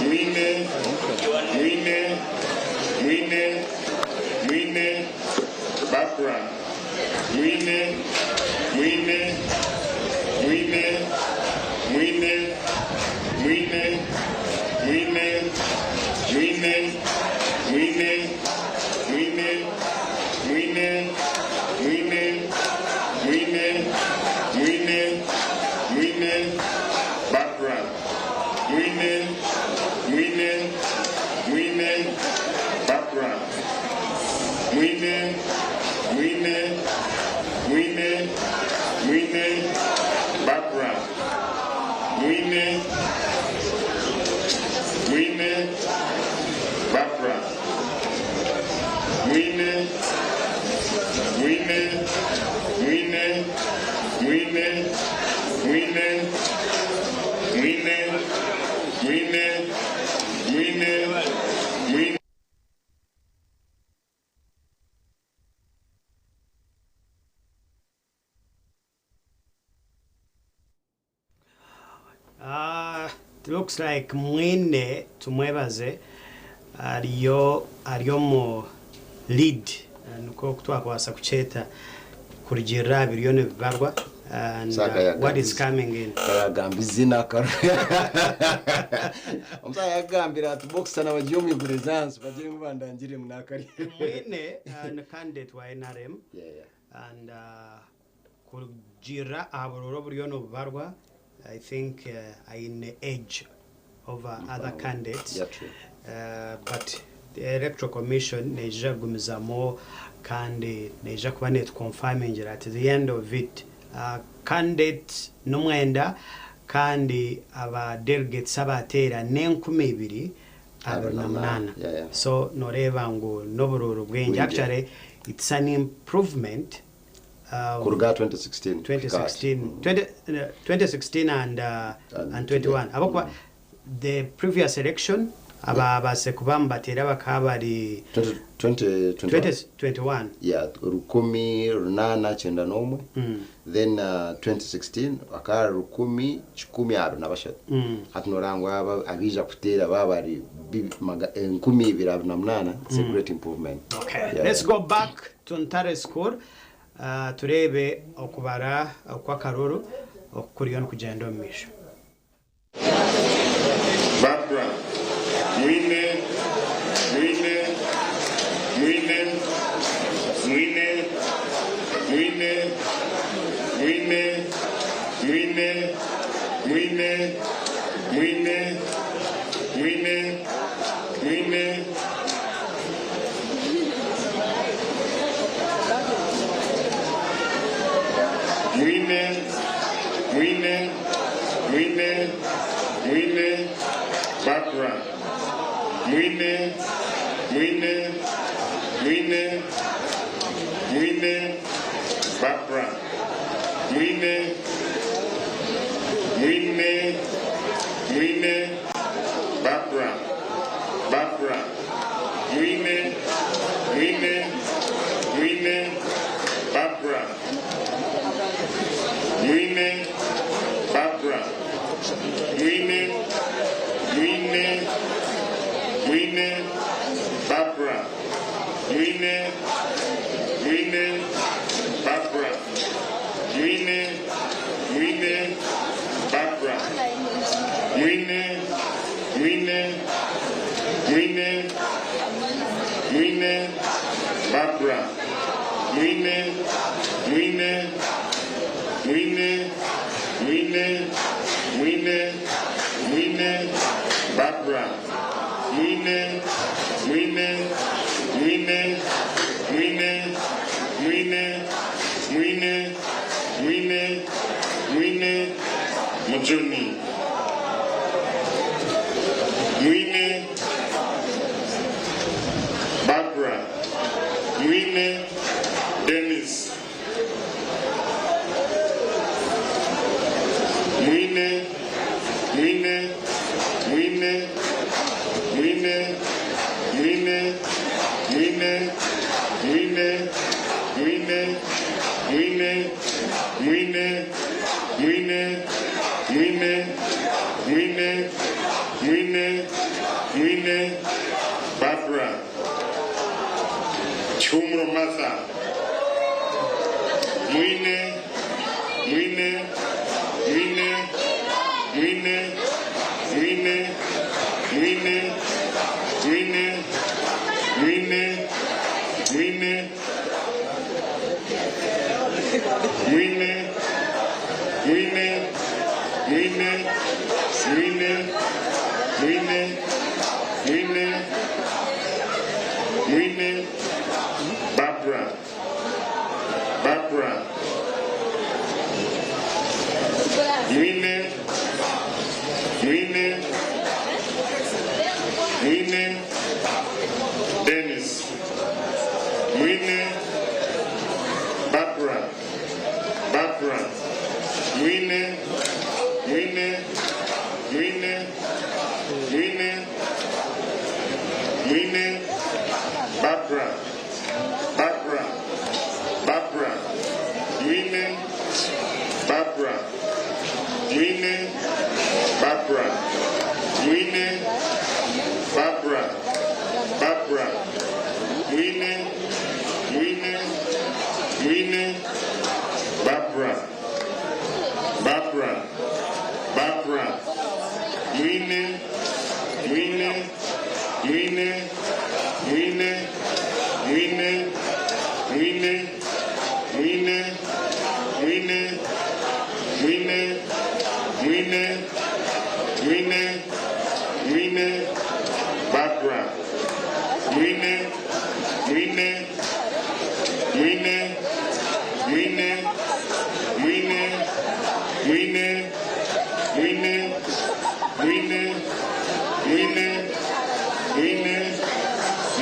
Mwine, Mwine, Mwine, Mwine, Barbara. Mwine, Mwine, Mwine, Mwine, Mwine, Mwine, Mwine, Mwine, Mwine, Mwine, Mwine, Mwine, Mwine, Mwine, Barbara. Mwine, Mwine, Mwine, Barbara. Mwine, Mwine, Mwine, Mwine, Barbara. Mwine, Mwine, Barbara. Mwine, Mwine, Mwine, Mwine, Mwine, Mwine, Mwine, Mwine, Mwine. Ah, it looks like Mwine Tumwebaze ariyo ari omu lead eh, nikwo oku twakubaasa kukyeta kurugiirira aha biriyo nibibarwa and Saga uh, what is yagamba coming in. Yagamba izina akaru omusaija yagambira ati boxer nabagiye omu iguru ezansi bagire ngu bandangirire ngu nakari Mwine uh, ni candidate wa NRM and uh, kurugiirira aha buruuru oburiyo nibubarwa I think uh, aine edge over other candidates Yeah, true. Uh, but the electoral commission neija kugumizamu kandi neija kuba netuconfirmingira at the end of it uh, candidate n'omwenda kandi aba delegates abateera n'enkumi ibiri abiri na munaana Yeah, yeah. so noreeba ngu n'oburuuru bwingi Bwingi. actually it's an improvement uh, kuruga 2016 2016 20, 2016 and, and 21 abakuba the previous election ababaase kuba nibateera bakaba bari 2021 2021 yeah 1891 then 2016 akaba 1123 hati norangwa abaija kuteera baba bari 2028. It's a great improvement. Okay, Yeah, let's yeah. go back to Ntare School tureebe okubara okw'akaruru okuriyo nikugyenda omu maisho. Barbara, Mwine, Mwine, Mwine, Mwine, Mwine, Mwine, Mwine, Mwine, Mwine, Mwine, Mwine, Mwine, Mwine, Mwine, Mwine, Barbara, Mwine, Mwine, Mwine, Mwine, Barbara, Mwine, Mwine, Mwine, Barbara, Barbara, Mwine, Mwine, Mwine, Barbara, Mwine, Barbara, Mwine, Mwine, Mwine, Barbara, Mwine, Mwine, Barbara, Mwine, Mwine, Barbara, Mwine, Mwine, Mwine, Mwine, Barbara, Mwine, Mwine, Mwine, Mwine, Mwine, Mwine, Barbara, Mwine, Mwine, Mwine, Mwine, Mwine, Mwine, Mwine, Mwine, Mujuni. Mwine, Barbara, Mwine, Dennis. Mwine, Mwine, Mwine, Mwine, Mwine, Mwine, Mwine, Mwine, Mwine, Mwine, Mwine, Mwine, Mwine, Mwine, Mwine, Barbara. Chumro Martha. Mwine, Mwine, Mwine, Mwine, Mwine, Mwine, Mwine, Mwine, Mwine, Mwine, Barbara, Barbara, Mwine, Mwine, Mwine, Dennis, Mwine, Barbara, Barbara, Mwine, Mwine, Mwine, Mwine, Mwine, Barbara, Barbara, Barbara, Mwine, Barbara, Mwine, Barbara, Mwine, Barbara, Barbara, Mwine, Mwine, Mwine, Barbara, Barbara, Barbara, Mwine, Mwine, Mwine, Mwine, Mwine, Mwine, Mwine, Mwine, Mwine, Mwine, Mwine, Mwine, Barbara, Mwine, Mwine, Mwine, Mwine, Mwine, Mwine, Mwine, Mwine, Mwine,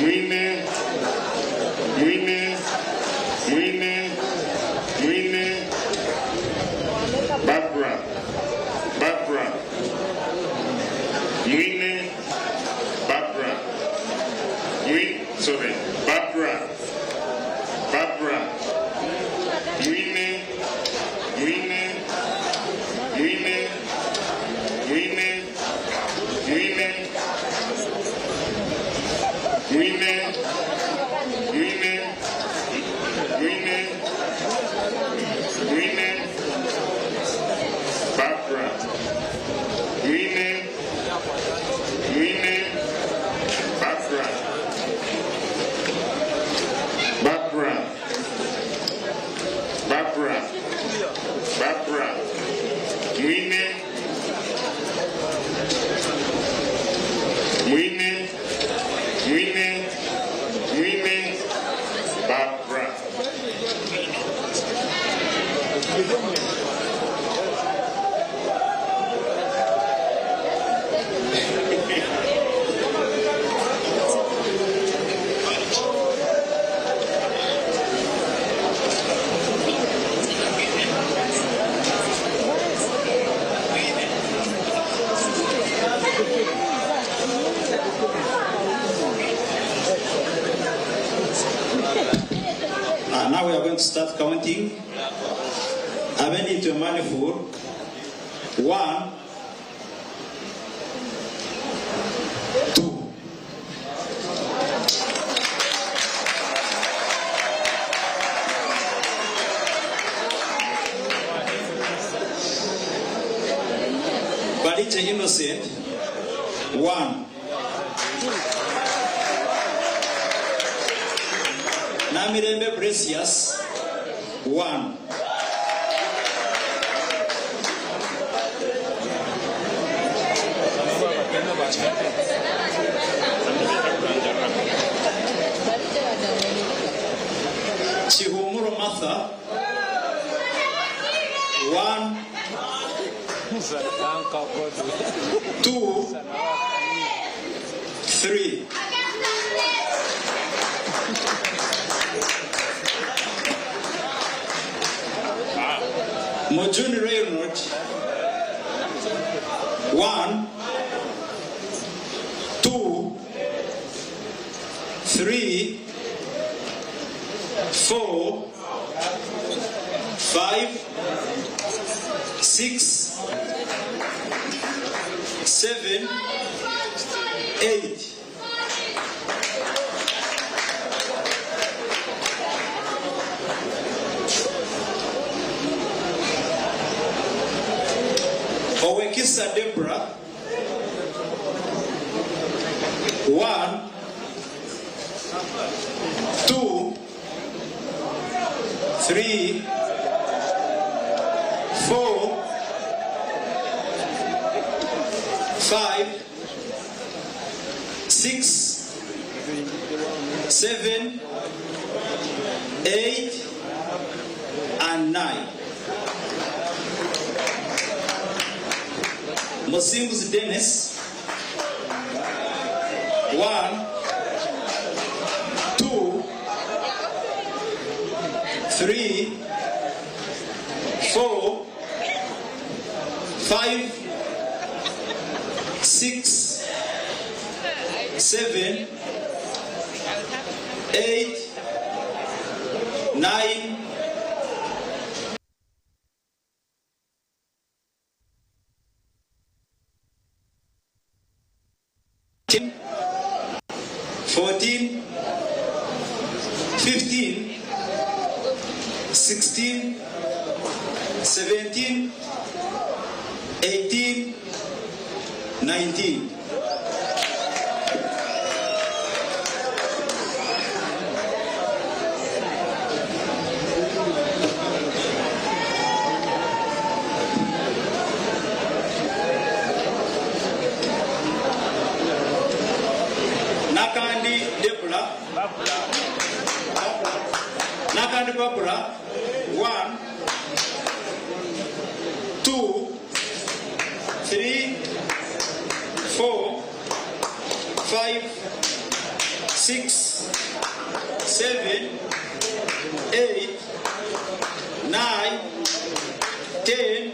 Mwine, Mwine, Mwine, Mwine, Mwine, Barbara, Barbara, Mwine, Barbara, Mwine, sorry, Barbara, Barbara, Mwine, Mwine, Mwine, Mwine, Mwine, Mwine, Mwine, Mwine, Mwine, Barbara, Mwine, Mwine, Barbara, Barbara, Barbara, Barbara, Mwine, Mwine, Mwine, Mwine, Barbara. Now we are going to start counting. Abenitwe manifold. One, two. Baliche Innocent, one. Namirembe Precious, one. Chihumuro Martha, one, two, three. Mojuni Reynolds, one, two, three, 4, 5, 6, 7, 8. Owekisa Deborah, 1, 2, 3, 4, 6, 7, 8 and 9. Musinguzi Dennis, 1, 2, 3, 4, 5, 6, 7, 8, 9, 10, 14, 15, 16, 17, 18, 19. Nakandi Debra, Nakandi Barbara, 1, 2, 3, 4, 5, 6, 7, 8, 9, 10,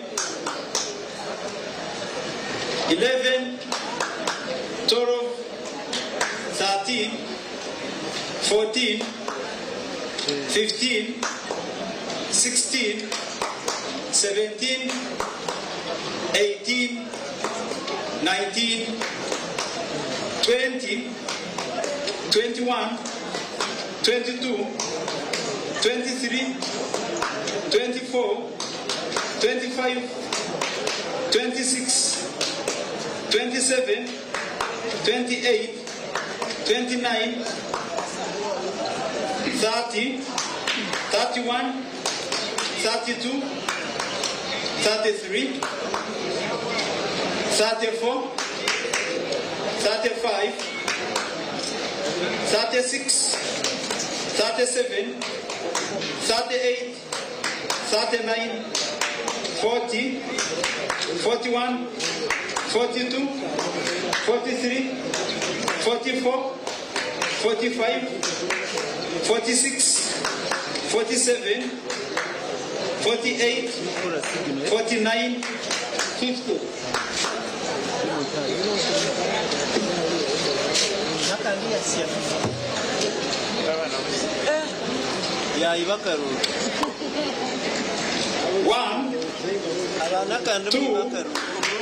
11, 12, 13, 14, 15, 16, 17, 18, 19, 20, 21, 22, 23, 24, 25, 26, 27, 28, 29, 30, 31, 32, 33, 34, 35, 36, 37, 38, 39, 40, 41, 42, 43, 44, 45, 46, 47, 48, 49, 50. One, two,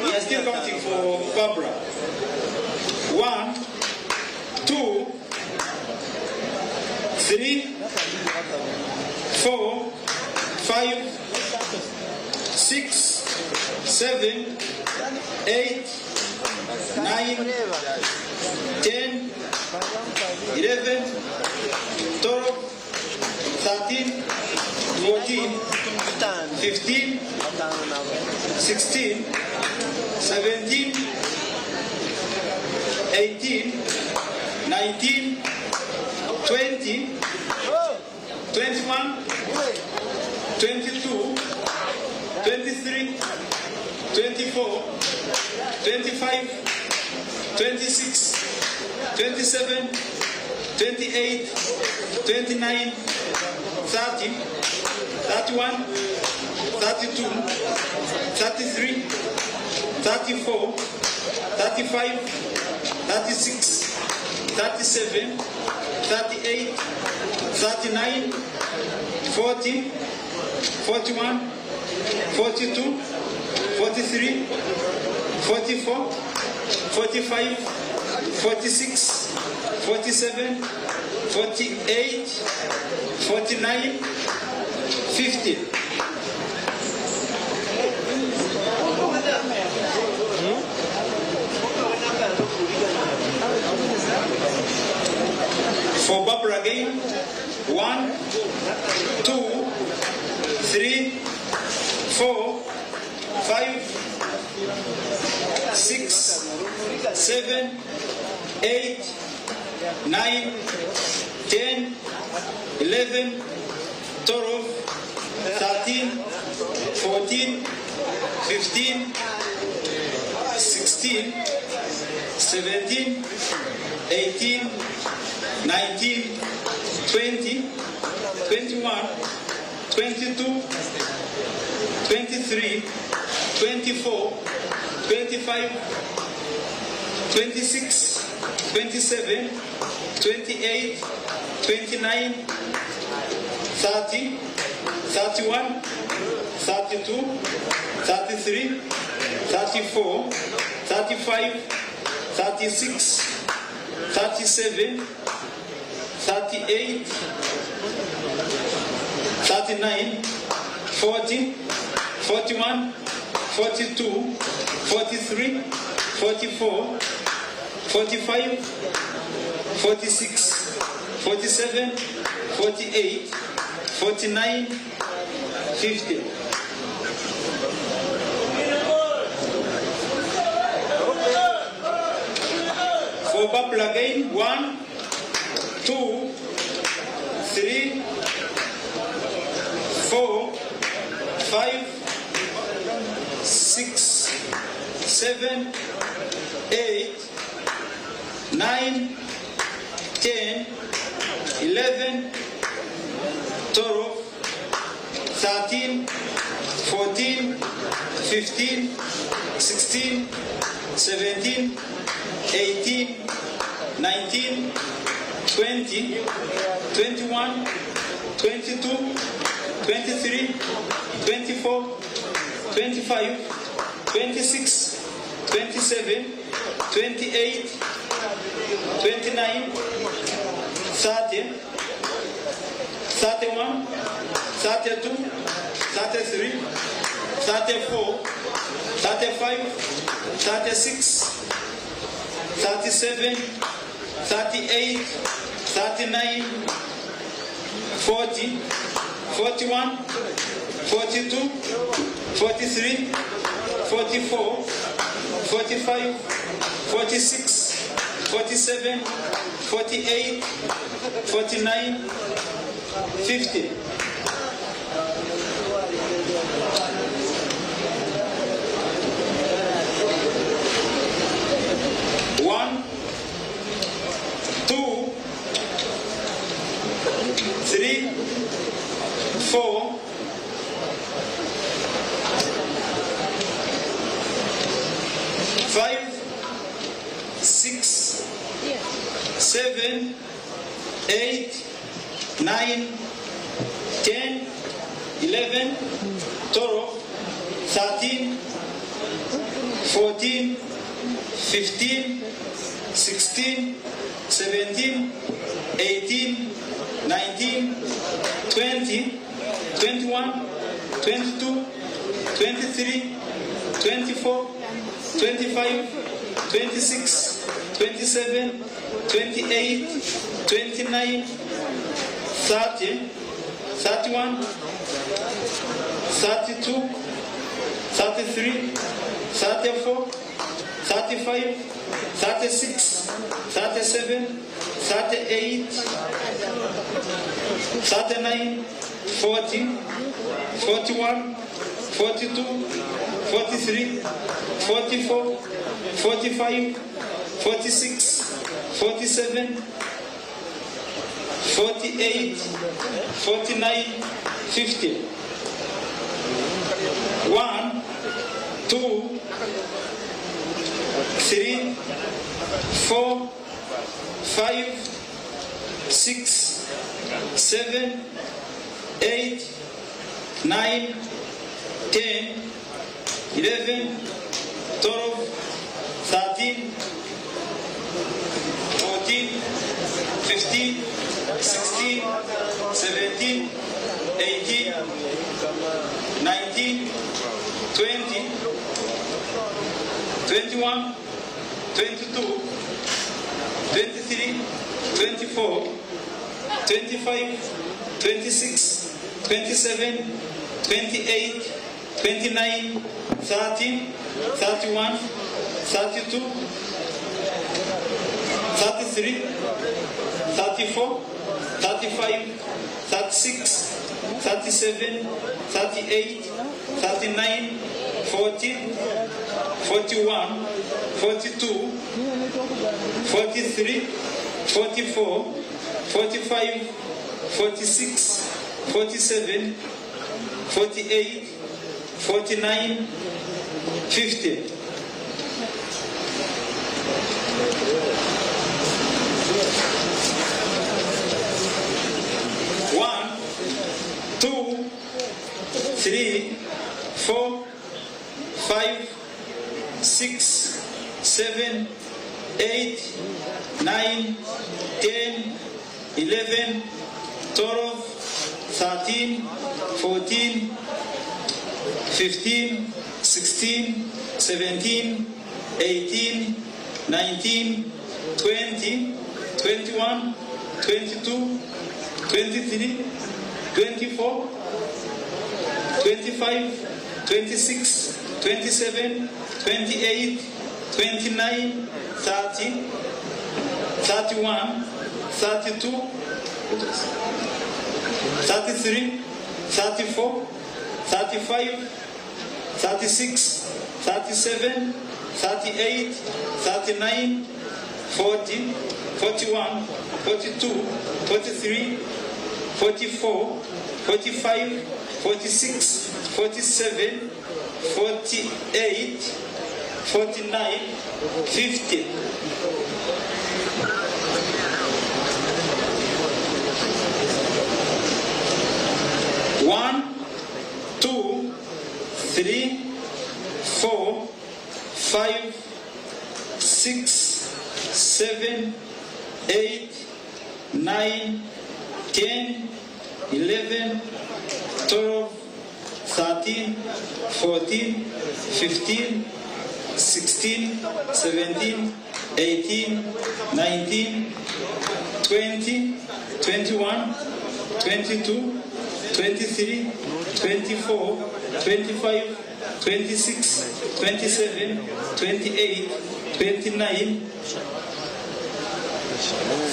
we are still counting for Barbara. 1, 2, 3, 4, 5, 6, 7, 8, 9, 10, 11, 12, 13, 14, 15, 16, 17, 18, 19, 20, 21, 22, 23, 24, 25, 26, 27, 28, 29, 30, 31, 32, 33, 34, 35, 36, 37, 38, 39, 40, 41, 42, 43, 44, 45, 46, 47, 48, 49, 50. For Barbara again, 1, 2, 3, 4, 5, 6, 7, 8, 9, 10, 11, 12, 13, 14, 15, 16, 17, 18, 19, 20, 21, 22, 23, 24, 25, 26, 27, 28, 29, 30, 31, 32, 33, 34, 35, 36, 37, 38, 39, 40, 41, 42, 43, 44, 45, 46, 47, 48, 49, 50. For Barbara again, 1, 2, 3, 4, 5, 6, 7, 8, 9, 10, 11, 12, 13, 14, 15, 16, 17, 18, 19, 20, 21, 22, 23, 24, 25, 26, 27, 28, 29, 30, 31, 32, 33, 34, 35, 36, 37, 38, 39, 40, 41, 42, 43, 44, 45, 46, 47, 48, 49, 50. One, 2, 3, 4, 5, 6, 7, 8, 9, 10, 11, 12, 13, 14, 15, 16, 17, 18, 19, 20, 21, 22, 23, 24, 25, 26, 27, 28, 29, 30, 31, 32, 33, 34, 35, 36, 37, 38, 39, 40, 41, 42, 43, 44, 45, 46, 47, 48, 49, 50. 1, 2, 3, 4, 5, 6, 7, 8, 9, 10, 11, 12, 13, 14, 15, 16, 17, 18, 19, 20, 21, 22, 23, 24, 25, 26, 27, 28, 29, 30, 31, 32, 33, 34, 35, 36, 37, 38, 39, 40, 41, 42, 43, 44, 45, 46, 47, 48, 49, 50. One, two, three, four, five, six, seven, eight, nine, 10, 11, 12, 13, 14, 15, 16, 17, 18, 19, 20, 21, 22, 23, 24, 25, 26, 27, 28, 29, 30, 31, 32, 33, 34, 35, 36, 37, 38, 39, 40, 41, 42, 43, 44, 45, 46, 47, 48, 49, 50. One, two, three, four, five, six, seven, eight, nine, 10, 11, 12, 13, 14, 15, 16, 17, 18, 19, 20, 21, 22, 23, 24, 25, 26, 27, 28, 29,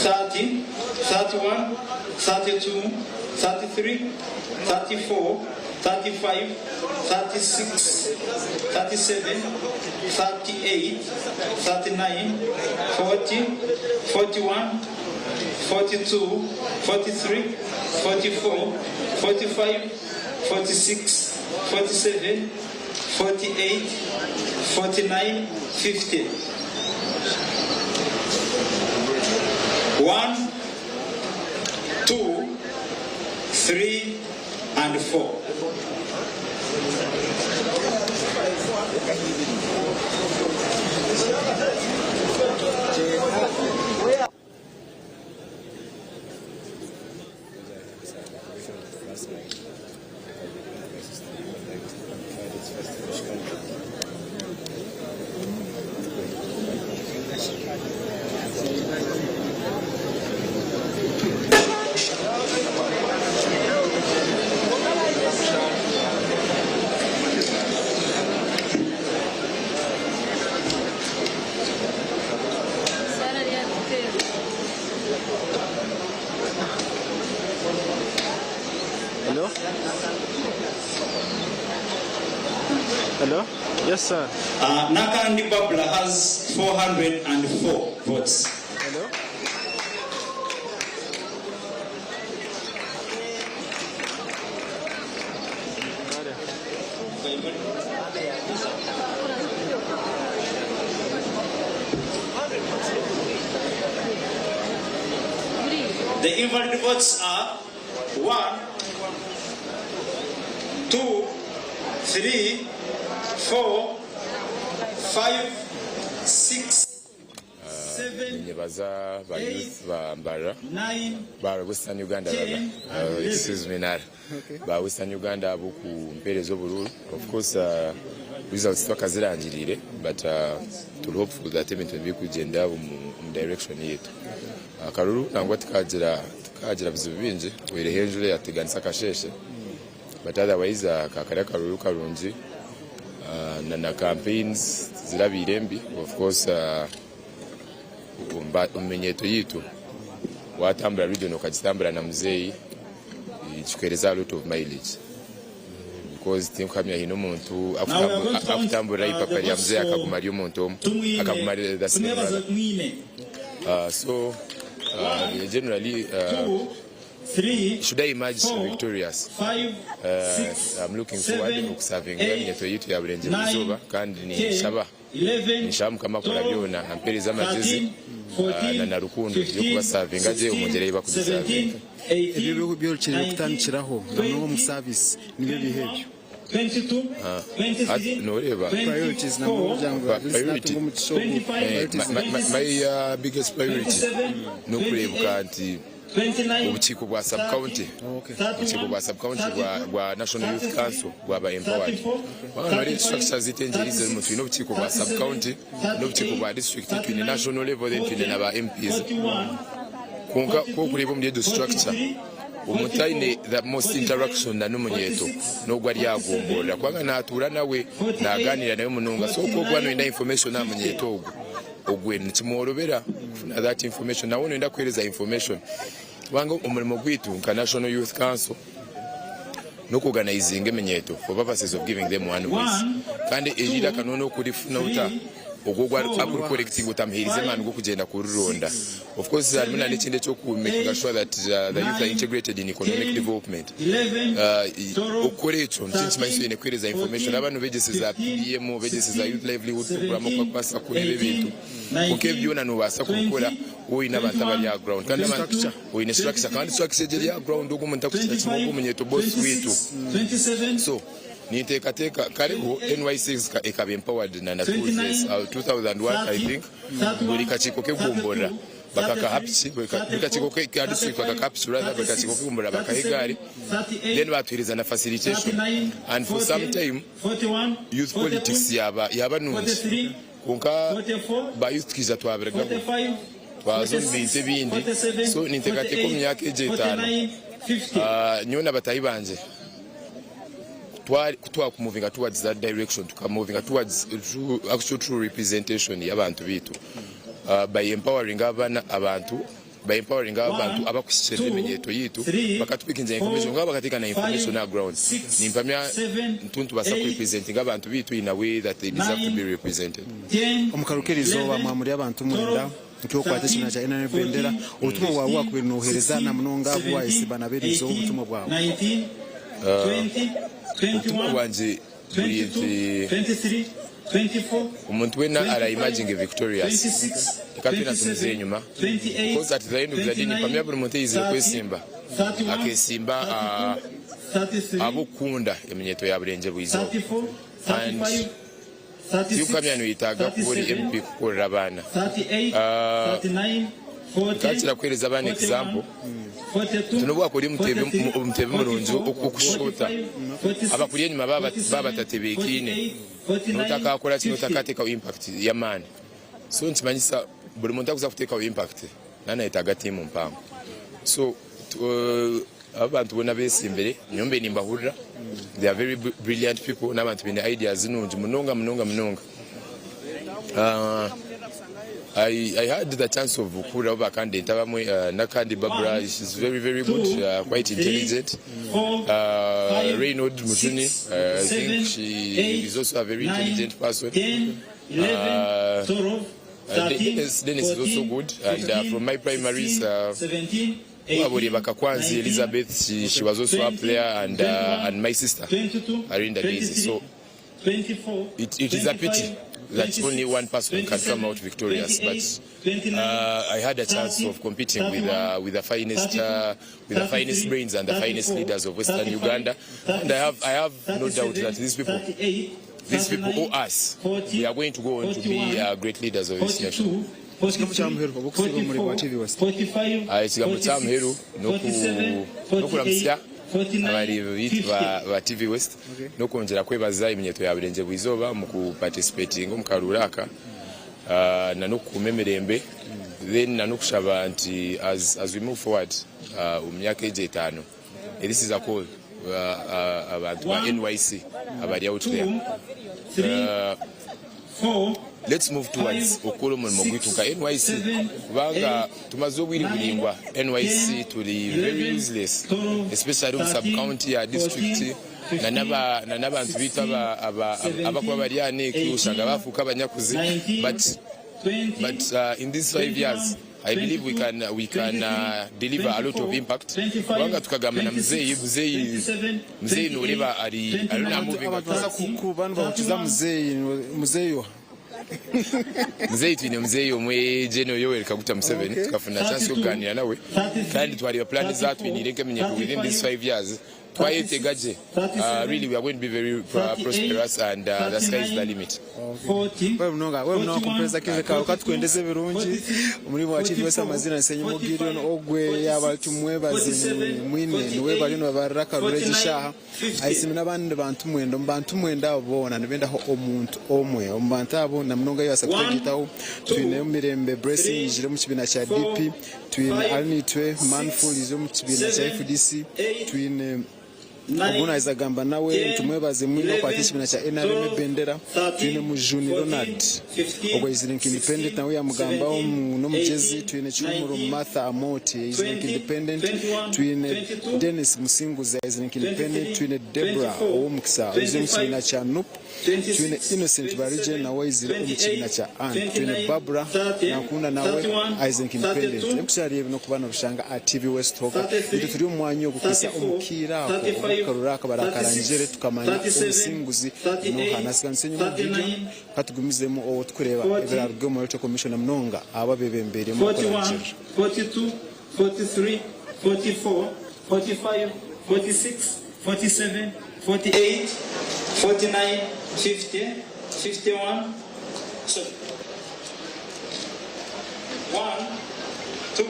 30, 31, 32, 33, 34, 35, 36, 37, 38, 39, 40, 41, 42, 43, 44, 45, 46, 47, 48, 49, 50. 1, 2, 3, and 4. Hello? Hello? Yes, sir. Uh, Nakandi Babla has 404 votes. Hello? The invalid votes are 1, 2, 3, 4, 5, 6, Ninyebaza ba youth ba Mbarara 9, ba Western Uganda rather. Excuse me nara ba Western Uganda abo ku mpeereza obururu of course results twakazirangiriire but turi hopeful that ebintu nibikugyenda omu direction yaitu. Akaruru nangwa tikagira bizibu bingi oihireho enjura eyateganisa akasheeshe but otherwise kakari akaruru karungi na campaigns zirabaire mbi of course. Omu minyeeto yaitu watambura region okagitambura na muzeeyi kikuheereza a lot of mileage because tinkuhamya haine omuntu akutamburira ipapa rya muzeeyi akaguma ari omuntu omwe akaguma ari the same brother. So generally should I emerge victorious I'm looking forward okusavinga eminyeeto yaitu ya Burengyerwa Izooba kandi ninshaba Ninshaba Mukama akora byona ampereze amagyezi na na rukundo y'okubasavinga gye omu ngyera ei bakugisavinga. Ebyo ebi kutandikiraho na munonga omu service nibyo biiha ebyo? Hati noreeba Priorities na munonga kugira ngu at least natunga omugisha ogu priorities. My biggest priority n'okureebuka nti Obukiiko bwa sub county obukiiko bwa sub county bwa National Youth Council bwaba empowered. Kubanga noreeba structure zaitu engyeri zirimu twine obukiiko bwa sub county, twine obukiiko bwa district, twine national level then twine na ba MPs. Kwonka ku orikureeba omuri egyo structure omuntu aine the most interaction na n'omunyeeto n'ogu ari aha gomborora kubanga natuura nawe, nagaaniira nawe munonga so ku orikuba noyenda information aha munyeeto ogwo, Ogwe nikimworobera kufuna that information nawe noyenda kuhereza information kubanga omurimo gwaitu nka National Youth Council noku organizinga eminyeto for purposes of giving them one voice kandi eryo eiraka noona okurifuna ota ogwo ogu akuri collectinga otamuherize amaani gokugyenda kurironda of course harimu na nekindi ekyoku makinga sure that the youth are integrated in economic development okukora ekyo nikyo nikimanyisa oine kuhereza information abanu begyeseza PDM begyeseza youth livelihood program okubakwasa kureeba ebintu kwonka ebi byona nobaasa kubikora oine abantu abari aha ground kandi abantu oine structure kandi structure egyo eri aha ground ogwo omuntu akukira kimwe ogwo omunyeto boss waitu so ninteekateeka kareho NYC ekaba empowered na na tools 2001 I think buri kakiiko k'egomborora bakakaha piki, buri kakiiko ka district bakakaha piki rather, buri kakiiko k'egomborora bakaha egaari then batuheereza na facilitation and for some time youth politics yaaba yaaba nungi kwonka ba youth tukaija twabirugaho twaza omu bintu ebindi so ninteekateeka omu myaka egyo etaano nyowe na bataahi bangye Ku twakumovinga towards that direction, tukamovinga towards actual true representation y'abantu baitu by empowering abana abantu by empowering abantu abakuhikiirira eminyeeto yaitu bakatupikingira information kwonka bakateeka na information aha ground nimpamya ntu nitubaasa ku representinga abantu baitu in a way that they deserve to be represented. Omu karuka erizooba mwamuri abantu mwenda nk'okwata ekibiina kya NRM Bendera, obutumwa bwawe obu wakubaire nohereza na munonga abu wayesimba nabo erizooba obutumwa bwawe. Obutumwa bwangye buri nti omuntu weena ara emerginge victorious reka twena tumuze enyima because at the end of the day nimpamya buri muntu ayizire kwesimba akesimba ahabw'okukunda eminyeeto ya Burengyerwa Izooba and tikuhamya noyetaaga kuba ori MP kukorera abaana. Nkakira kuheereza abaana example nti n'obu wakuba ori omuteebi murungi okushoota, abakuri enyima baaba batatebeekaine, notakakora ki, notakateekaho impact y'amaani. So nikimanyisa buri muntu arikuza kuteekaho impact naaba nayetaaga tiimu mpango. So Aba bantu boona abetsimbire nyowe mbaire nimbahurira they are very brilliant people n'abantu baine ideas nungi munonga munonga munonga. I, I had the chance of kuhuriraho ba candidate abamwe uh, nakandi Barbara she's very very good uh, quite intelligent uh, Reynold Mujuni uh, I think she is also a very intelligent person uh, uh, Dennis, Dennis is also good and uh, from my primaries uh, Wabureeba Kakwanzi Elizabeth she, she was also up there and, uh, and my sister Arinda Daisy. So it, it is a pity that only one person can come out victorious. But uh, I had a chance of competing with, uh, with the finest uh, with the finest brains and the finest leaders of Western Uganda, and I have I have no doubt that these people these people owe us. We are going to go on to be uh, great leaders of this nation. Ekigambo kya muheru oba okusiiba omuri gwa TV West. Ekigambo kya muheru n'okuramutsya abareebi baitu ba TV West n'okwongyera kwebaza eminyeeto ya Burengyerwa Izooba omu kuparticipatinga omu karuuru aka na n'okukuuma emirembe then na n'okushaba nti as, as we move forward omu myaka egyo etaano this is a call abantu ba NYC abari out there. Let's move towards okukora omurimo gwaitu nka NYC kubanga tumaze obwire buraingwa NYC turi very useless especially omu sub county ya district na n'abantu baitu abakuba bari aha NEC oshanga bafuuka abanyakuzi but but in these 5 years I believe we can we can deliver a lot of impact kubanga tukagamba na muzeeyi muzeeyi muzeeyi noreeba ari ariyo na Abantu movinga abantu baza kuba nibahukiza muzeeyi muzeeyi oha? Muzeeyi twine muzeeyi omwe General Yoweri Kaguta Museveni tukafuna chance y'okuganira nawe kandi twareeba plan ezi atwiniire nk'eminyeeto within these 5 years twayetega gye really we are going to be very prosperous and the sky is the limit. Webale munonga webale munonga kumpereza akaire kawe katukwendeze ebirungi omuri wa TV West amazina ni Senyimo Gideon ogwe yaba tumwebaze mwine niwe bariyo nibabarira akaruru egi shaaha ahisime n'abandi bantu mwenda omu bantu mwenda abo boona nibendaho omuntu omwe omu bantu abo na munonga yabasa kutegitaho twineyo Mirembe Blessing yijire omu kibiina kya DP twine Arinitwe Manful yijire omu kibiina kya FDC twine Ogu naahiza kugamba nawe nitumwebaze mwine okwata ekibiina kya NRM ebendera. Twine Mujuni Ronald ogwo aizire nka independent nawe yamugambaho n'omugyezi. Twine Kihumuro Martha Amooti aizire nka independent. Twine Denis Musinguzi aizire nka independent. Twine Deborah Owomukisa oizire omu kibiina kya nup. Twine Innocent Barigye nawe aizire omu kibiina kya and. Twine Barbra Nankunda nawe aizire nka independent. Ebikukyari ebi n'okuba nobishanga aha TV West Hoka. Itwe turi omu mwanya ogu kuhitsya omu kaire ako obu akaruru aka barakarangire tukamanya omusinguzi n'oha. Nasiganisa enyima omu Gideon katugumizemu owo tukureeba ebiraruge omu Electoral Commission na munonga abo abebembeiremu okurangirira. 42, 43, 44, 45, 46, 47, 48, 49, 50, 51, sorry, 1, 2,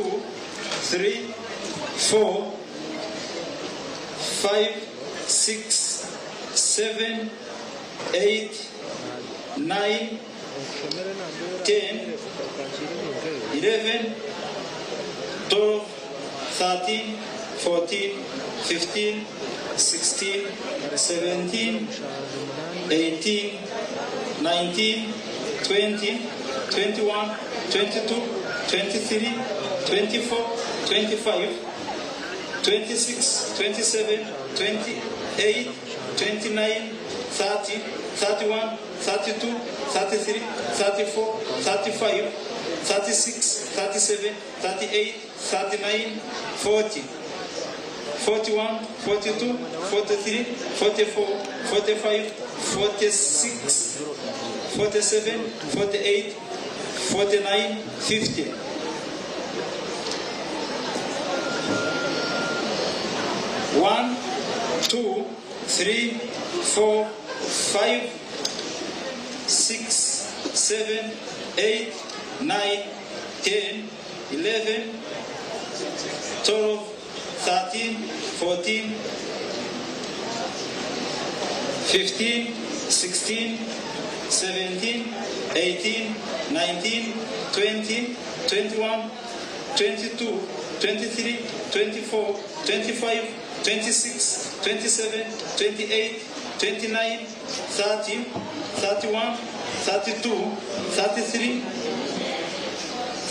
3, 4, 5, 6, 7, 8, 9, 10, 11, 12, 13, 14, 15, 16, 17, 18, 19, 20, 21, 22, 23, 24, 25, 26, 27, 28, 29, 30, 31, 32, 33, 34, 35, 36, 37, 38, 39, 40, 41, 42, 43, 44, 45, 46, 47, 48, 49, 50. 1, 2, 3, 4, 5, 6, 7, 8, 9, 10, 11, 12, 13, 14, 15, 16, 17, 18, 19, 20, 21, 22, 23, 24, 25, 26, 27, 28, 29, 30, 31, 32, 33,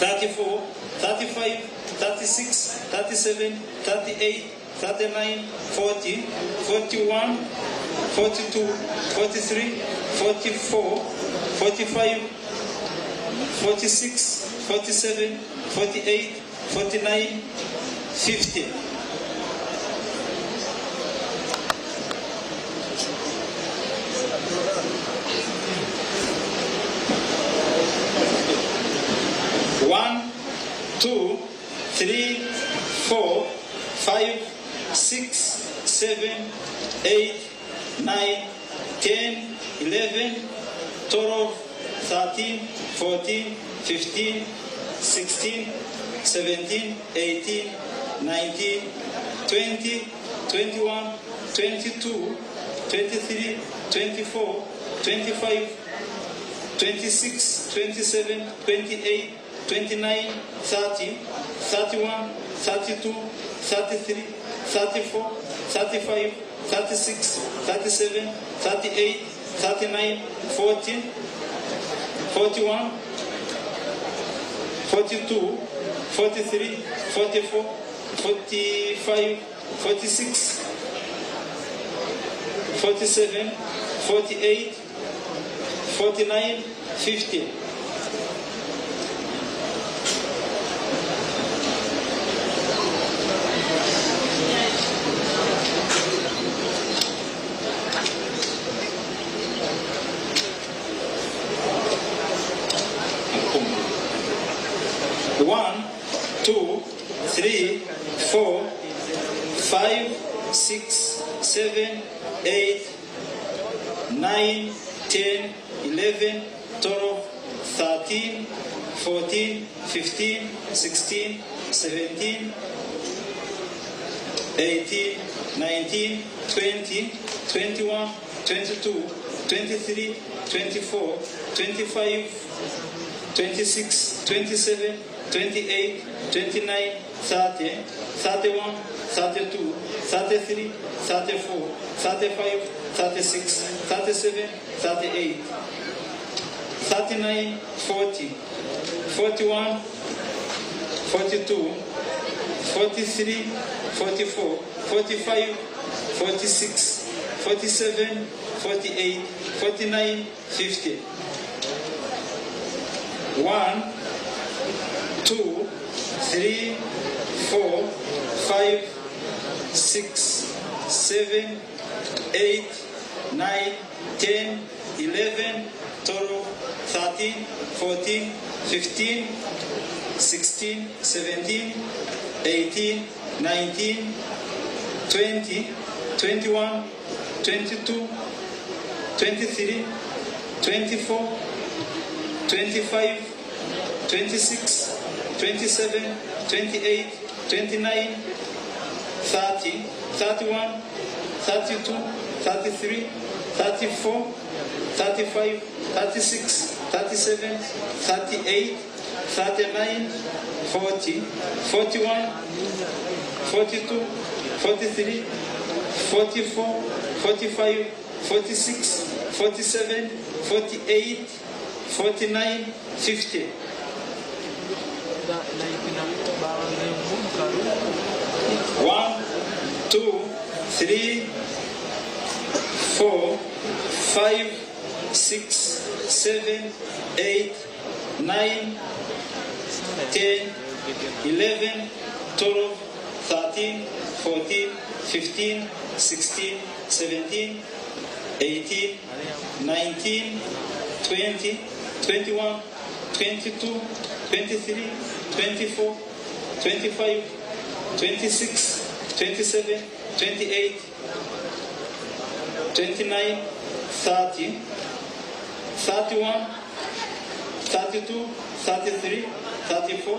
34, 35, 36, 37, 38, 39, 40, 41, 42, 43, 44, 45, 46, 47, 48, 49, 50. One, two, 3, 4, 5, 6, 7, 8, 9, 10, 11, 12, 13, 14, 15, 16, 17, 18, 19, 20, 21, 22, 23, 24, 25, 26, 27, 28, 29, 30, 31, 32, 33, 34, 35, 36, 37, 38, 39, 40, 41, 42, 43, 44, 45, 46, 47, 48, 49, 50. One, two, three, four, five, six, seven, eight, 9, 10, 11, 12, 13, 14, 15, 16, 17, 18, 19, 20, 21, 22, 23, 24, 25, 26, 27, 28, 29, 30, 31, 32, 33, 34, 35, 36, 37, 38, 39, 40, 41, 42, 43, 44, 45, 46, 47, 48, 49, 50. 1, 2, 3, 4, 5, 6, 7, 8, 9, 10, 11, 12, 13, 14, 15, 16, 17, 18, 19, 20, 21, 22, 23, 24, 25, 26, 27, 28, 29, 30, 31, 32, 33, 34, 35, 36, 37, 38, 39, 40, 41, 42, 43, 44, 45, 46, 47, 48, 49, 50. One, two, three, four, five, six, seven, eight, nine, 10, 11, 12, 13, 14, 15, 16, 17, 18, 19, 20, 21, 22, 23, 24, 25, 26, 27, 28, 29, 30, 31, 32, 33, 34,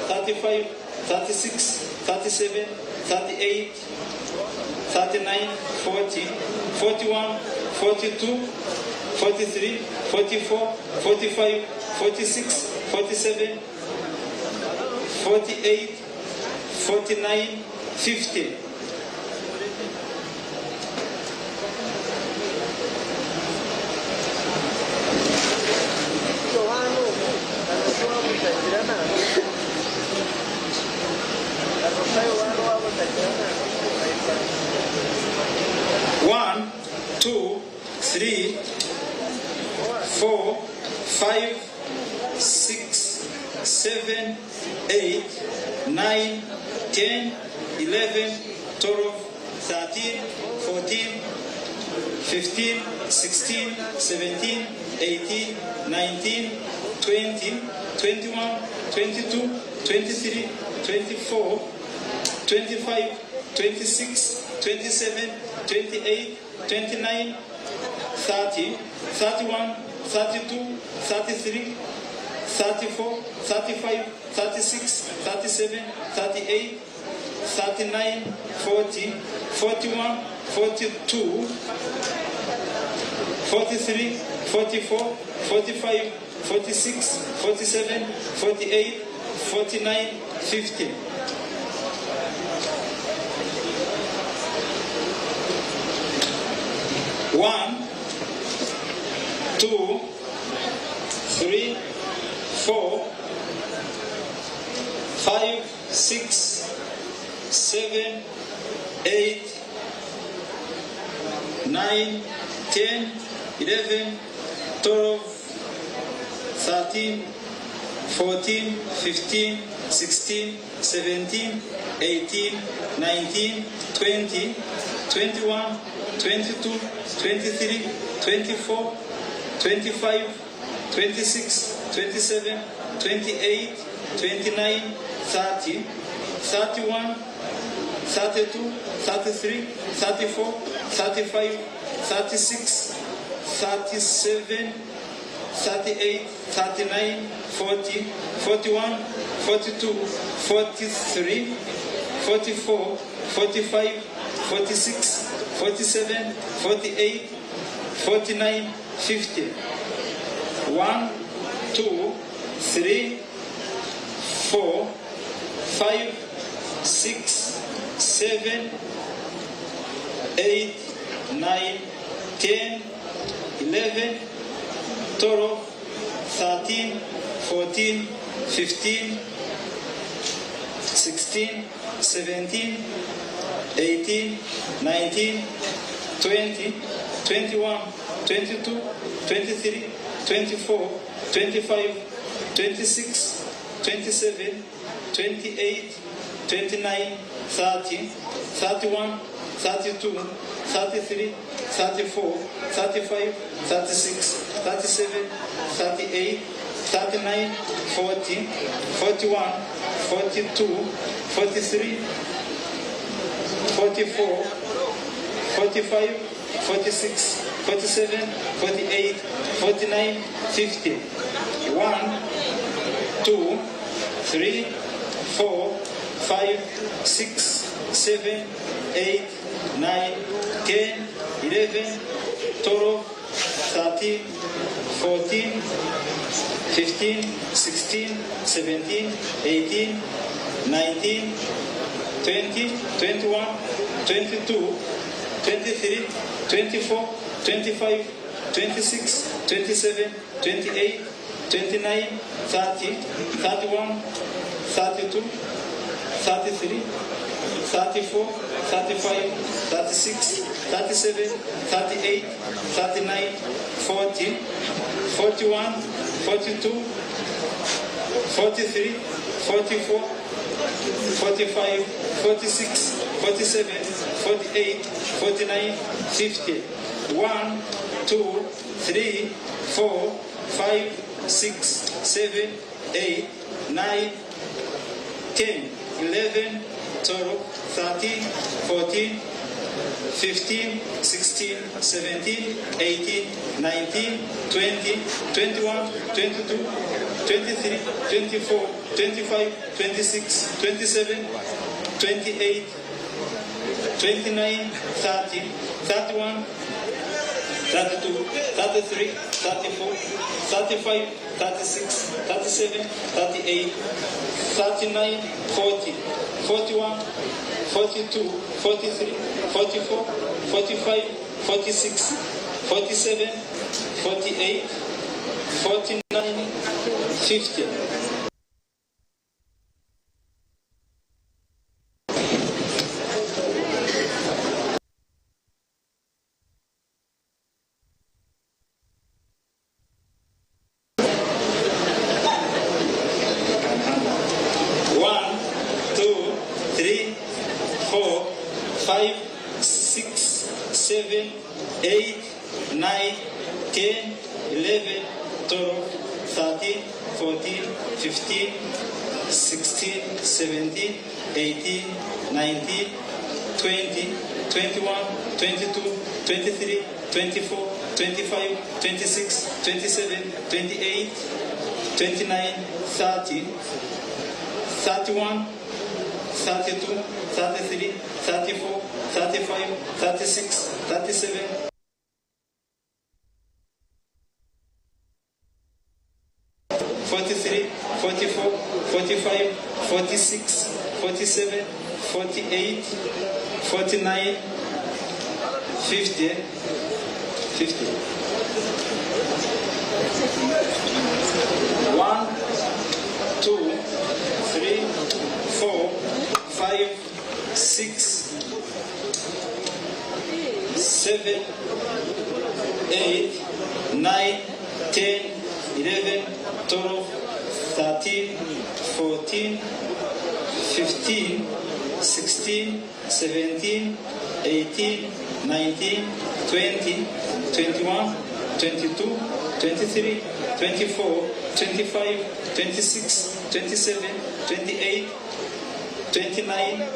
35, 36, 37, 38, 39, 40, 41, 42, 43, 44, 45, 46, 47, 48, 49, 50. One, two, three, four, five, six, seven, eight, nine, 10, 11, 12, 13, 14, 15, 16, 17, 18, 19, 20, 21, 22, 23, 24, 25, 26, 27, 28, 29, 30, 31, 32, 33, 34, 35, 36, 37, 38, 39, 40, 41, 42, 43, 44, 45, 46, 47, 48, 49, 50. One, two, three, 6, 7, 8, 9, 10, 11, 12, 13, 14, 15, 16, 17, 18, 19, 20, 21, 22, 23, 24, 25, 26, 27, 28, 29, 30, 31, 32, 33, 34, 35, 36, 37, 38, 39, 40, 41, 42, 43, 44, 45, 46, 47, 48, 49, 50. 1, 2, 3, 4, 5, 6, 7, 8, 9, 10, 11, 12, 13, 14, 15, 16, 17, 18, 19, 20, 21, 22, 23, 24, 25, 26, 27, 28, 29, 30, 31, 32, 33, 34, 35, 36, 37, 38, 39, 40, 41, 42, 43, 44, 45, 46, 47, 48, 49, 50. 1, 2, 3, 4, 5, 6, 7, 8, 9, 10, 11, 12, 13, 14, 15, 16, 17, 18, 19, 20, 21, 22, 23, 24, 25, 26, 27, 28, 29, 30, 31, 32, 33, 34, 35, 36, 37, 38, 39, 40, 41, 42, 43, 44, 45, 46, 47, 48, 49, 50. 1, 2, 3, 4, 5, 6, 7, 8, 9, 10, 11, 12, 13, 14, 15, 16, 17, 18, 19, 20, 21, 22, 23, 24, 25, 26, 27, 28, 29, 30, 31, 32, 33, 34, 35, 36, 37, 38, 39, 40, 41, 42, 43, 44, 45, 46, 47, 48, 49, 50. One, two, three, four, five, six, seven, eight, nine, 10, 11, 12, 13, 14, 15, 16, 17, 18, 19, 20, 21, 22, 23, 24, 25, 26, 27, 28, 29, 30, 31, 32, 33, 34, 35, 36, 37, 43, 44, 45, 46, 47, 48, 49, 50, 50. 1, 2, 3, 4, 5, 6, 7, 8, 9, 10, 11, 12, 13, 14, 15, 16, 17, 18, 19, 20, 21, 22, 23, 24, 25, 26, 27, 28, 29,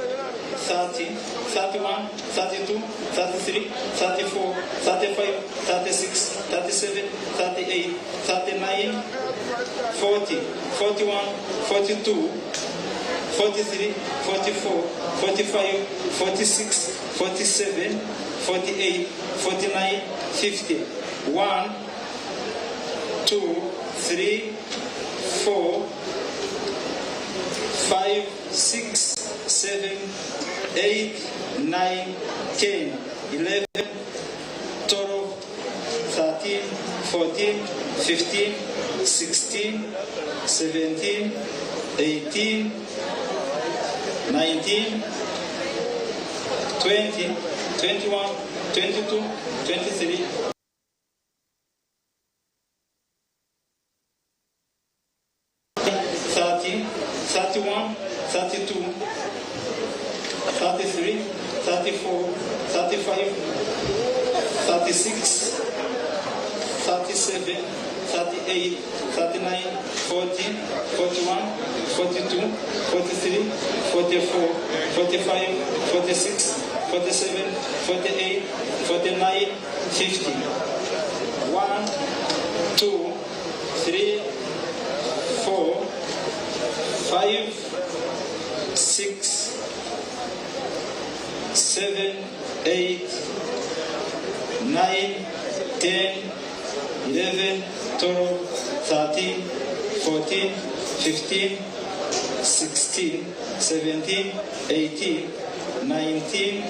30, 31, 32, 33, 34, 35, 36, 37, 38, 39, 40, 41, 42, 43, 44, 45, 46, 47, 48, 49, 50. 1, 2, 3, 4, 5, 6, 7, 8, 9, 10, 11, 12, 13, 14, 15, 16, 17, 18, 19, 20, 21, 22, 23, 30, 31, 32, 33, 34, 35, 36, 37, 38, 39, 40, 41, 42, 43, 44, 45, 46, 47, 48, 49, 50. 1, 2, 3, 4, 5, 6, 7, 8, 9, 10, 11, 12, 13, 14, 15, 16, 17, 18, 19,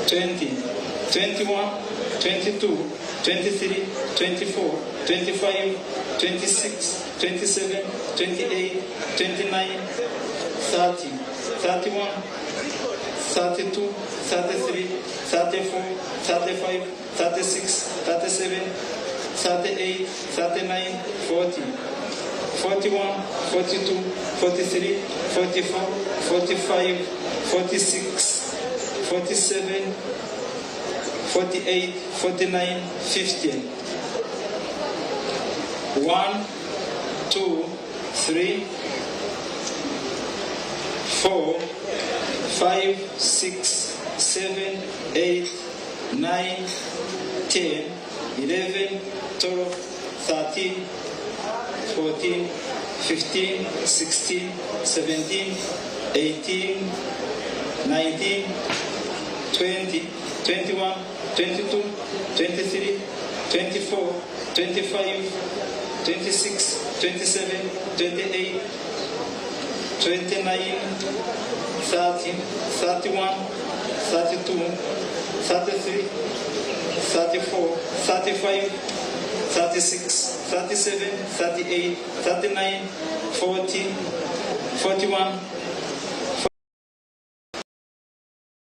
20, 21, 22, 23, 24, 25, 26, 27, 28, 29, 30, 31, 32, 33, 34, 35, 36, 37, 38, 39, 40, 41, 42, 43, 44, 45, 46, 47, 48, 49, 50. 1, 2, 3, 4, 5, 6, 7, 8, 9, 10, 11, 12, 13, 14, 15, 16, 17, 18, 19, 20, 21, 22, 23, 24, 25, 26, 27, 28, 29, 30, 31, 32, 33, 34, 35, 36, 37, 38, 39, 40, 41,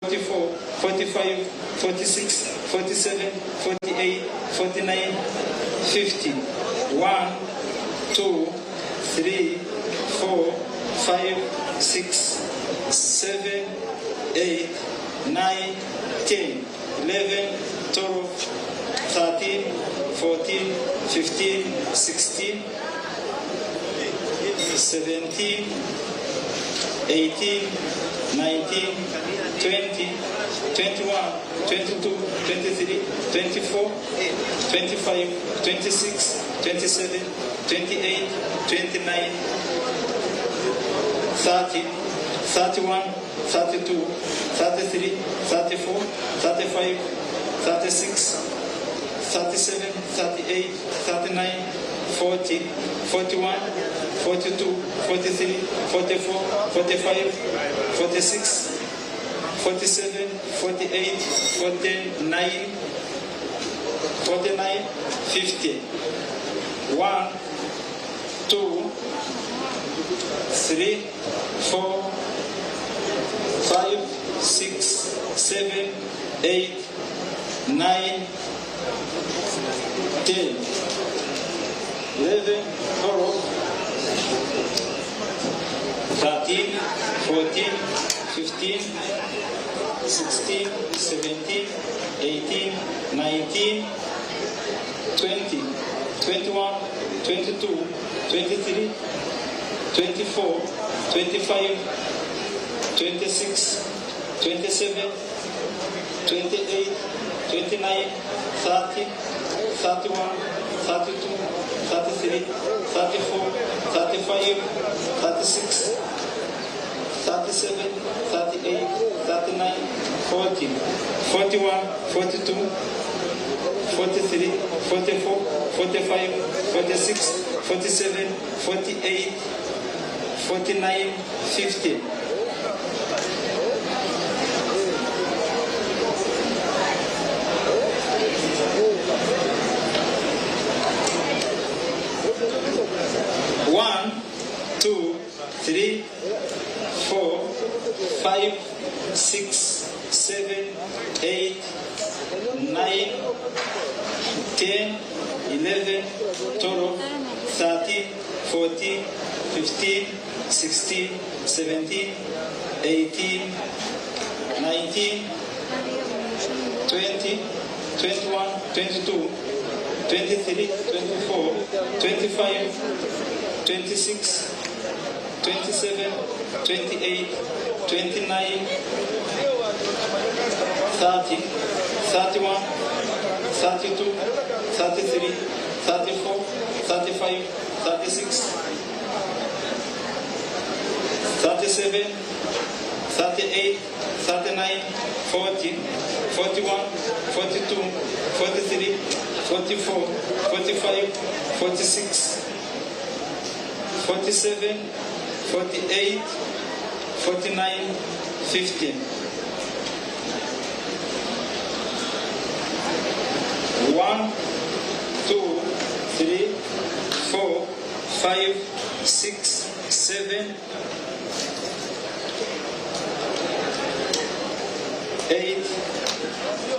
44, 45, 46, 47, 48, 49, 50. 1, 2, 3, 4, 5, 6, 7, 8, 9, 10, 11, 12, 13, 14, 15, 16, 17, 18, 19, 20, 21, 22, 23, 24, 25, 26, 27, 28, 29, 30, 31, 32, 33, 34, 35, 36, 37, 38, 39, 40, 41, 42, 43, 44, 45, 46, 47, 48, 49, 49, 50. 1, 2, 2, 3, 4, 5, 6, 7, 8, 9, 10, 11, 12, 13, 14, 15, 16, 17, 18, 19, 20, 21, 22, 23, 24, 25, 26, 27, 28, 29, 30, 31, 32, 33, 34, 35, 36, 37, 38, 39, 40, 41, 42, 43, 44, 45, 46, 47, 48, 49, 50. One, 2, 3, 4, 5, 6, 7, 8, 9, 10, 11, 12, 13, 14, 15, 16, 17, 18, 19, 20, 21, 22, 23, 24, 25, 26, 27, 28, 29, 30, 31, 32, 33, 34, 35, 36, 37, 38, 39, 40, 41, 42, 43, 44, 45, 46, 47, 48, 49, 50. 1, 2, 3, 4, 5, 6, 7, 8,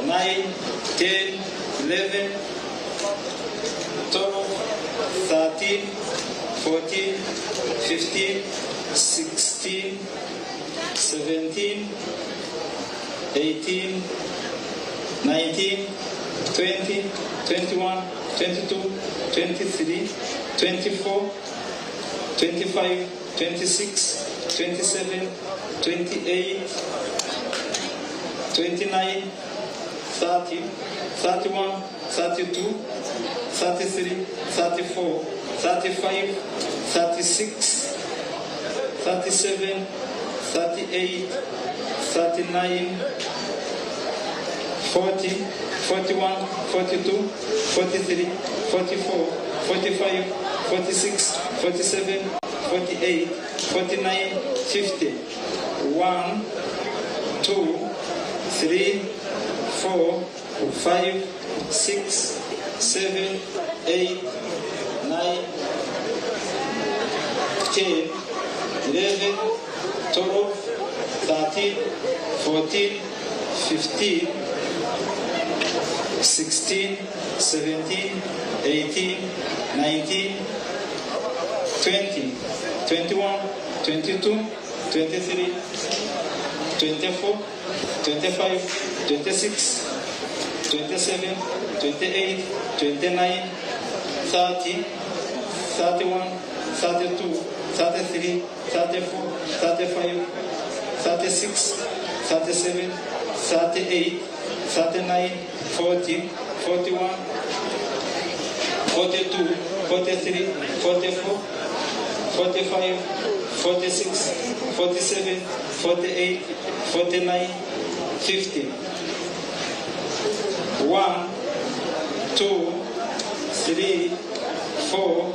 9, 10, 11, 12, 13, 14, 15, 16, 17, 18, 19, 20, 21, 22, 23, 24, 25, 26, 27, 28, 29, 30, 31, 32, 33, 34, 35, 36, 37, 38, 39, 40, 41, 42, 43, 44, 45, 46, 47, 48, 49, 50. 1, 2, 3, 4, 5, 6, 7, 8, 9, 10, 11, 12, 13, 14, 15, 16, 17, 18, 19, 20, 21, 22, 23, 24, 25, 26, 27, 28, 29, 30, 31, 32, 33, 34, 35, 36, 37, 38, 39, 40, 41, 42, 43, 44, 45, 46, 47, 48, 49, 50. 1, 2, 3, 4,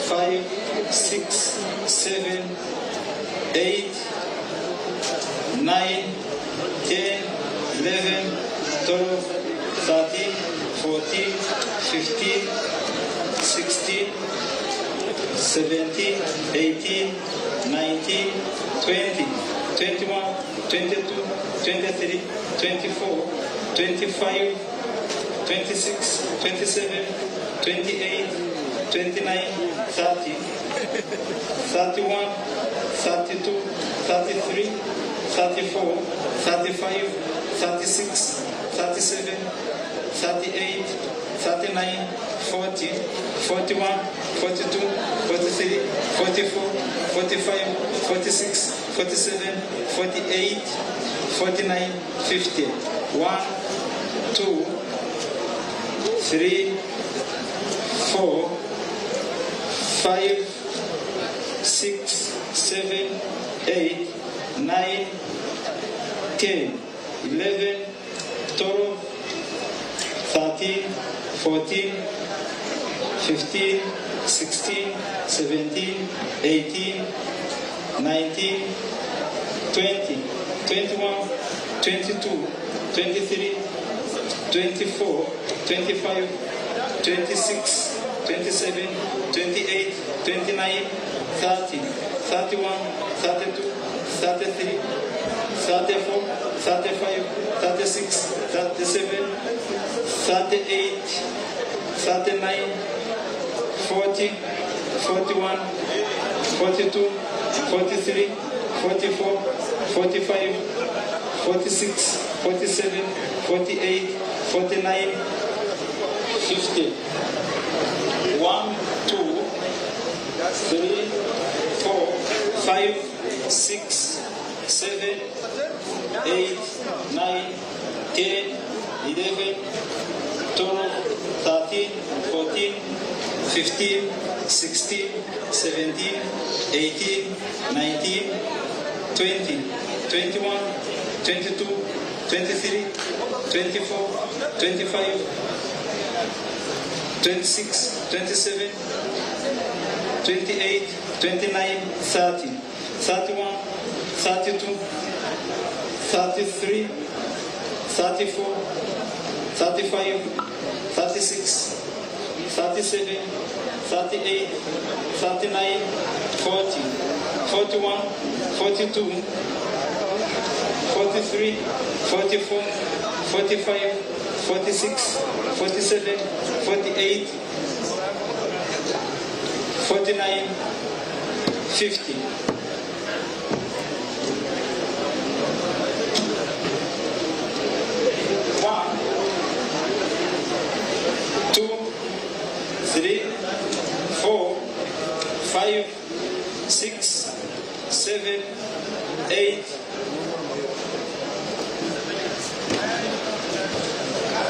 5, 6, 7, 8, 9, 10, 11, 12, 13, 14, 15, 16, 17, 18, 19, 20, 21, 22, 23, 24, 25, 26, 27, 28, 29, 30, 31, 32, 33, 34, 35, 36, 37, 38, 39, 40, 41, 42, 43, 44, 45, 46, 47, 48, 49, 50. 1, 2, 3, 4, 5, 6, 7, 8, 9, 10, 11, 12, 13, 14, 15, 16, 17, 18, 19, 20, 21, 22, 23, 24, 25, 26, 27, 28, 29, 30, 31, 32, 33, 34, 35, 36, 37, 38, 39, 40, 41, 42, 43, 44, 45, 46, 47, 48, 49, 50. 1, 2, 3, 4, 5, 6, 7, 8, 9, 10, 11, 12, 13, 14, 15, 16, 17, 18, 19, 20, 21, 22, 23, 24, 25, 26, 27, 28, 29, 30, 31, 32, 33, 34, 35, 36, 37, 38, 39, 40, 41, 42, 43, 44, 45, 46, 47, 48, 49, 50. One, two, three, four, five, six, seven, eight,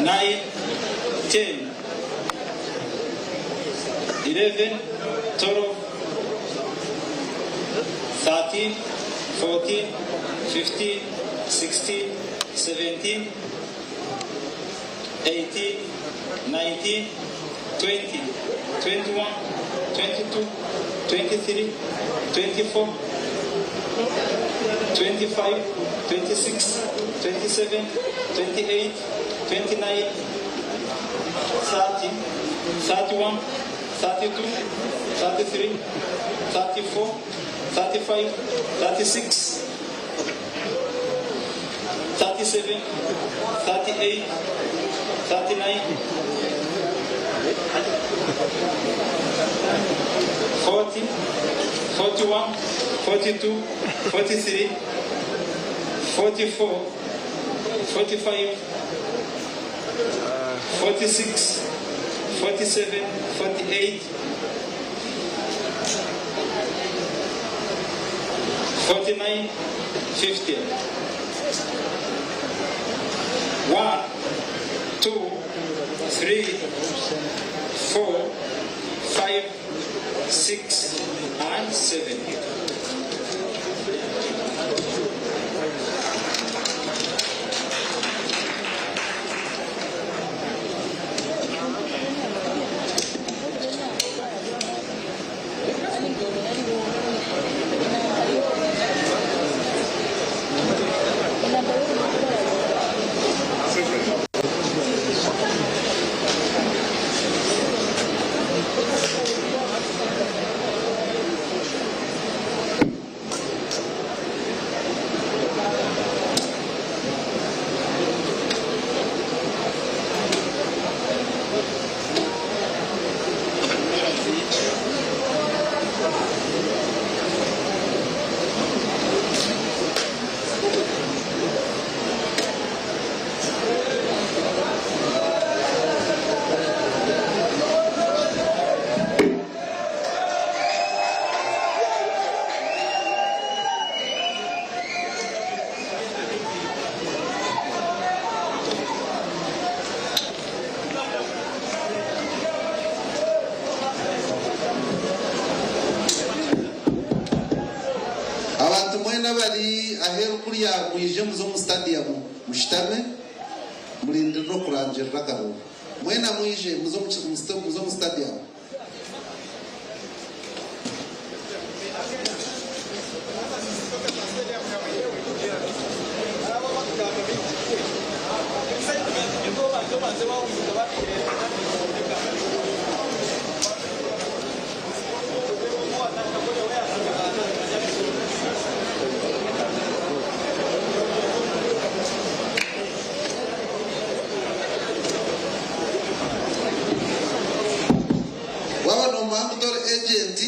9, 10, 11, 12, 13, 14, 15, 16, 17, 18, 19, 20, 21, 22, 23, 24, 25, 26, 27, 28, 29, 30, 31, 32, 33, 34, 35, 36, 37, 38, 39, 40, 41, 42, 43, 44, 45, 46, 47, 48, 49, 50. 1, 2, 3, 4, 5, 6, and 7. aheeru kuriya mwije muze omu stadium mushutame murindirire okurangirira akaruuru. Mwena mwije muze omu stadium. Waaba noomanya ngu tori agenti,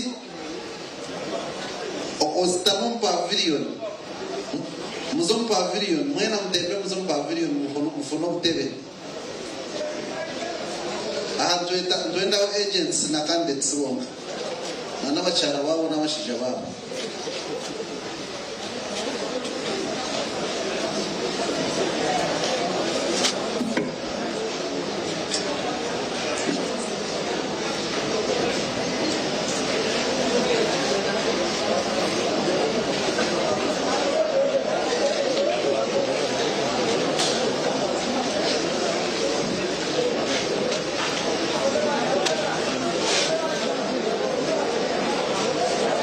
ositame omu pavilion. Muze omu pavilion, mwena mutembe muze omu pavilion mufune obutebe. Aha nitwendaho agents na candidates bonka na n'abakyara baabo n'abashaija baabo.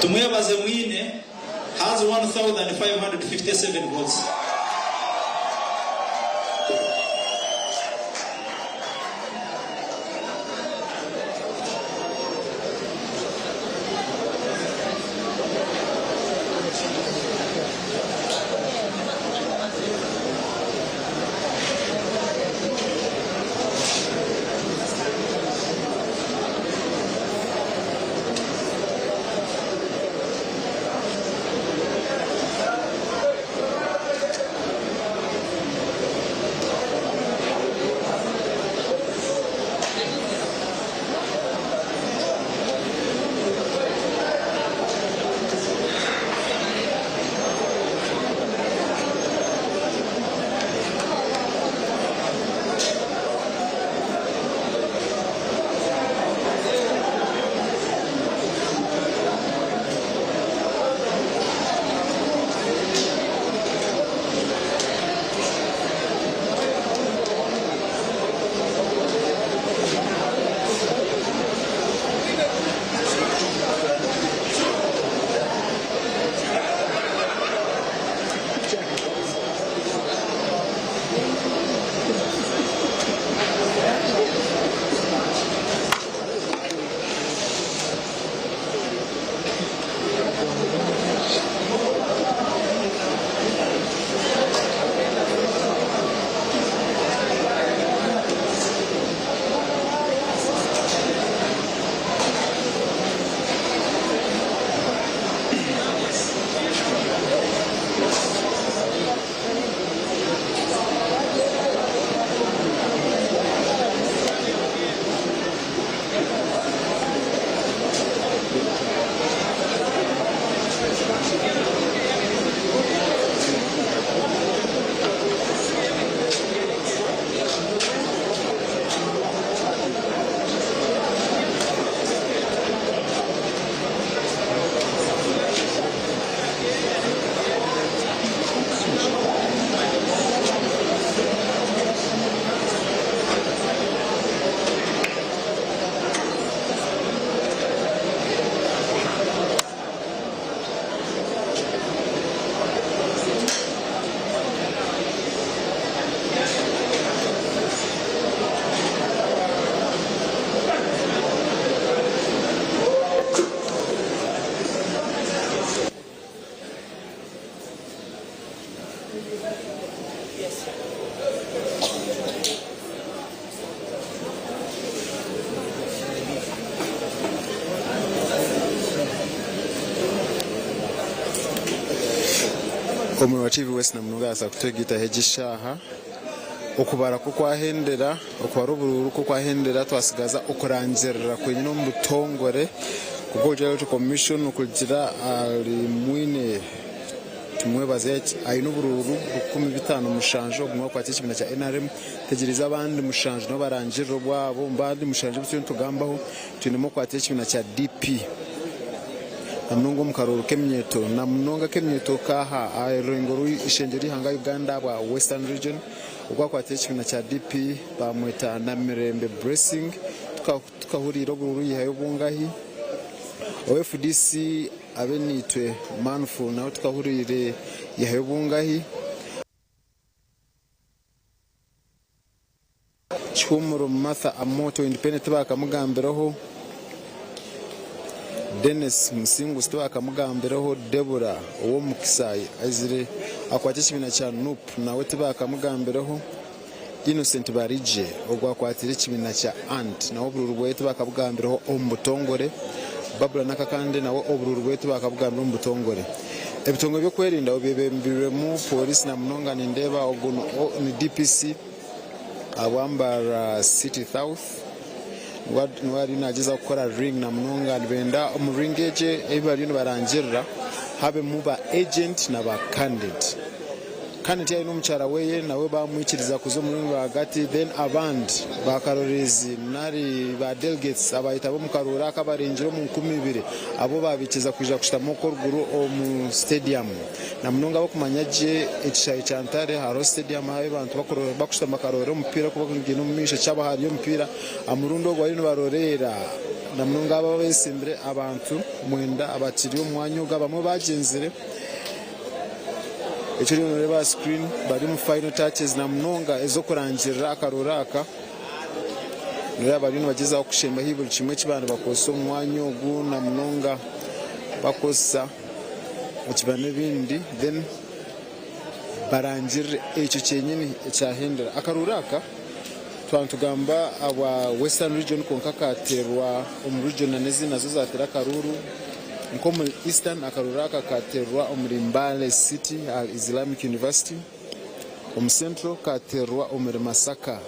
Tumwebaze Mwine has 1,557 votes. Omuri wa TV West namunonga yaasa kutwegaitaho egi eshaaha. Okubara ku kwahendera, okubara oburuuru ku kwahendera twasigaza okurangirira kwenyine omu butongore kuba Electoral Commission okurugiirira ahari Mwine Tumwebaze aine oburuuru 57 obumwe akwatire ekibiina kya NRM tegyerize abandi mushanju nabo barangirire obwabo omu bandi mushanju abu turiyo nitugambaho twinemu okwatire ekibiina kya DP. Na munonga omu karuuru k'eminyeeto na munonga ak'eminyeeto k'aha aha rurengo rw'eishengyero ry'eihanga Uganda bwa Western Region ogwakwatire ekibiina kya DP baamweta Namirembe Blessing tukahuriire oburuuru yihayo obungahi owa FDC Abenaitwe Manful nawe tukahuriire yihayo obungahi. Kihumuro Martha Amoto Independent tibakamugambireho, Denis Musinguzi tibakamugambireho, Deborah Owomukisa aizire akwata ekibiina kya NUP nawe tibakamugambireho, Innocent Barigye ogwo akwatire ekibiina kya Ant nawe oburuuru bweye tibakabugambireho omu butongore, Barbara Nakakande nawe oburuuru bweye tibakabugambireho omu butongore. Ebitongore by'okwerinda obyebembirwemu Pooriisi na munonga nindeeba ogu ni DPC Ahabwa Mbarara City South niwe ariyo nagyezaho kukora ring na munonga nibenda omu ring egi ei bariyo nibarangirira habemu ba agent na ba candidate. Candidate yaaba aine omukyara weye nawe bamwikiriza kuza omu ring rwagati then abandi bakaroreezi nari ba delegates abayetaba omu karuuru aka abarengire omu 2000 abo babaikiriza kwija kushutama okwo oruguru omu stadium. Na munonga abakumanya gye ekishaayi kya Ntare hariho stadium ahu abantu bakushutama bakaroorera omupiira oku barikugyenda omu maisho kyaba hariyo omupiira aha murundi ogu bariyo nibaroreera na munonga abo abetsimbire abantu mwenda abakiri omu mwanya ogu abamwe bagyenzire eki oriyo noreeba aha screen bari omu final touches na munonga ez'okurangirira akarooro aka noreeba bariyo nibagyezaho kushemba haihi buri kimwe eki baaba nibakozesa omu mwanya ogu na munonga bakukozesa ekiba n'ebindi then barangirire ekyo kyenyini ekyahendera. Akaruuru aka twaba nitugamba abwa Western region kwonka katerwa omu region na n'ezindi nazo zatera akaruuru nk'omuri Eastern akaruuru aka katerwa omuri Mbale city ahari Islamic University, omu Central katerwa omuri Masaka.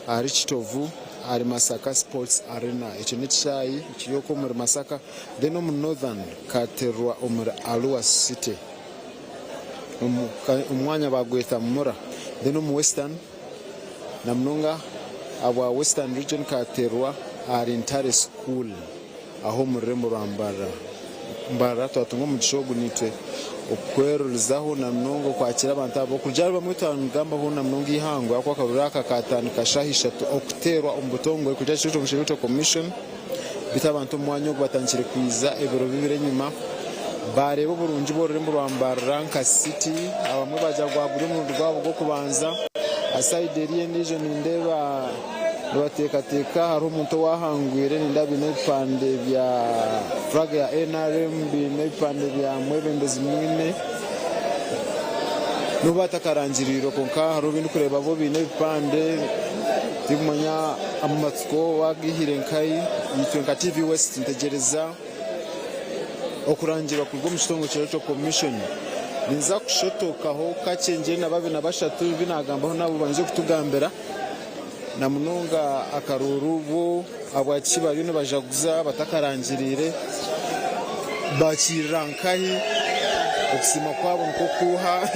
Ahari Kitovu ahari Masaka Sports Arena ekyo n'ekishaayi kiri okwo omuri Masaka then omu Northern katerwa omuri Arua City omwanya bagweta Mura then omu Western namunonga ahabwa Western Region katerwa ahari Ntare School. Aho omu rurembo rwa Mbarara. Mbarara twatunga omugisha ogu naitwe okwerurizaho na munonga okwakira abantu abo. Okurugira ahari bamwe twanigambaho na munonga eihangwe ahakuba akaruru aka katandika shaaha ishatu okuteerwa omu butongore kurugira aha kitebe ky'omushaija Electoral Commission beitu abantu omu mwanya ogu batandikire kwiza ebiro bibiri enyima baareeba oburungi bw'orurembo rwa Mbarara nka city abamwe baagira ngu gwaba guri omurundi gwabo gw'okubanza. Aha sayidi eriya endiijo nindeeba. Nibateekateeka hariho omuntu owahangwire nindeeba baine ebipande bya flag ya NRM baine ebipande bya mwebembezi mwine n'obu batakarangiriirwe kwonka hariho obu ndikureeba bo baine ebipande tindikumanya amatsiko bagaihire nkahi itwe nka TV West nitegyereza okurangirwa kuruga omu kitongore kya Electoral Commission. Ninza kushotokaho kakye ngyende na babiri na bashatu bi naagambaho nabo bangye kutugambira. Na munonga akaruuru bo ahabwaki bariyo nibajaguza batakarangiriire bakiirira nkahi okusiima kwabo nikwo kuuha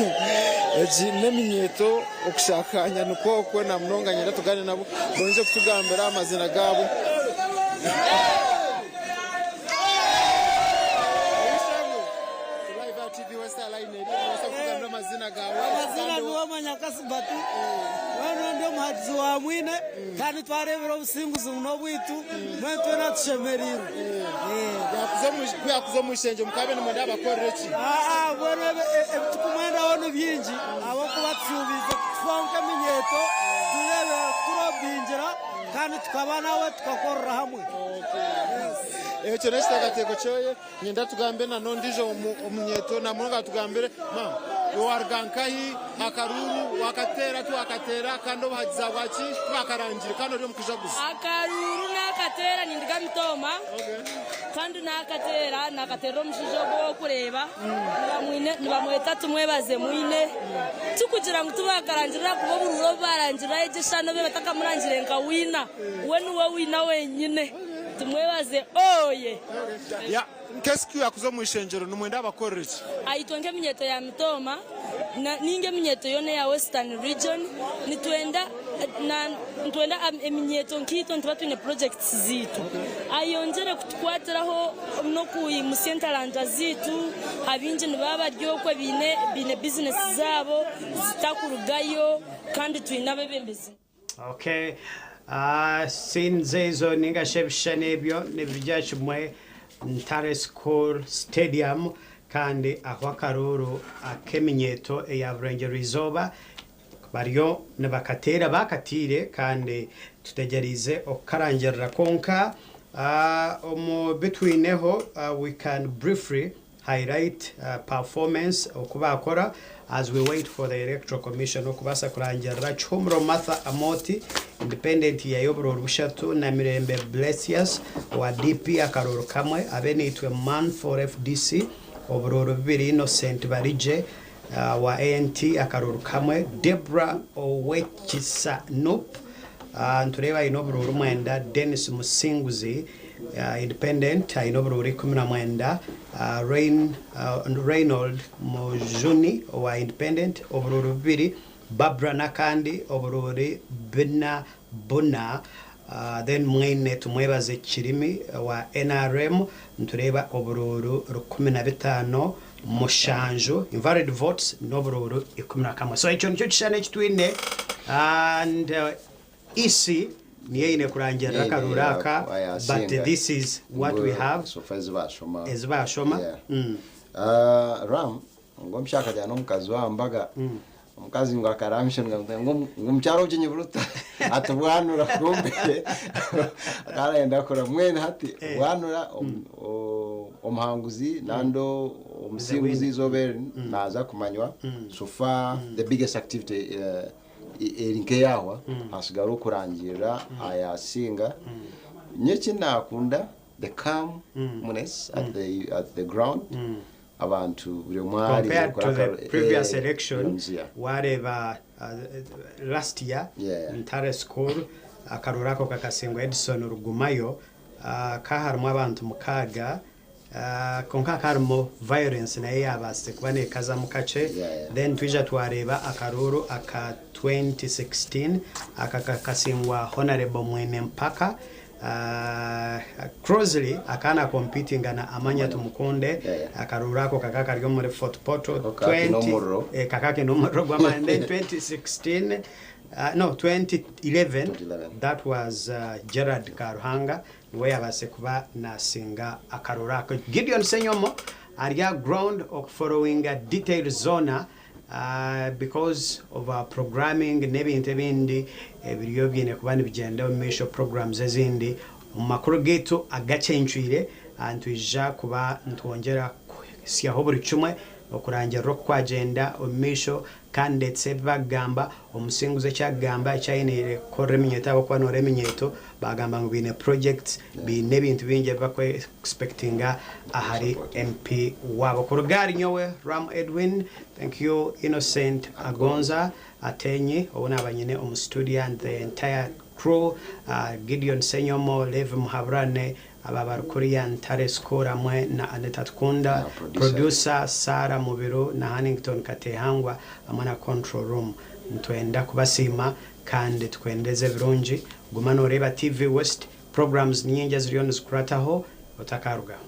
egi n'eminyeeto okushakanya nikwo okwo na munonga nyenda tugaaniire nabo bongye kutugambira amaziina gaabo. Amazina Nuwamanya Kasibati, mbwenu ndi omuhagizi wa Mwine kandi twareebire obusinguzi buno obwaitu mbwenu twena tushemereirwe. Kuyakuza omu ishengye mukaba nimwenda abakorere ki? Aa mbwenu ebi turikumwendaho ni bingi ahabw'okuba tushuubiize kutufaho nk'eminyeeto tureebe kuturobingira kandi tukaba nawe tukakorera hamwe. Ekyo n'ekiteekateeko kyoye. Niinyenda tugambe na n'ondiijo omunyeeto namunonga atugambire. Maama, iwe waaruga nkahi? Akaruuru waakateera tiwaakateera kandi obuhagizi ahabwaki tibaakarangire kandi ori omu kujaguza? Akaruuru naakateera ninduga Mitooma kandi naakateera naakateerera omushaija ogu ou orikureeba nibamweta Tumwebaze Mwine. Tikugira ngu tibaakarangirira ahakuba oburuuru obu baarangirira egyo eshaaha nobu batakamurangire nka wiina, we niwe wiina wenyine. Tumwebaze oye! Ya nk'SQ yakuza omu ishengyero nimwenda abakorere ki? Aitwe nk'eminyeeto ya Mitooma na ninga eminyeeto yoona eya Western Region nitwenda Nitwenda eminyeeto nkaitwe nituba twine projects zaitu ayongyere kutukwatiraho n'okwimutsya entaranta zaitu abaingi nibaba bari okwe baine bizinesi zaabo zitakurugayo kandi twine abeebembezi. Okay. Uh, scenes ezo ninga shi ebishushani ebyo nibirya kimwe Ntare School Stadium kandi ahu akaruuru ak'eminyeeto eya Burengyerwa Izooba Bariyo nibakateera baakatiire kandi tutegyereize okukarangirira kwonka omu bi twineho we can briefly highlight performance oku baakora as we wait for the Electoral Commission okubaasa kurangirira Kihumuro Martha Amooti Independent yaiha oburuuru bushatu na Mirembe Blessius owa DP akaruuru kamwe Abeneitwe Man for FDC oburuuru bubiri Innocent Barigye wa ANT akaruuru kamwe, Deborah Owekisa Nup nitureeba aine oburuuru mwenda, Denis Musinguzi Independent aine oburuuru 19, Reynold Mujuni owa Independent oburuuru bubiri, Barbra Nakandi oburuuri bina buna, then Mwine Tumwebaze Kirimi owa nrm nitureeba oburuuru 15 7 invalid votes n'oburuuru 11. So ekyo nikyo kishushani eki twine and EC niyo eine kurangirira akaruuru aka but this is what we have ezi baashoma. Ram ngu omushaija akajyana n'omukazi we aha mbaga, omukazi ngu akaramishanwa ngu omukyara obugyenyi buruta ati bwanura kumbe akaba arayenda kukora mbwenu hati bwanura omuhanguzi nandi omusinguzi eizooba eri naaza kumanywa so far the biggest activity eri nk'eyahwa hasigara okurangirira ayasinga nyowe eki nakunda the calmness at the at the ground abantu buri omwe ahari Compared to the akora previous eh, election yeah. wareeba last year Yeah. Ntare school akaruuru ako kakasingwa Edson Rugumayo ka harimu abantu mukaaga kwonka hakaba harimu violence nayo eyabaasize kuba nekazamu kakye then twija twareeba akaruuru aka 2016 aka kakasingwa Honarebo Mwine Mpaka Crossley akaba na competinga na Amanya Tumukunde, akaruuru ako kakaba kari omuri Fort Portal, Ako kakaba kiine omuriro. 20, kakaba kiine omuriro gw'amaani. Then 2016, no 2011, that was Gerald Karuhanga niwe yabaasize kuba nasinga akaruuru ako. Gideon Ssenyomo ari aha ground okufollowinga details zoona. Because of our programming n'ebintu ebindi ebiriyo biine kuba nibigyenda omu maisho programs ezindi omu makuru gaitu agacencwire nitwija kuba nitwongyera kuhitsyaho buri kimwe okurangirira oku kwagyenda omu maisho kandi ndetse ebi bakugamba omusinguzi eki akugamba eki ainiire kukorera eminyeeto ahabw'okuba noreeba eminyeeto Baagamba ngu baine projects, baine ebintu bingi ebi baku expectinga ahari MP waabo. Kuruga ahari nyowe Ram Edwin, thank you Innocent Agonza Atenyi ou naaba nyine omu studio and the entire crew, Gideon Ssenyomo, Levi Muhaburane, abo abari kuriya Ntare School hamwe na Anita Atukunda, producer Sarah Mubiru na Hannington Katehangwa hamwe na control room. Nitwenda kubasiima Kandi tukwendeze ebirungi. Guma noreeba TV West, programs nyingi eziriyo nizikurataho otakarugaho.